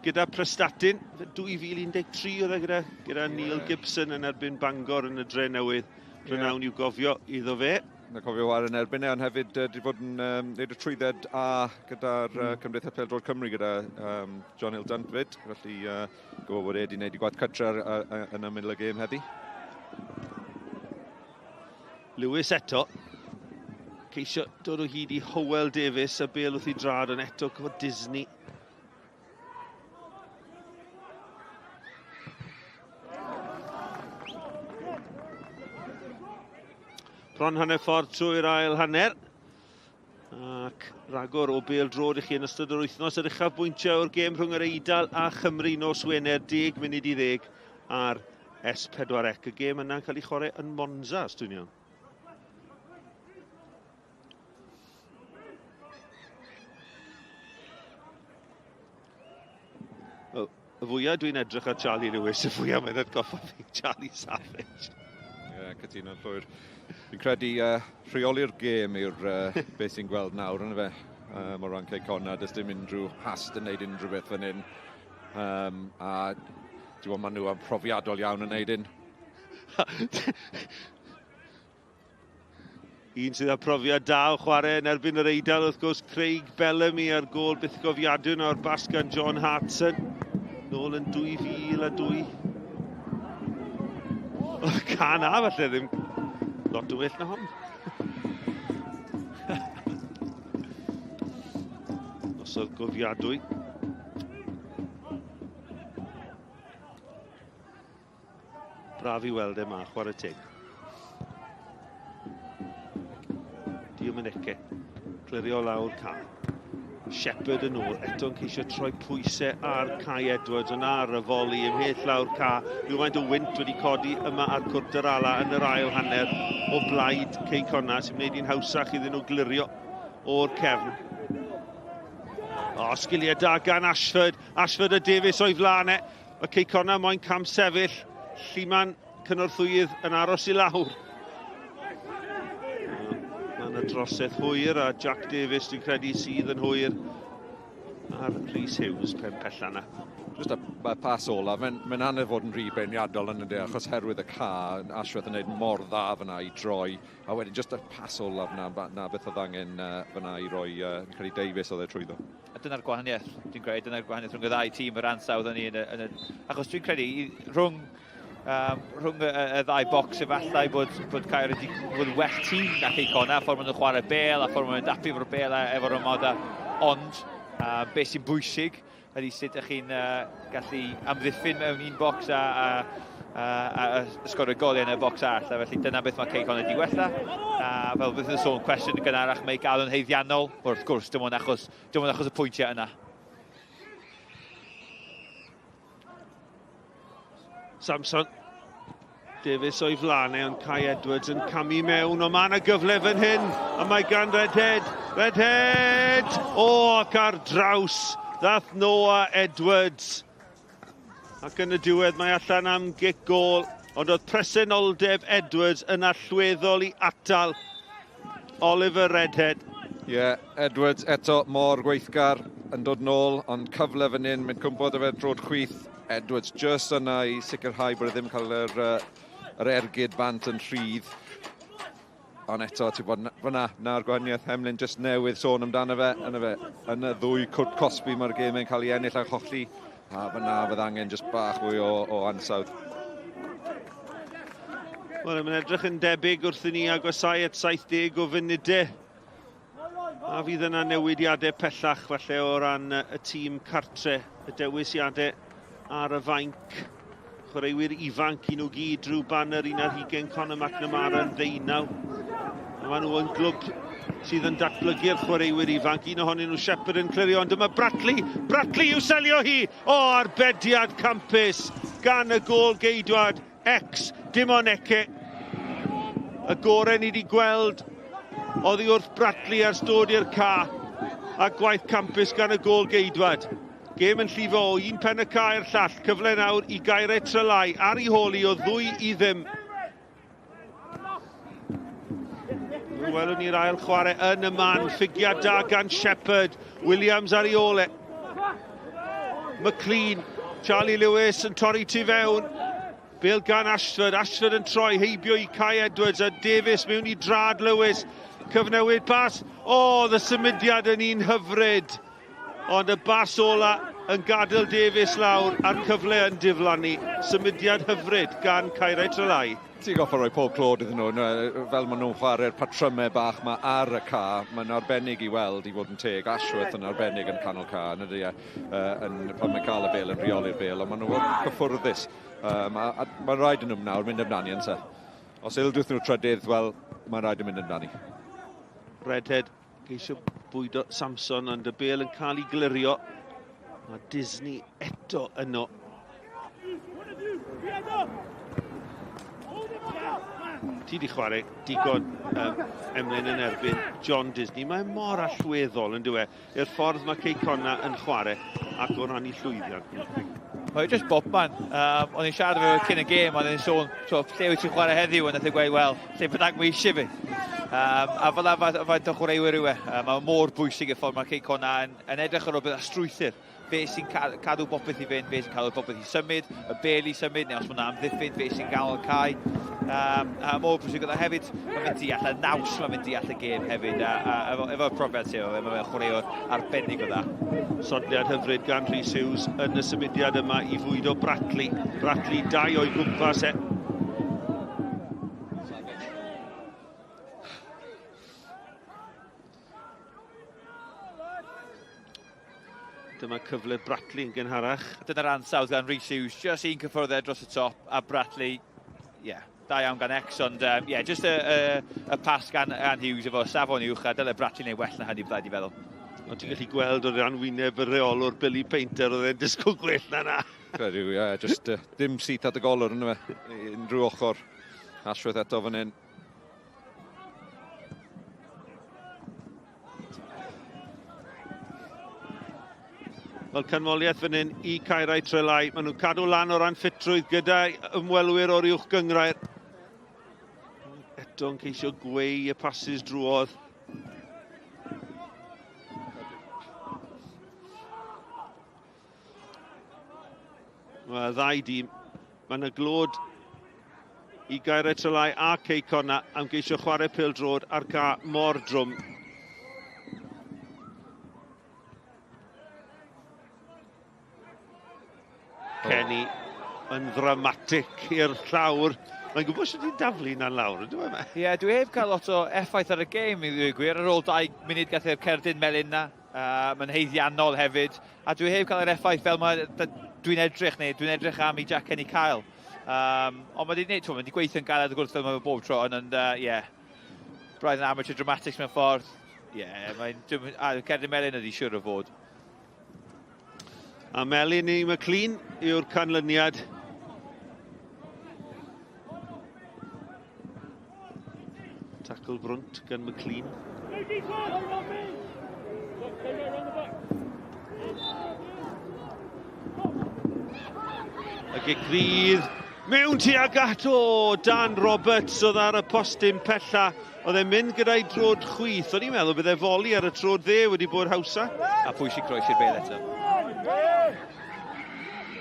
gyda Prestatyn. 2013 oedd e gyda, gyda Neil Gibson yn erbyn Bangor yn y dre newydd. Prynawn yeah. i'w gofio iddo fe. Na cofio war yn erbyn e, ond hefyd wedi bod yn um, neud y trwydded A gyda'r mm. Cymdeithas Pêl-droed Cymru gyda um, John Hill Dunt fyd. Felly uh, gwybod bod e wedi gwneud i gwaith cytre yn ymyl y gêm heddi. Lewis eto. Ceisio dod o hyd i Howell Davies a bel wrth i drad, ond eto cyfod Disney. Bron hanner ffordd trwy'r ail hanner. Ac ragor o bêl drod i chi yn ystod yr wythnos. Yr uchaf bwyntiau o'r gêm rhwng yr Eidal a Chymru nos Wener, 10 munud i ddeg ar S4C. Y gêm yna'n cael ei chwarae yn Monza, os dwi'n iawn. Wel, y fwyaf dwi'n edrych ar Charlie Lewis, y fwyaf mae'n atgoffa fi Charlie Savage. Ie, yeah, cytuno'n llwyr. Fi'n credu uh, rheoli'r gêm yw'r uh, beth sy'n gweld nawr, yna fe. Um, o ran Cei Connah, does dim unrhyw hast yn neud unrhyw beth fan hyn. Um, a ti'n gwybod, maen nhw yn profiadol iawn yn neud hyn. Un sydd â profiad da o chwarae yn erbyn yr Eidal, wrth gwrs, Craig Bellamy ar gôl bythgofiadwy o'r bas gan John Hartson. Nôl yn 2002. Can a falle ddim lot o well na hon. Nosodd gofiadwy. Braf i weld e ma, chwarae teg. Diomeneke, clirio lawr ca. Shepherd yn ôl, eto'n ceisio troi pwysau ar Kai Edwards, ond ar y foli ymhell lawr ca. Rhywfaint o wynt wedi codi yma ar cwrt yr ala yn yr ail hanner o blaid Cei Connah, sy'n gwneud hi'n hawsach iddyn nhw glirio o'r cefn. O, sgiliau da gan Ashford. Ashford a Davies o'i flaen e. Mae Cei Connah moyn camsefyll. Lluman cynorthwyydd yn aros i lawr. Mae yna drosedd hwyr a Jack Davies dwi'n credu sydd yn hwyr ar Rhys Hughes pen pella yna. Just y, y pas olaf, mae'n mae anodd fod yn rhy beirniadol yn y de, achos herwydd y ca, Ashworth yn gwneud mor dda fyna i droi, a wedyn just y pas olaf na, na beth oedd angen uh, fyna i roi, uh, credu Davies oedd e trwyddo. A dyna'r gwahaniaeth, dwi'n credu, dyna'r gwahaniaeth rhwng y ddau tîm, yr ansawdd yn yn y, yn y... Achos dwi'n credu, rhwng, um, rhwng y, y ddau bocs efallai bod, bod Caer wedi bod yn well tîm na Cei Connah, ffordd maen nhw'n chwarae bel a ffordd maen nhw'n dapu efo'r bel a efo'r ymoda. Ond, uh, beth sy'n bwysig ydy sut ydych chi'n uh, gallu amddiffyn mewn un bocs a, a, a, a, a sgorio goliau yn y bocs arall. A felly dyna beth mae Cei Connah wedi wella. A fel beth yn sôn cwestiwn yn gynharach, mae ei gael yn haeddiannol. Wrth gwrs, dim ond achos, dim ond achos y pwyntiau yna. Samson Davies o'i flaen e, ond Kai Edwards yn camu mewn, ond mae yna gyfle fan hyn, a mae gan Redhead, Redhead! O, ac ar draws Ddath Noah Edwards. Ac yn y diwedd mae allan am gic gôl, ond oedd presenoldeb Edwards yn allweddol i atal Oliver Redhead. Ie, yeah, Edwards eto mor gweithgar yn dod nôl, ond cyfle fan hyn, mynd cwmpodd efe drod chwith. Edwards just yna i sicrhau bod e ddim cael yr, yr ergyd bant yn rhydd. Ond eto, ti'n bod, fyna, na'r gwahaniaeth, Hemlin jyst newydd sôn amdano fe, yna fe, yn y ddwy cwrt cosbi mae'r gêm yn cael ei ennill a cholli, a fyna fydd angen jyst bach fwy o, o ansawdd. Wel, mae'n edrych yn debyg wrth i ni agosau at 70 o funudau. A fydd yna newidiadau pellach falle o ran y tîm cartre, y dewisiadau ar y fainc. Chwaraewyr ifanc i nhw gyd drwy banner 21 Conor McNamara yn ddeunaw. A maen nhw yn glwb sydd yn datblygu'r chwaraewyr ifanc. Un ohonyn nhw Shepherd yn clirio, ond dyma Bratley. Bratley i'w selio hi! O, arbediad campus gan y gôl geidwad ex Dimoneke. Y gorau ni wedi gweld oddi wrth Bratley ers dod i'r ca a gwaith campus gan y gôl geidwad. Gêm yn llifo o un pen y ca i'r llall. Cyfle nawr i Gaerau Trelai ar ei hôl hi o 2-0. Welwn ni'r ail chwarae yn y man. Ffigiad da gan Shepherd. Williams ar ei ôl e. McLean. Charlie Lewis yn torri tu fewn. Bêl gan Ashford. Ashford yn troi heibio i Kai Edwards a Davies mewn i drad Lewis. Cyfnewid pas. O, oh, y symudiad yn un hyfryd. Ond y bas ola yn gadael Davies lawr a'r cyfle yn diflannu. Symudiad hyfryd gan Caerau Trelai. Ti'n goffa rhoi pob clod iddyn nhw, fel maen nhw'n chwarae'r patrymau bach ma ar y ca, mae'n arbennig i weld i fod yn teg. Ashworth yn arbennig yn canol ca, yn ydy, yn, pan mae'n cael y bel yn rheoli'r bel, ond maen nhw'n cyffwrddus. Um, a, a mae'n rhaid yn nhw nawr mynd amdani yn se. Os ildwth nhw trydydd, wel, mae'n rhaid yn mynd amdani. Redhead geisio bwydo Samson, ond y bel yn cael ei glirio. Mae Disney eto yno. Ti di chwarae digon um, Emlyn yn erbyn John Disney. Mae mor allweddol yn dywe i'r ffordd mae Cei Connah yn chwarae ac o ran i llwyddiant. Mae just bobman. Um, o'n i'n siarad efo cyn y gêm, o'n i'n sôn, so, lle wyt ti'n chwarae heddiw? A nath e gweud, wel, lle bynnag mae eisiau fi. Um, a fel faint o chwaraewyr yw e. Um, mae mor bwysig y ffordd mae Cei Connah yn, yn edrych ar rhywbeth a strwythur. Fe sy'n cadw bopeth i fynd, fe sy'n cadw bopeth i symud, y bel i symud, neu os mae'n amddiffyn, fe sy'n gael y cae. Um, a mor bwysig oedd e hefyd, mae'n mynd deall y naws, mae'n mynd deall y gêm hefyd, a, a efo, efo'r profiad sydd efo, mae fe'n chwaraewr arbennig o dda. Sodliad hyfryd gan Rhys Hughes yn y symudiad yma i fwydo Bratley. Bratley dau o'i gwmpas e. Dyma cyfle Bratley yn gynharach. Dyna'r ansawdd gan Rhys Hughes, just un cyffwrdd dros y top, a Bratley, ie, yeah, da iawn gan X, ond ie, um, yeah, just y, y, y pas gan, gan Hughes efo safon uwch, a dyle Bratley neu well na hynny byddai di feddwl. Ond ti'n gallu gweld o ran wyneb y rheolwr Billy Painter, oedd e'n disgwyl gwell na na. Credu, ie, yeah, just uh, dim syth at y golwr yn fe, unrhyw ochr. Ashworth eto fan hyn. Wel, canmoliaeth fan hyn i Caerau Trelai. Maen nhw'n cadw lan o ran ffitrwydd gyda ymwelwyr o'r uwch gyngrair. Eto'n ceisio gweu y pasys drwodd. Mae ddau dîm. Mae yna glod i Gaerau Trelai a Cei Connah am geisio chwarae pêl-droed ar ca mor drwm. Kenny yn ddramatig i'r llawr. Mae'n gwybod sut i daflu na'n lawr, ydw e? Ie, yeah, dwi heb cael lot o effaith ar y gêm i ddweud gwir. Ar ôl 2 munud gath e'r cerdyn melyn na. Uh, mae'n heiddiannol hefyd. A dwi heb cael yr effaith fel mae dwi'n edrych neu dwi'n edrych am i Jack Kenny cael. Um, ond mae wedi gwneud, mae wedi gweithio'n galed wrth gwrs fel mae bob tro, ond uh, yeah, braidd yn amateur dramatics mewn ffordd. Ie, yeah, mae'n... A cerdyn melyn ydi siwr o fod. A melyn i McLean yw'r canlyniad. Tackle brwnt gan McLean. Gic rydd. Mewn tuag at o Dan Roberts oedd ar y postyn pella. Oedd e'n mynd gyda'i drod chwith. O'n i'n meddwl bydde foli ar y trod dde wedi bod hawsa. A pwy sy'n croesi'r bel eto?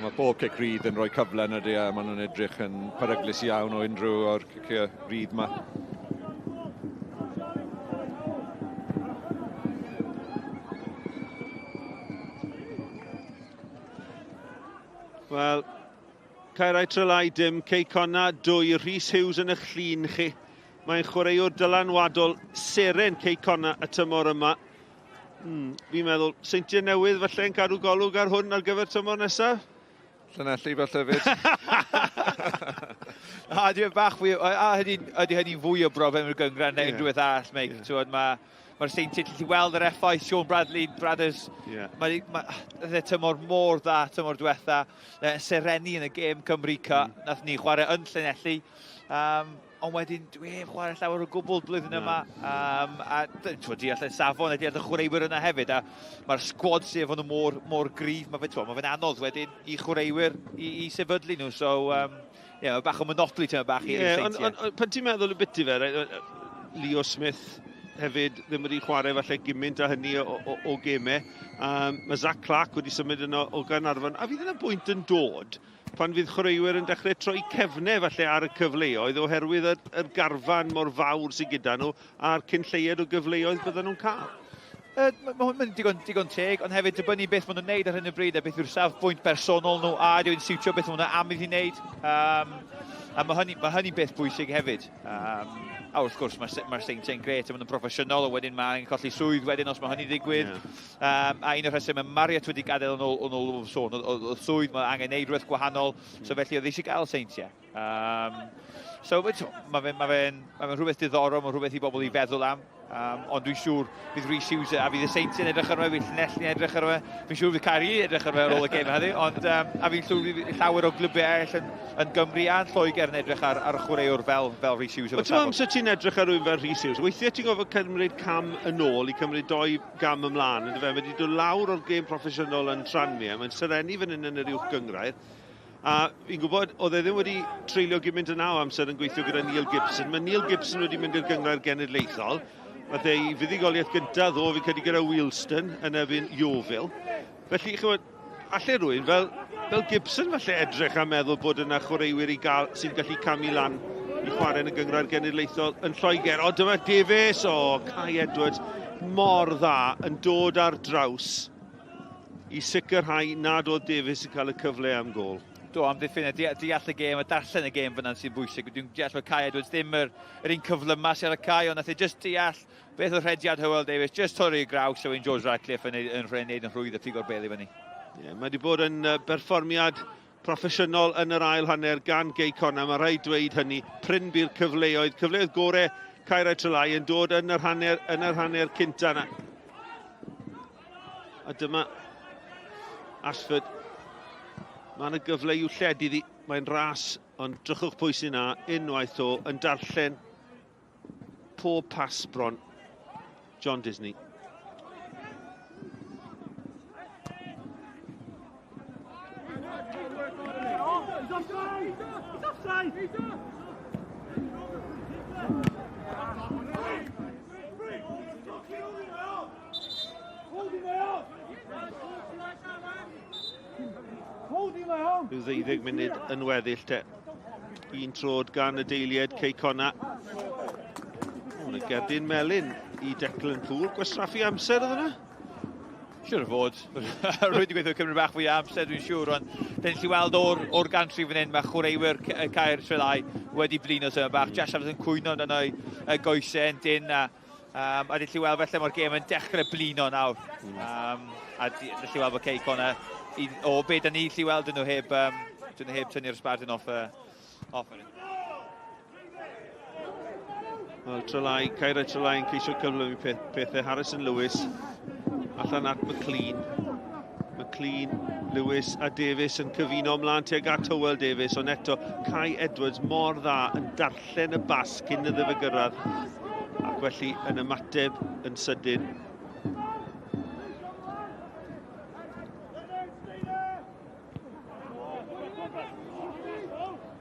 Mae bob cic rydd yn rhoi cyfle yn ydy a maen nhw'n edrych yn peryglus iawn o unrhyw o'r ciciau rydd yma. Wel, Caerau Trelai dim, Cei Connah 2, Rhys Hughes yn eich llun chi. Mae'n chwaraewr dylanwadol seren Cei Connah y tymor yma. Fi'n meddwl, Seintiau Newydd falle yn cadw golwg ar hwn ar gyfer tymor nesaf? Llanelli falle hefyd. A dwi'n bach fwy, a ydy, ydy hynny'n fwy o broblem i'r gynghrair neu unrhyw beth arall, Meic. Yeah. Mae Mae'r Seintiau, ti'n gallu weld yr effaith, Sean Bradley, Brothers, yeah. Mae ma, ma, tymor mor dda, tymor diwetha, serennu yn y gêm Cymru Cup, nath ni chwarae yn Llanelli. Ond wedyn, dwi heb chwarae llawer o gwbl blwyddyn yma. A ti'n deall y safon a deall y chwaraewyr yna hefyd. A mae'r sgwad sydd efo nhw mor, mor gryf, mae fe'n ma fe anodd wedyn i chwaraewyr i, i sefydlu nhw. So, yeah, mae bach o monopoli ti'n bach i'r yeah, Seintiau. Ond on, pan ti'n meddwl y biti fe, right, Leo Smith hefyd ddim wedi chwarae falle gymaint a hynny o, o, o gemau. Mae Zach Clark wedi symud yno o Gaernarfon, a fydd yna bwynt yn dod pan fydd chwaraewyr yn dechrau troi cefnau falle ar y cyfleoedd oherwydd yr, yr garfan mor fawr sydd gyda nhw a'r cyn lleied o gyfleoedd bydden nhw'n cael. Mae hwn yn digon, digon teg, ond hefyd dibynnu beth maen nhw'n neud ar hyn o bryd a beth yw'r safbwynt personol nhw a ydw i'n siwtio beth maen nhw am iddi wneud. A mae hynny, mae hynny beth bwysig hefyd. A wrth gwrs mae'r mae Seintiau'n gret a maen nhw'n proffesiynol a wedyn mae'n colli swydd wedyn os mae hynny'n ddigwydd. Yeah. A un o'r rhesymau mae Marriott wedi gadael yn ôl, yn ôl sôn, oedd swydd, mae angen neud rhywbeth gwahanol, so felly oedd eisiau gael Seintiau. So, mae fe'n ma fe, ma fe rhywbeth diddorol, mae'n rhywbeth i bobl i feddwl am. Ond dwi'n siŵr bydd Rhys Hughes a fydd y Seintiau'n edrych arno fe, fydd Llanelli'n edrych arno fe, fi'n siŵr fydd Caerdydd edrych arno fe ar ôl y gêm heddiw, ond a fi'n siŵr fydd llawer o glybiau eraill yn, yn Gymru a'n Lloegr yn edrych ar, ar chwaraewr fel, fel Rhys Hughes. Ond ti'n amser ti'n edrych ar rhywun fel Rhys Hughes, weithiau ti'n gofod cymryd cam yn ôl i cymryd doi gam ymlaen, ynddo fe? Mae wedi dod lawr o'r gêm proffesiynol yn Tranmere, mae'n serennu fan hyn yn yr uwch gynghrair. A fi'n gwybod, oedd e ddim wedi treulio gymaint yna o amser yn gweithio gyda Neil Gibson. Mae Neil Gibson wedi mynd i'r gynghrair genedlaethol. Nath ei fuddugoliaeth gyntaf ddo, fi'n credu gyda Wealdstone yn erbyn Yeovil. Felly, chymod, alle rhywun fel, fel Gibson falle edrych a meddwl bod yna chwaraewyr i gael sy'n gallu camu lan i chwarae yn y gynghrair genedlaethol yn Lloegr. O, dyma Davies, o, Kai Edwards, mor dda yn dod ar draws i sicrhau nad oedd Davies yn cael y cyfle am gôl. Do, amddiffyn a deall y gêm a darllen y gêm fyna'n sy'n bwysig. Dwi'n deall bod Kai Edwards ddim yr, yr un cyflyma sy'n ar y cae, ond nath e just deall beth oedd rhediad Hywel Davies, just torri y graws a wedyn George Radcliffe yn, yn, yn, yn rhwydd y pigo'r bel i fyny. Yeah, mae wedi bod yn berfformiad proffesiynol yn yr ail hanner gan Gei Connah, mae rhaid dweud hynny. Prin bu'r cyfleoedd, cyfleoedd gore Caerau Trelai yn dod yn yr hanner, yn yr hanner cynta yna. A dyma Ashford. Mae yna gyfle i'w lled iddi. Mae'n ras, ond drychwch pwy sy'n na unwaith o yn darllen pob pas bron. John Disney. He's offside! He's offside! He's off! Rhyw ddeuddeg munud yn weddill te. Un trod gan y deiliad Cei Connah. O, y gerdyn melyn i Declan Poole. Gwastraffu amser oedd yna? Siwr o fod. Rwy wedi gweithio cymryd bach fwy o amser, dwi'n siŵr, ond dyn ni'n weld o'r, or gantri fan hyn, mae chwaraewyr Caer Trelai wedi blino tyma bach. Josh Evans yn cwyno amdano ei goesau yn dyn, a, a dyn ni'n weld felly mae'r gêm yn dechrau blino nawr. A dyn ni'n weld bod Cei Connah, o be da ni lli weld dyn nhw heb, dyn nhw heb tynnu'r sbardun off, off. Wel, Trelai, Caerau Trelai yn ceisio cyflymu pethau. Harrison Lewis allan at McLean. McLean, Lewis a Davies yn cyfuno ymlaen tuag at Hywel Davies, ond eto Kai Edwards mor dda yn darllen y bas cyn iddo fe gyrraedd, ac felly yn ymateb yn sydyn.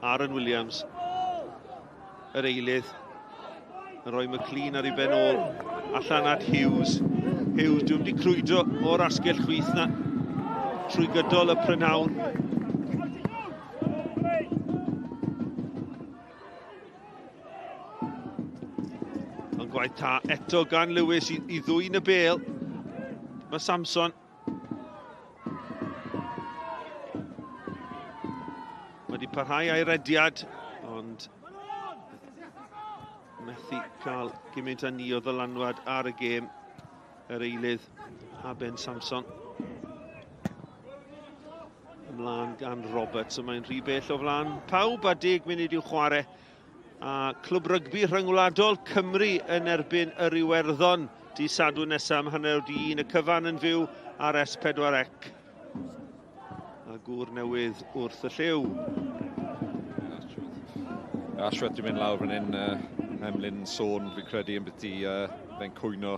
Aaron Williams, yr eilydd, yn rhoi McLean ar ei ben ôl, allan at Hughes. Hughes, dwi'n wedi crwydro o'r asgell chwith na, trwy gydol y prynhawn. Ond gwaith ta eto gan Lewis i, i ddwyn y bel. Mae Samson Wedi parhau a'i rediad, ond methu cael gymaint â ni o ddylanwad ar y gêm yr eilydd a Ben Samson. Ymlaen gan Roberts, so mae'n rhy bell o flaen pawb a 10 munud i'w chwarae. A Clwb Rygbi Rhyngwladol Cymru yn erbyn yr Iwerddon di Sadwrn nesaf am hanner wedi un y cyfan yn fyw ar S4C. A gŵr newydd wrth y llyw. Ashworth di mynd lawr fan hyn, uh, Emlyn sôn fi'n credu yn byti uh, fe'n cwyno.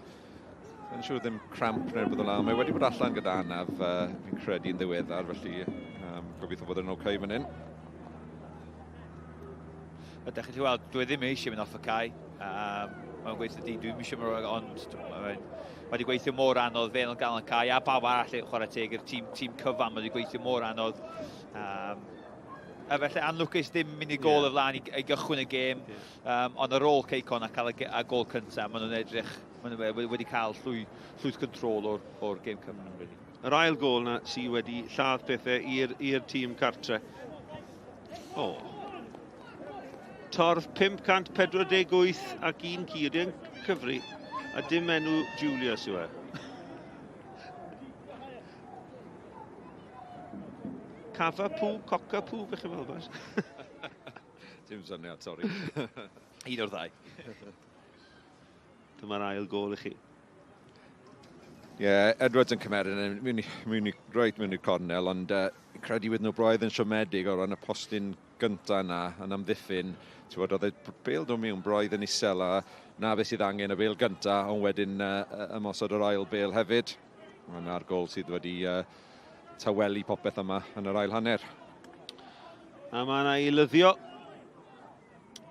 Yn siŵr ddim cramp neu rhywbeth fel Mae wedi bod allan gyda anaf, uh, fi'n credu yn ddiweddar, felly um, gobeithio bod yn oce okay fan hyn. Ydych chi'n weld, dwi ddim eisiau mynd off y cae. Um, mae'n gweithio di, dwi'n eisiau mynd, ond mae wedi gweithio mor anodd fe yn gael y cae, a pawb arall i chwarae teg i'r tîm, tîm cyfan, mae wedi gweithio mor anodd. Um, a felly anlwcus ddim mynd i gol yeah. y flaen i, i gychwyn y gêm, yeah. um, ond ar ôl Cei Connah cael y, a gol cyntaf, maen nhw'n edrych, maen nhw wedi cael llwy, llwyth control o'r, or gêm cyfan. Really. Yr ail gol na sydd wedi lladd pethau i'r tîm cartre. O. Torf 548 ac un ci ydy yn cyfri, a dim enw Julius yw e. Cafa pw, coca pw, bych chi'n meddwl, boys? Dim syniad, sori. Un o'r ddau. Dyma'r ail gol i chi. Ie, yeah, Edwards yn cymeryd yn mewn, mewn, reit mewn i'r cornel, ond uh, credu wedd nhw braidd yn siomedig o ran y postyn gyntaf yna yn amddiffyn. Ti'n bod, oedd y bêl dod mewn braidd yn isel a na beth sydd angen y bêl gyntaf, ond wedyn uh, ymosod yr ail bêl hefyd. Yna'r gol sydd wedi uh, tawelu popeth yma yn yr ail hanner. A mae yna eilyddio.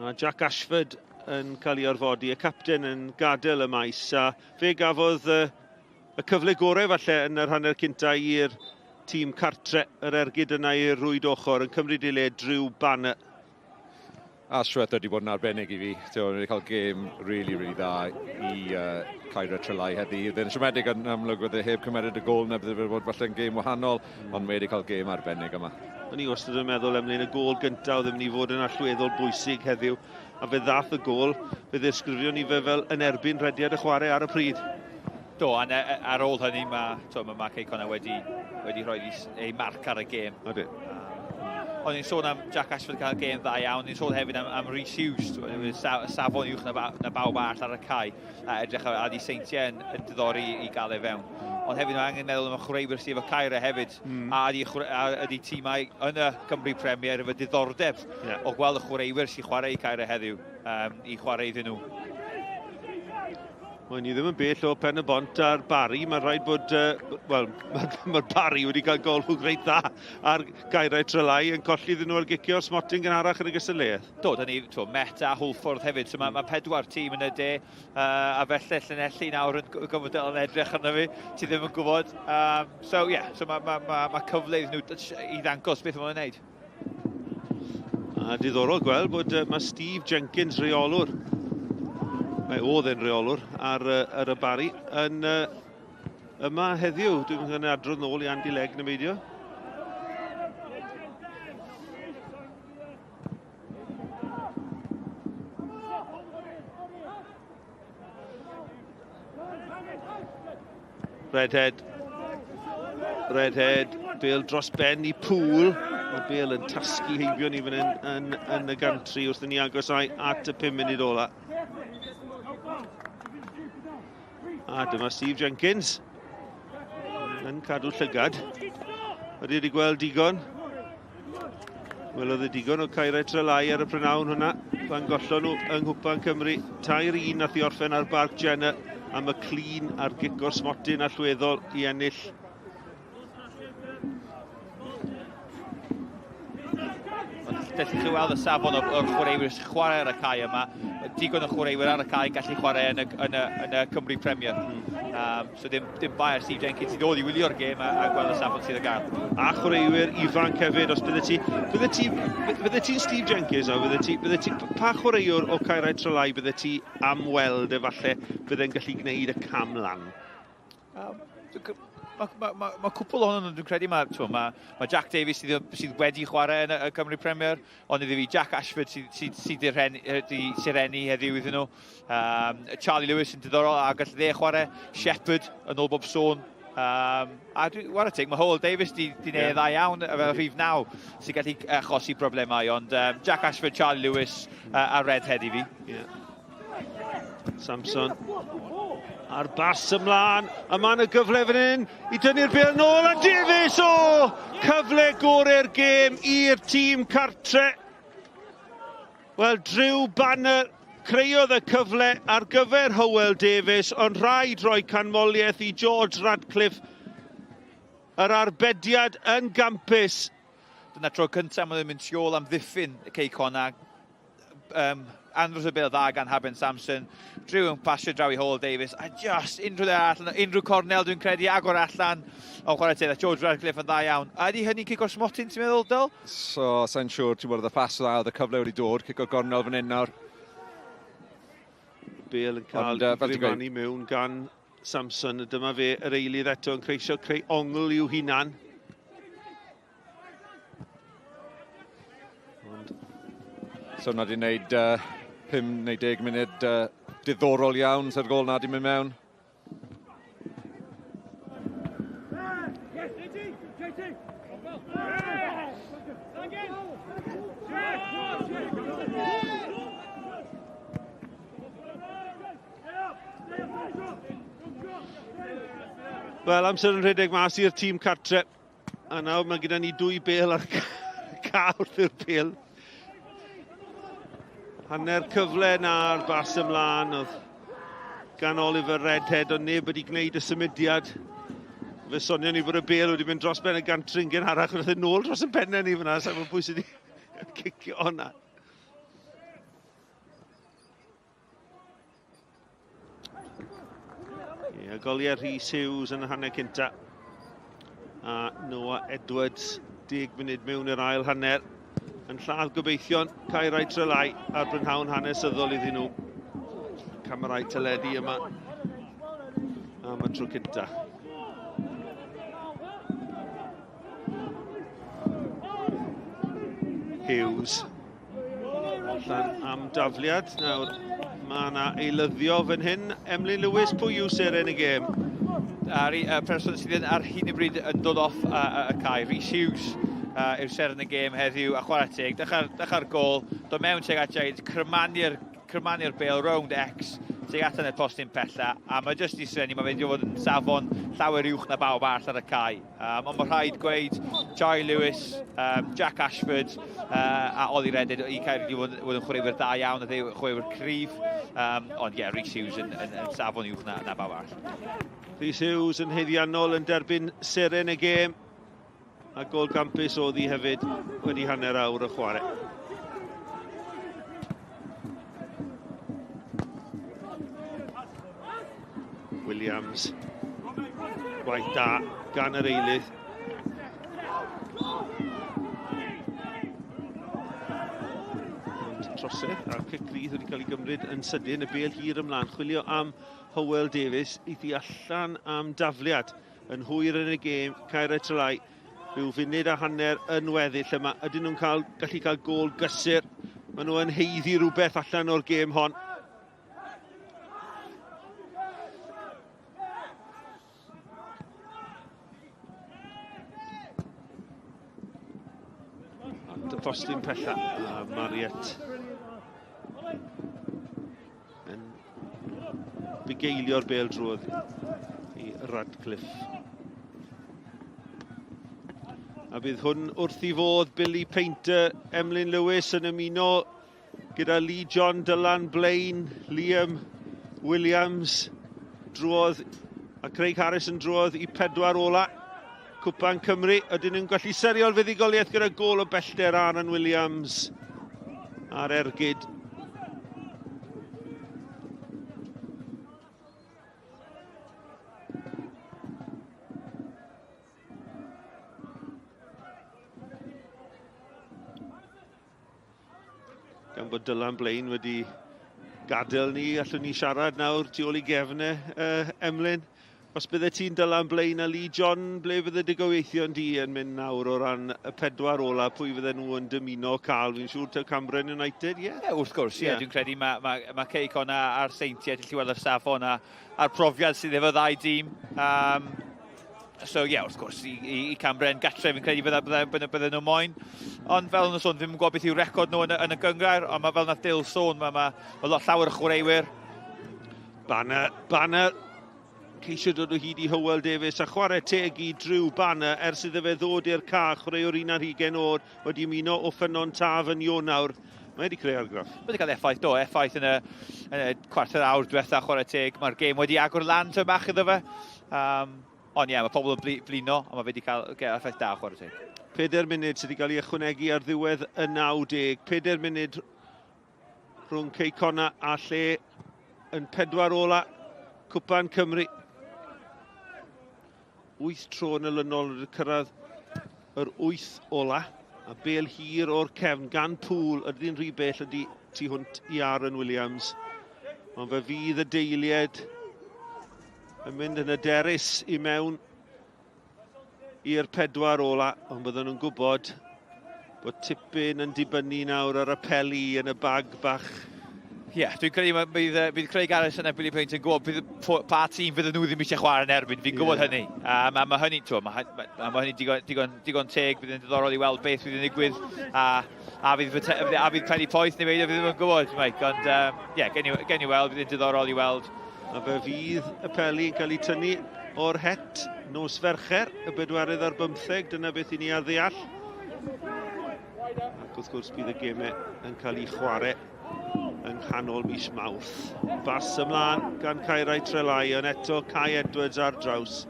A Jack Ashford yn cael ei orfodi, y capten yn gadael y maes, a fe gafodd y, y cyfle gorau falle yn yr hanner cynta i'r tîm cartre, yr ergyd yna i'r rwyd ochr, yn cymryd ei le Drew Banner. Ashworth wedi bod yn arbennig i fi. Ti'n wedi cael gêm really, really dda i uh, Caerau Trelai heddi. Yn siomedig yn amlwg oedd e heb cymeryd y gol na bydde fe bod falle'n gêm wahanol, mm. ond mae wedi cael gêm arbennig yma. O'n i wastad yn meddwl Emlyn, y gôl gyntaf oedd yn mynd i fod yn allweddol bwysig heddiw, a fe ddath y gôl, fe ddisgrifion ni fe fel yn erbyn rhediad y chwarae ar y pryd. Do, a ar ôl hynny mae, to, mae Mark Acon wedi, wedi rhoi ei marc ar y gêm. Ydy. O'n i'n sôn am Jack Ashford cael gêm dda iawn, o'n i'n sôn hefyd am, am Rhys Hughes, safon uwch na, na bawb arall ar y cae, a edrych ar adi Seintiau yn, yn diddori i gael ei fewn. Ond hefyd mae angen meddwl am y chwaraewyr sydd efo Caerau hefyd, mm. a ydy, a ydy tîmau yn y Cymru Premier efo diddordeb yeah. o gweld y chwaraewyr sy'n chwarae i Caerau heddiw, um, i chwarae iddyn nhw. Wel, ni ddim yn bell o Pen y Bont a'r Barry. Mae'n rhaid bod, uh, wel, mae'r ma Barry wedi cael golwg reit dda ar gairau Trelai yn colli iddyn nhw ar gicio'r smotyn gynharach yn y gystadleuaeth. Do, da ni, to, Met a Hwlffordd hefyd, so mae, mae pedwar tîm yn y de, uh, a felly Llanelli nawr yn gwybod yn edrych arno fi, ti ddim yn gwybod. Um, so, yeah, so mae ma, ma, ma cyfle iddyn nhw i ddangos beth maen nhw'n gwneud. A diddorol gweld bod uh, mae Steve Jenkins reolwr, mae oedd e'n reolwr ar, uh, ar y Barry, yn uh, yma heddiw. Dwi'n mynd adrodd nôl i Andy Legg na meidio. Redhead. Redhead. Bale dros ben i Pŵl. Mae Bale yn tasgu heibio ni fan hyn yn, yn y gantri wrth i ni agosau at y 5 munud ola. A dyma Steve Jenkins yn cadw llygad. Ydy wedi gweld digon. Welodd y digon o Caerau Trelai ar y prynawn hwnna pan gollon nhw yng Nghwpan Cymru. 3-1 nath i orffen ar Barc Jenner am y clean a'r gic o'r smotyn allweddol i ennill. Ond Gallwch chi weld y safon o'r, or chwaraewyr sy'n chwarae ar y cae yma. Digon o chwaraewyr ar y cae yn gallu chwarae yn y, yn y, yn y Cymru Premier. Um, so dim, dim bai ar Steve Jenkins i ddod i wylio'r gêm a, a gweld y safon sydd ar gael. A chwaraewyr ifanc hefyd, os bydde ti, bydde ti, bydde ti'n Steve Jenkins nawr, bydde ti, bydde ti, pa chwaraewr o Caerau Trelai bydde ti am weld efallai bydde'n gallu gwneud y cam lan? Um, mae ma, ma, ma cwpl ohonyn nhw, dwi'n credu, mae, ma, ma Jack Davies sydd, sydd wedi chwarae yn y, y Cymru Premier, ond iddi fi Jack Ashford sydd, sydd, sydd wedi sirenu heddiw iddyn nhw. Um, Charlie Lewis yn diddorol a gall dde chwarae, Shepherd yn ôl bob sôn. Um, a dwi, wara teg, mae Howell Davies di, di neud yeah. dda iawn fel rhif naw sy'n gallu achosi problemau, ond um, Jack Ashford, Charlie Lewis uh, a Redhead i fi. Yeah. Samson a'r bas ymlaen, a mae yna gyfle fan hyn i dynnu'r bêl nôl, a Davies o! Cyfle gorau'r gêm i'r tîm cartre. Wel, Drew Banner creuodd y cyfle ar gyfer Hywel Davies, ond rhaid rhoi canmoliaeth i George Radcliffe. Yr arbediad yn gampus. Dyna tro cyntaf maen nhw'n mynd tu ôl am ddiffyn Cei Connah. Um, andros o bêl dda gan Haben Samson. Drew yn pasio draw i Hall Davies. A just unrhyw le arall, unrhyw cornel dwi'n credu, agor allan. Ond chwarae teg, George Radcliffe yn dda iawn. A ydy hynny'n cic o'r smotyn, ti'n meddwl, Dyl? So, sa'n siŵr, ti'n bod, oedd y pas dda, oedd y cyfle wedi dod, cic o'r gornel fan hyn nawr. Bale yn cael Ond, uh, i mewn gan Samson. Dyma fe, yr eilydd eto yn creisio creu ongl i'w hunan. Ond... So na di wneud uh, 5 neu 10 munud uh, diddorol iawn, sy'r gol na di mynd mewn. Wel, amser yn rhedeg mas i'r tîm cartre. A nawr mae gyda ni dwy bel ar ca wrth i'r bel. Hanner cyfle na'r bas ymlaen oedd gan Oliver Redhead, ond neb wedi gwneud y symudiad. Fe sonion ni bod y bel wedi mynd dros ben y gantrin gynharach, wnaeth e nôl dros y pennau ni fyna, sa'n gwybod pwy sydd wedi cicio hwnna. Ie, goliau Rhys Hughes yn y hanner cynta. A Noah Edwards, 10 munud mewn i'r ail hanner, yn lladd gobeithion Caerau Trelai a'r brynhawn hanesyddol iddyn nhw. Camerau teledu yma am y tro cynta. Hughes Allan am dafliad. Nawr, mae yna eilyddio fan hyn. Emlyn Lewis, pwy yw seren y gêm? Ar, y person sydd yn ar hyn o bryd yn dod off y cae, Rhys Hughes yw'r seren y gêm heddiw, a chwarae teg, dechrau'r dechrau gol, dod mewn tuag at Giants, crymanu'r crymanu'r bêl rownd X tuag at y postyn pella, a mae jyst i srennu, mae fe'n fod yn safon llawer uwch na bawb arall ar y cae. Um, ond mae rhaid gweud Charlie Lewis, um, Jack Ashford uh, a Ollie Reddit i Caerdydd fod, fod yn chwaraewyr da iawn a chwaraewyr cryf. Um, ond ie, yeah, Rhys Hughes yn, yn, yn safon uwch na, na bawb arall. Rhys Hughes yn haeddiannol yn derbyn seren y gêm. A gol gampus oedd hi hefyd wedi hanner awr o chwarae. Williams. Gwaith da gan yr eilydd. Ond trosedd a'r cic rydd wedi cael ei gymryd yn sydyn. Y bel hir ymlaen. Chwilio am Howell Davies. Iddi allan am dafliad yn hwyr yn y gêm. Caerau Trelai rhyw funud a hanner yn weddill yma. Ydyn nhw'n cael, gallu cael gol gysur? Maen nhw yn heiddi rhywbeth allan o'r gêm hon. At y postyn pella, a Mariette yn bugeilio'r bêl drwodd i Radcliffe. A bydd hwn wrth i fodd Billy Painter, Emlyn Lewis yn ymuno gyda Lee John, Dylan Blaine, Liam Williams drwodd a Craig Harris yn drwodd i pedwar ola. Cwpan Cymru. Ydyn nhw'n gallu serio'r fuddugoliaeth gyda gôl o bellter Aaron Williams ar ergyd. Gan bod Dylan Blaine wedi gadael ni, allwn ni siarad nawr tu ôl i gefn e, uh, Emlyn. Os bydde ti'n Dylan Blaine a Lee John, ble fydde dy gobeithion di yn mynd nawr o ran y pedwar ola, pwy fydde nhw yn dymuno cael? Fi'n siŵr taw Cambrian United, ie? Yeah? Yeah, wrth gwrs, ie. Yeah. Dwi'n credu mae, mae, mae Cei Connah a'r Seintiau, ti'n weld yr safon a, a'r profiad sydd efo ddau dîm. Um, So ie, yeah, wrth gwrs, i, i, i Cambrian gatre fi'n credu bydda, bydda, bydda, bydda nhw moyn. Ond fel nhw'n sôn, ddim yn gwybod beth yw record nhw yn y, yn y gyngrair, ond mae fel nath Dale sôn, mae, mae, mae lot llawer o chwaraewyr. Banner, Banner, ceisio dod o hyd i Hywel Davies a chwarae teg i Drew Banner ers iddo fe ddod i'r ca, chwaraewr 21 oed wedi ymuno o Ffynnon Taf yn Ionawr. Mae wedi creu argraff. Mae wedi cael effaith, do, effaith yn y, yn y cwarter awr diwetha chwarae teg. Mae'r gêm wedi agor lan tyma bach iddo fe. Um, ond ie, yeah, mae pobl yn blino, ond mae fe wedi cael effaith da chwarae teg. Pedair munud sydd wedi cael ei ychwanegu ar ddiwedd y 90. Pedair munud rhwng Cei Connah a lle yn pedwar ola Cwpan Cymru. Wyth tro yn olynol wedi cyrraedd yr wyth ola. A bel hir o'r cefn gan Pŵl, ydy'n rhy bell ydy tu hwnt i Aaron Williams. Ond fe fydd y deiliad yn mynd yn hyderus i mewn i'r pedwar ola, ond bydden nhw'n gwybod bod tipyn yn dibynnu nawr ar y peli yn y bag bach. Ie, yeah, dwi'n credu bydd, bydd Craig Harrison a Billy Paint yn gwybod bydd, pa tîm fydden nhw ddim eisiau chwarae yn erbyn, fi'n gwybod yeah. hynny. A mae, ma hynny, twa, mae, ma, ma hynny digon, digon, digon teg, bydd yn diddorol i weld beth fydd yn digwydd, a, a fydd, a fydd peli poeth neu beidio, fydd ddim yn gwybod, Mike, ond ie, um, yeah, gen, i, gen i weld, bydd yn diddorol i weld. A fe fydd y peli yn cael eu tynnu o'r het nos Fercher, y bedwaredd ar bymtheg, dyna beth i ni ar ddeall. Ac wrth gwrs bydd y gemau yn cael eu chwarae yng nghanol mis Mawrth. Bas ymlaen gan Caerau Trelai, ond eto Kai Edwards ar draws.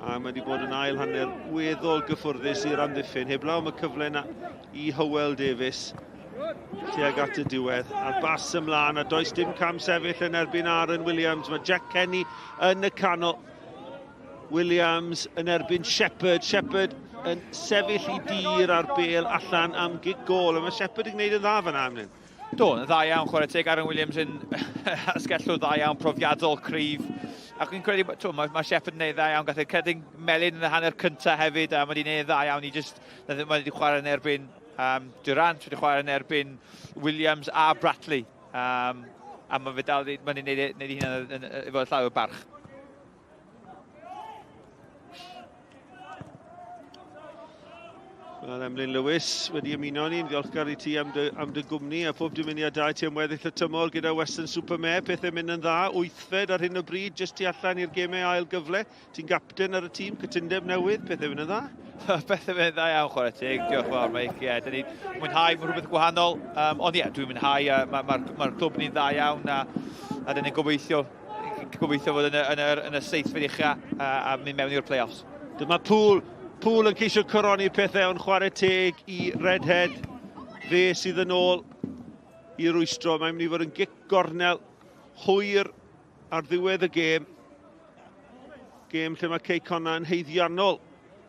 A mae wedi bod yn ail hanner weddol gyffwrddus i'r amddiffyn. Heblaw am y cyfle yna i Hywel Davies tuag at y diwedd. A'r bas ymlaen, a does dim cam sefyll yn erbyn Aaron Williams. Mae Jack Kenny yn y canol. Williams yn erbyn Shepherd. Shepherd yn sefyll i dir ar bel allan am gic gol. A mae Shepherd yn gwneud yn dda fan'na, Emlyn. Do, yn dda iawn, chwarae teg. Aaron Williams yn asgellwr dda iawn, profiadol, cryf. Ac fi'n credu, to, mae, mae Shepherd yn gwneud dda iawn. Gath e cerdyn melyn yn y hanner cyntaf hefyd, a mae wedi gwneud dda iawn i just, mae wedi chwarae yn erbyn um, Durant, wedi chwarae yn erbyn Williams a Bratley. Um, a mae fe dal, mae'n ei wneud ei hunan efo llawer o barch. Wel, Emlyn Lewis wedi ymuno ni'n ddiolchgar i ti am dy, am dy gwmni a phob dymuniad da i ti am weddill y tymor gyda Western Supermare. Pethau mynd yn dda, wythfed ar hyn o bryd, jyst tu allan i'r gemau ail gyfle. Ti'n gapten ar y tîm, cytundeb newydd, pethau mynd yn dda? pethau mynd yn dda iawn, chwarae teg. Diolch yn fawr, Mike. Ie, yeah, dyn ni'n mwynhau, mae rhywbeth gwahanol. Um, ond ie, yeah, dwi'n mwynhau, uh, mae'r ma, ma, ma clwb ni'n dda iawn a, a dyn ni'n gobeithio gobeithio fod yn y, yn y, yn y seithfed ucha a, a mynd mewn i'r play-offs. Dyma Poole. Poole yn ceisio coroni pethau ond chwarae teg i Redhead. Fe sydd yn ôl i rwystro. Mae'n mynd i fod yn gic gornel hwyr ar ddiwedd y gêm. Gêm lle mae Cei Connah yn haeddiannol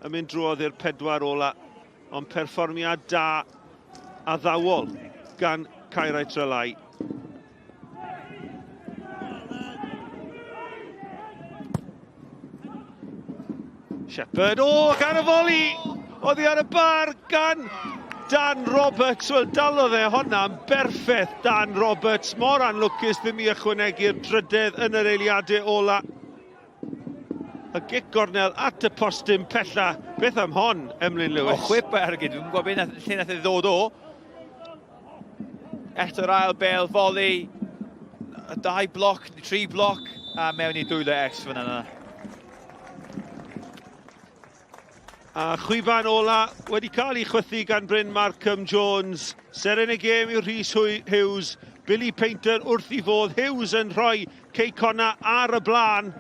yn mynd drwodd i'r pedwar ola. Ond perfformiad da addawol gan Caerau Trelai. Shepherd, o, oh, gan y foli! Oddi ar y bar gan Dan Roberts. Wel, dalodd e honna'n berffaith, Dan Roberts. Mor anlwcus ddim i ychwanegu'r drydedd yn yr eiliadau ola. Y gic gornel at y postyn pella. Beth am hon, Emlyn Lewis? O, chwip ergyd. Dwi'n gwybod beth lle nath e ddod o. Eto'r ail bel, foli, dau bloc, tri bloc, a mewn i dwylo X fan yna. A chwiban ola wedi cael ei chwythu gan Bryn Markham Jones. Seren y gêm yw Rhys Hughes. Billy Painter wrth i fodd. Hughes yn rhoi Cei Connah ar y blaen.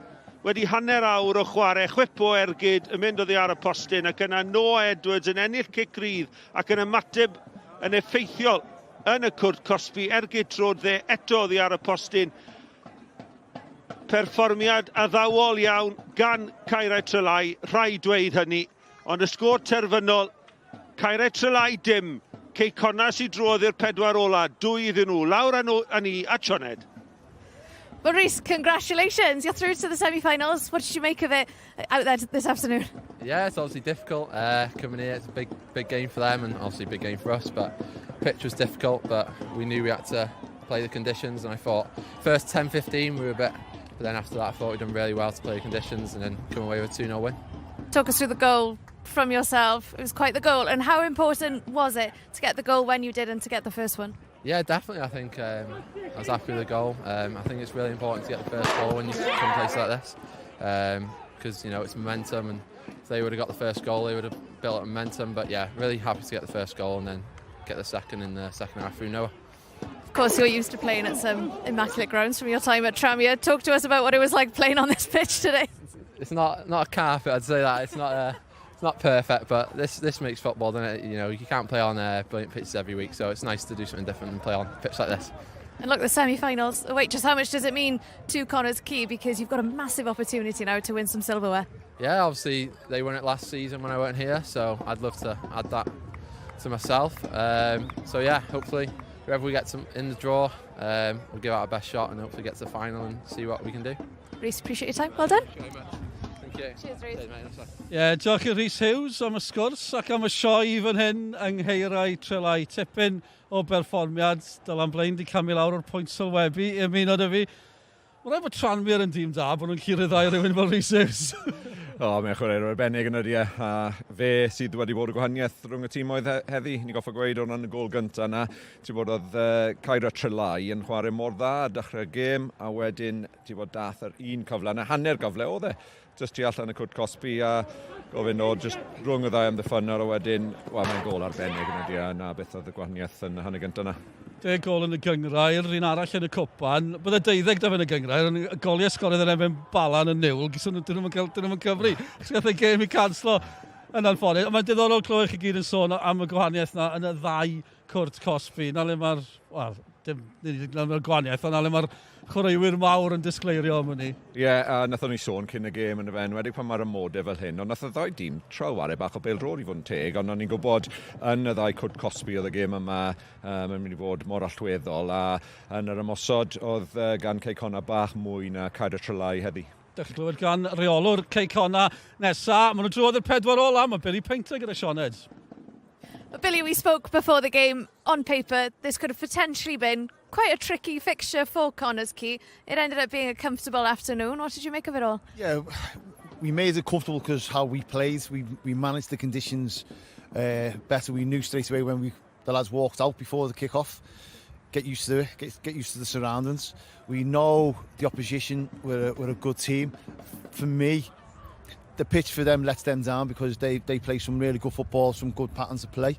wedi hanner awr o chwarae, chwip o ergyd yn mynd oddi ar y postyn ac yna Noah Edwards yn ennill cic rydd ac yn ymateb yn effeithiol yn y cwrt cosbi, ergyd troed dde eto oddi ar y postyn. Perfformiad addawol iawn gan Caerau Trelai, rhaid dweud hynny, ond y sgôr terfynol, Caerau Trelai dim, Cei Connah sydd drwodd i'r pedwar ola, dwy iddyn nhw, lawr â nhw â ni at Sioned. Well, Rhys, congratulations. You're through to the semi-finals. What did you make of it out there this afternoon? Yeah, it's obviously difficult coming here. It's a big, big game for them and obviously a big game for us. But pitch was difficult, but we knew we had to play the conditions. And I thought first 10-15 we were a bit, but then after that I thought we'd done really well to play the conditions and then come away with a 2-0 win. Talk us through the goal from yourself. It was quite the goal. And how important was it to get the goal when you did and to get the first one? Yeah, definitely. I think I was happy with the goal. I think it's really important to get the first goal when you come to a place like this, because you know it's momentum, and if they would have got the first goal, they would have built up momentum. But yeah, really happy to get the first goal and then get the second in the second half through Noah. Of course, you're used to playing at some immaculate grounds from your time at Tranmere. Talk to us about what it was like playing on this pitch today. It's not a carpet, I'd say that. It's not perfect, but this makes football, doesn't it? You know, you can't play on brilliant pitches every week, so it's nice to do something different and play on a pitch like this. And look, the semi-finals. Oh, wait, just how much does it mean to Connah's Quay? Because you've got a massive opportunity now to win some silverware. Yeah, obviously they won it last season when I weren't here, so I'd love to add that to myself. So yeah, hopefully whoever we get to in the draw, we'll give out our best shot and hopefully get to the final and see what we can do. Rhys, appreciate your time. Well done. Thank you very much. Thank you. Cheers, Rhys. Cheers, mate. Nice one. Ie, yeah, diolch i Rhys Hughes am y sgwrs ac am y sioe fan hyn yng Nghaerau Trelai. Tipyn o berfformiad, Dylan Blain di camu lawr o'r pwynt sylwebu i ymuno 'da fi. Mae'n rhaid bod Tranmere yn dîm da bod nhw'n curo ddau rhywun fel Rhys Hughes. O, mae'n chwaraewr arbennig yn ydy e. A fe sydd wedi bod y gwahaniaeth rhwng y timoedd heddi. Ni'n gorffod gweud o ran y gôl gyntaf yna. Ti'n bod oedd Caerau Trelai yn chwarae mor dda ar dechrau'r gêm, a wedyn ti'n bod dath yr un cyfle, na hanner gyfle oedd e, just tu allan y cwrt cosbi a gofyn o just rhwng y ddau amddiffynwr a wedyn, wel, mae'n gôl arbennig yn ydy, a na beth oedd y gwahaniaeth yn y hanner gyntaf yna. 10 gôl yn y gynghrair, un arall yn y cwpan. Bydde 12 da fe yn y gynghrair, ond y goliau sgoriodd yn erbyn Bala yn y niwl, dyn nhw'n cael, dyn nhw'n cyfri. Achos gath ei gêm i canslo yn anffodus. Ond mae'n diddorol clywed chi gyd yn sôn am y gwahaniaeth na yn y ddau cwrt cosbi. Na le mae'r, wel, dim, nid na mae'r gwahaniaeth, ond na le mae'r chwaraewyr mawr yn disgleirio am hynny. Ie, yeah, a nathon ni sôn cyn y gêm yn y fe, enwedig pan mae'r amodau fel hyn, ond nath y ddau dîm trio ware bach o bêl-droed i fod yn teg, ond o'n i'n gwybod yn y ddau cwrt cosbi oedd y gêm yma yn mynd i fod mor allweddol, a yn yr ymosod oedd gan Cei Connah bach mwy na Caerau Trelai heddi. Dych chi'n clywed gan reolwr Cei Connah nesa. Maen nhw'n drwodd i'r pedwar ola. Mae Billy Painter gyda Sioned. Billy, we spoke before the game. On paper, this could have potentially been quite a tricky fixture for Connah's Quay. It ended up being a comfortable afternoon. What did you make of it all? Yeah, we made it comfortable because how we played. We managed the conditions better. We knew straight away when the lads walked out before the kick-off. Get used to it, get used to the surroundings. We know the opposition were a good team. For me, the pitch for them lets them down because they play some really good football, some good patterns of play.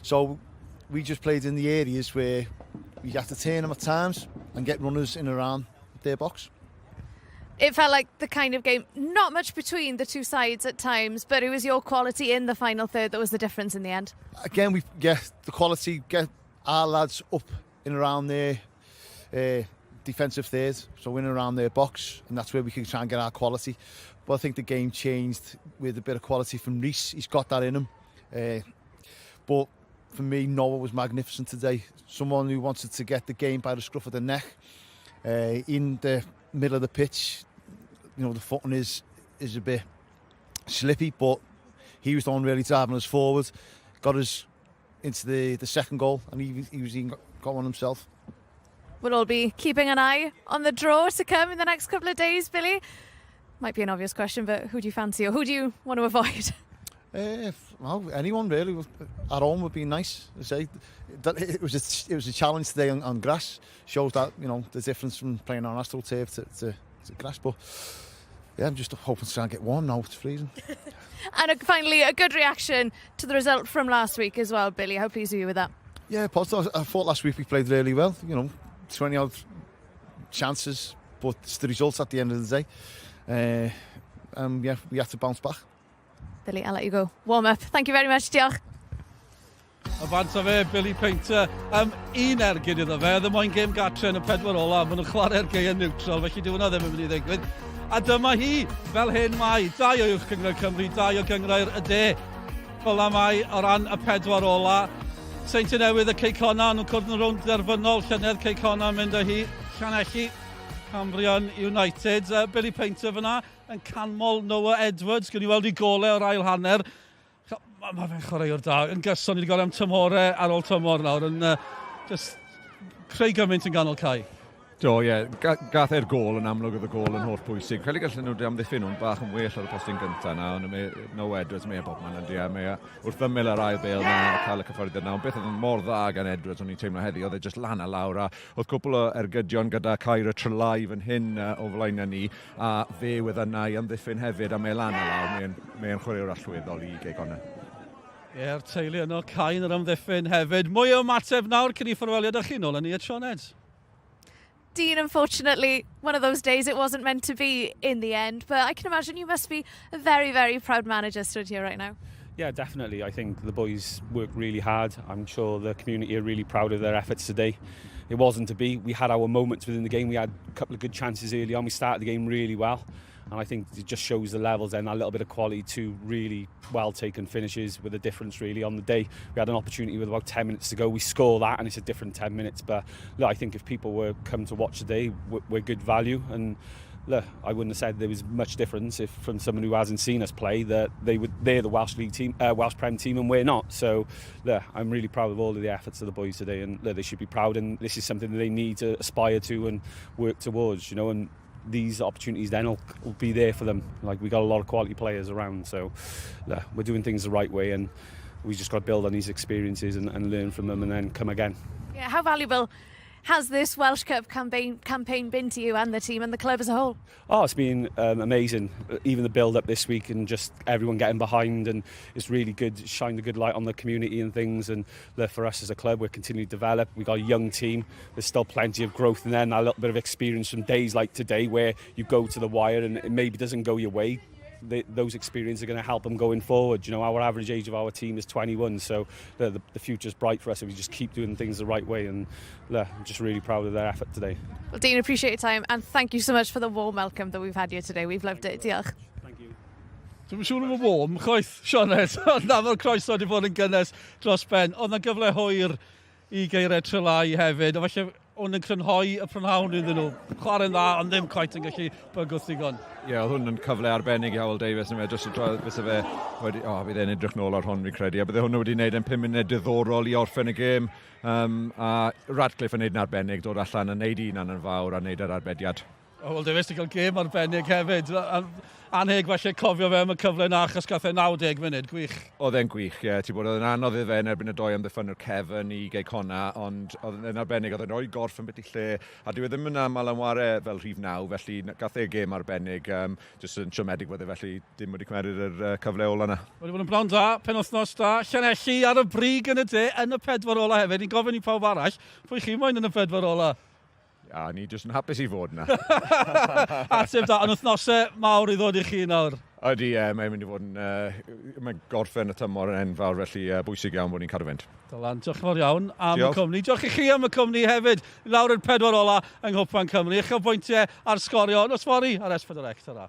So we just played in the areas where we had to turn them at times and get runners in around their box. It felt like the kind of game, not much between the two sides at times, but it was your quality in the final third that was the difference in the end. Again, we get the quality, get our lads up in around their defensive third, so in and around their box, and that's where we can try and get our quality. But I think the game changed with a bit of quality from Rhys. He's got that in him. But for me, Noah was magnificent today. Someone who wanted to get the game by the scruff of the neck in the middle of the pitch. The footing is a bit slippy, but he was the one really driving us forward, got us into the second goal, and he was even got one himself. We'll all be keeping an eye on the draw to come in the next couple of days, Billy. Might be an obvious question, but who do you fancy or who do you want to avoid? Well, anyone really. At home would be nice. I say that it was a challenge today on grass. Shows that the difference from playing on AstroTurf to grass. But yeah, I'm just hoping to try and get warm now. It's freezing. And finally, a good reaction to the result from last week as well, Billy. How pleased are you with that? Yeah, positive. I thought last week we played really well. 20 odd chances, but it's the results at the end of the day. Yeah, we had to bounce back. Billy, I'll let you go. Warm up. Thank you very much. Diolch. A bant o fe, Billy Painter. Un ergyd iddo fe, ddim moyn gêm gatre yn y pedwar ola, maen nhw'n chwarae'r geien neutral, felly dyw hwnna ddim yn mynd i ddigwydd. A dyma hi, fel hyn mae, dau o Uwch Gynghrair Cymru, dau o Gynghrair y De. Fel 'na mae o ran y pedwar ola. Seintiau Newydd y Cei Connah, nhw'n cwrdd yn rownd derfynol, llynedd Cei Connah yn mynd â hi. Llanelli, Cambrian United. Billy Painter fyna yn canmol Noah Edwards, gwni weld i golau o'r ail hanner. Mae ma fe'n chwaraewr da, yn gyson, ni wedi gweld am tymhorau ar ôl tymor nawr, yn just creu gymaint yn ganol cae. Do, ie. Yeah. Gath e'r gôl yn amlwg oedd y gôl yn holl bwysig. Credu gallen nhw wedi amddiffyn nhw'n bach yn well ar y postyn gyntaf na, ond mae No Edwards, mae e bobman yn dia, mae e wrth ymyl yr ail bêl na, cael y cyffyrddiad na, ond beth oedd yn mor dda gan Edwards, o'n i'n teimlo heddi, oedd e jyst lan a lawr, a oedd cwpl o ergydion gyda Caer y Trelai fan hyn o flaen ni, a fe wedd yna i amddiffyn hefyd, a mae e lan a lawr, mae'n mae chwaraewr allweddol i Gei Connah. Ie, 'r teulu yno, Cain yr amddiffyn hefyd. Mwy o ymateb nawr cyn i ffarwelio 'da chi nôl â ni at Sioned. Dean, unfortunately, one of those days it wasn't meant to be in the end, but I can imagine you must be a very, very proud manager stood here right now. Yeah, definitely. I think the boys worked really hard. I'm sure the community are really proud of their efforts today. It wasn't to be. We had our moments within the game. We had a couple of good chances early on. We started the game really well. And I think it just shows the levels and that little bit of quality, two really well taken finishes with a difference really on the day. We had an opportunity with about 10 minutes to go. We score that and it's a different 10 minutes. But look, I think if people were come to watch today, we're good value. And look, I wouldn't have said there was much difference if from someone who hasn't seen us play that they're the Welsh League team, Welsh Prem team, and we're not. So look, I'm really proud of all of the efforts of the boys today, and look, they should be proud. And this is something that they need to aspire to and work towards, And these opportunities then will be there for them. Like, we got a lot of quality players around, so look, we're doing things the right way, and we just got to build on these experiences and learn from them, and then come again. Yeah, how valuable has this Welsh Cup campaign been to you and the team and the club as a whole? Oh, it's been amazing. Even the build-up this week and just everyone getting behind, and it's really good, shine the good light on the community and things. And look, for us as a club, we're continuing to develop. We've got a young team. There's still plenty of growth in there, and a little bit of experience from days like today where you go to the wire and it maybe doesn't go your way. Those experiences are going to help them going forward. Our average age of our team is 21, so the future's bright for us if we just keep doing things the right way. And look, I'm just really proud of their effort today. Well, Dean, appreciate your time, and thank you so much for the warm welcome that we've had here today. We've loved it. Diolch. Thank you. Dwi'n siŵr am y warm, chwaith, Sioned. Na, mae'r croeso wedi bod yn gynnes dros ben. Oedd na gyfle hwyr i Geiriau Trelai hefyd, a falle hwn yn crynhoi y prynhawn iddyn nhw. Chwarae'n dda, ond ddim cweit yn gallu bygwth ddigon. Ie, yeah, oedd hwn yn cyfle arbennig i Howell Davies, yn fe, dros y tro, fysa fe wedi, o, oh, bydd e'n edrych nôl ar hwn fi'n credu, a bydde hwnnw wedi gwneud yn 5 munud diddorol i orffen y gêm, a Radcliffe yn neud yn arbennig, dod allan yn neud un yn fawr a neud yr arbediad. Howell Davies wedi cael gêm arbennig hefyd. Anheg falle cofio fe am y cyfle na, achos gath e 90 munud, gwych. Oedd e'n gwych, ie. Ti'n bod, oedd e'n anodd iddo fe yn erbyn y doi amddiffynwr cefn i Gei Connah, ond oedd e'n arbennig, oedd e'n rhoi gorff yn beth i lle, a dyw e ddim yn aml yn ware fel rhif 9, felly gath e gêm arbennig, jyst yn siomedig fod e felly dim wedi cymeryd yr cyfle ola yna. Wedi bod yn bnawn da, penwythnos da, Llanelli ar y brig yn y de, yn y pedwar ola hefyd. Ni'n gofyn i pawb arall, pwy chi moyn yn y pedwar ola? A ni jyst yn hapus i fod yna. Ateb da, ond wythnosau mawr i ddod i chi nawr. Ydy, ie, mae'n mynd i fod yn... Mae'n gorffen y tymor yn enfawr, felly bwysig iawn bod ni'n cadw fynd. Dylan, diolch yn fawr iawn am diolch. Y cwmni. Diolch i chi am y cwmni hefyd. Lawr i'r pedwar ola yng Nghwpan Cymru. Uchafbwyntiau ar Sgorio. Nos fory ar S4C. Ta-ra.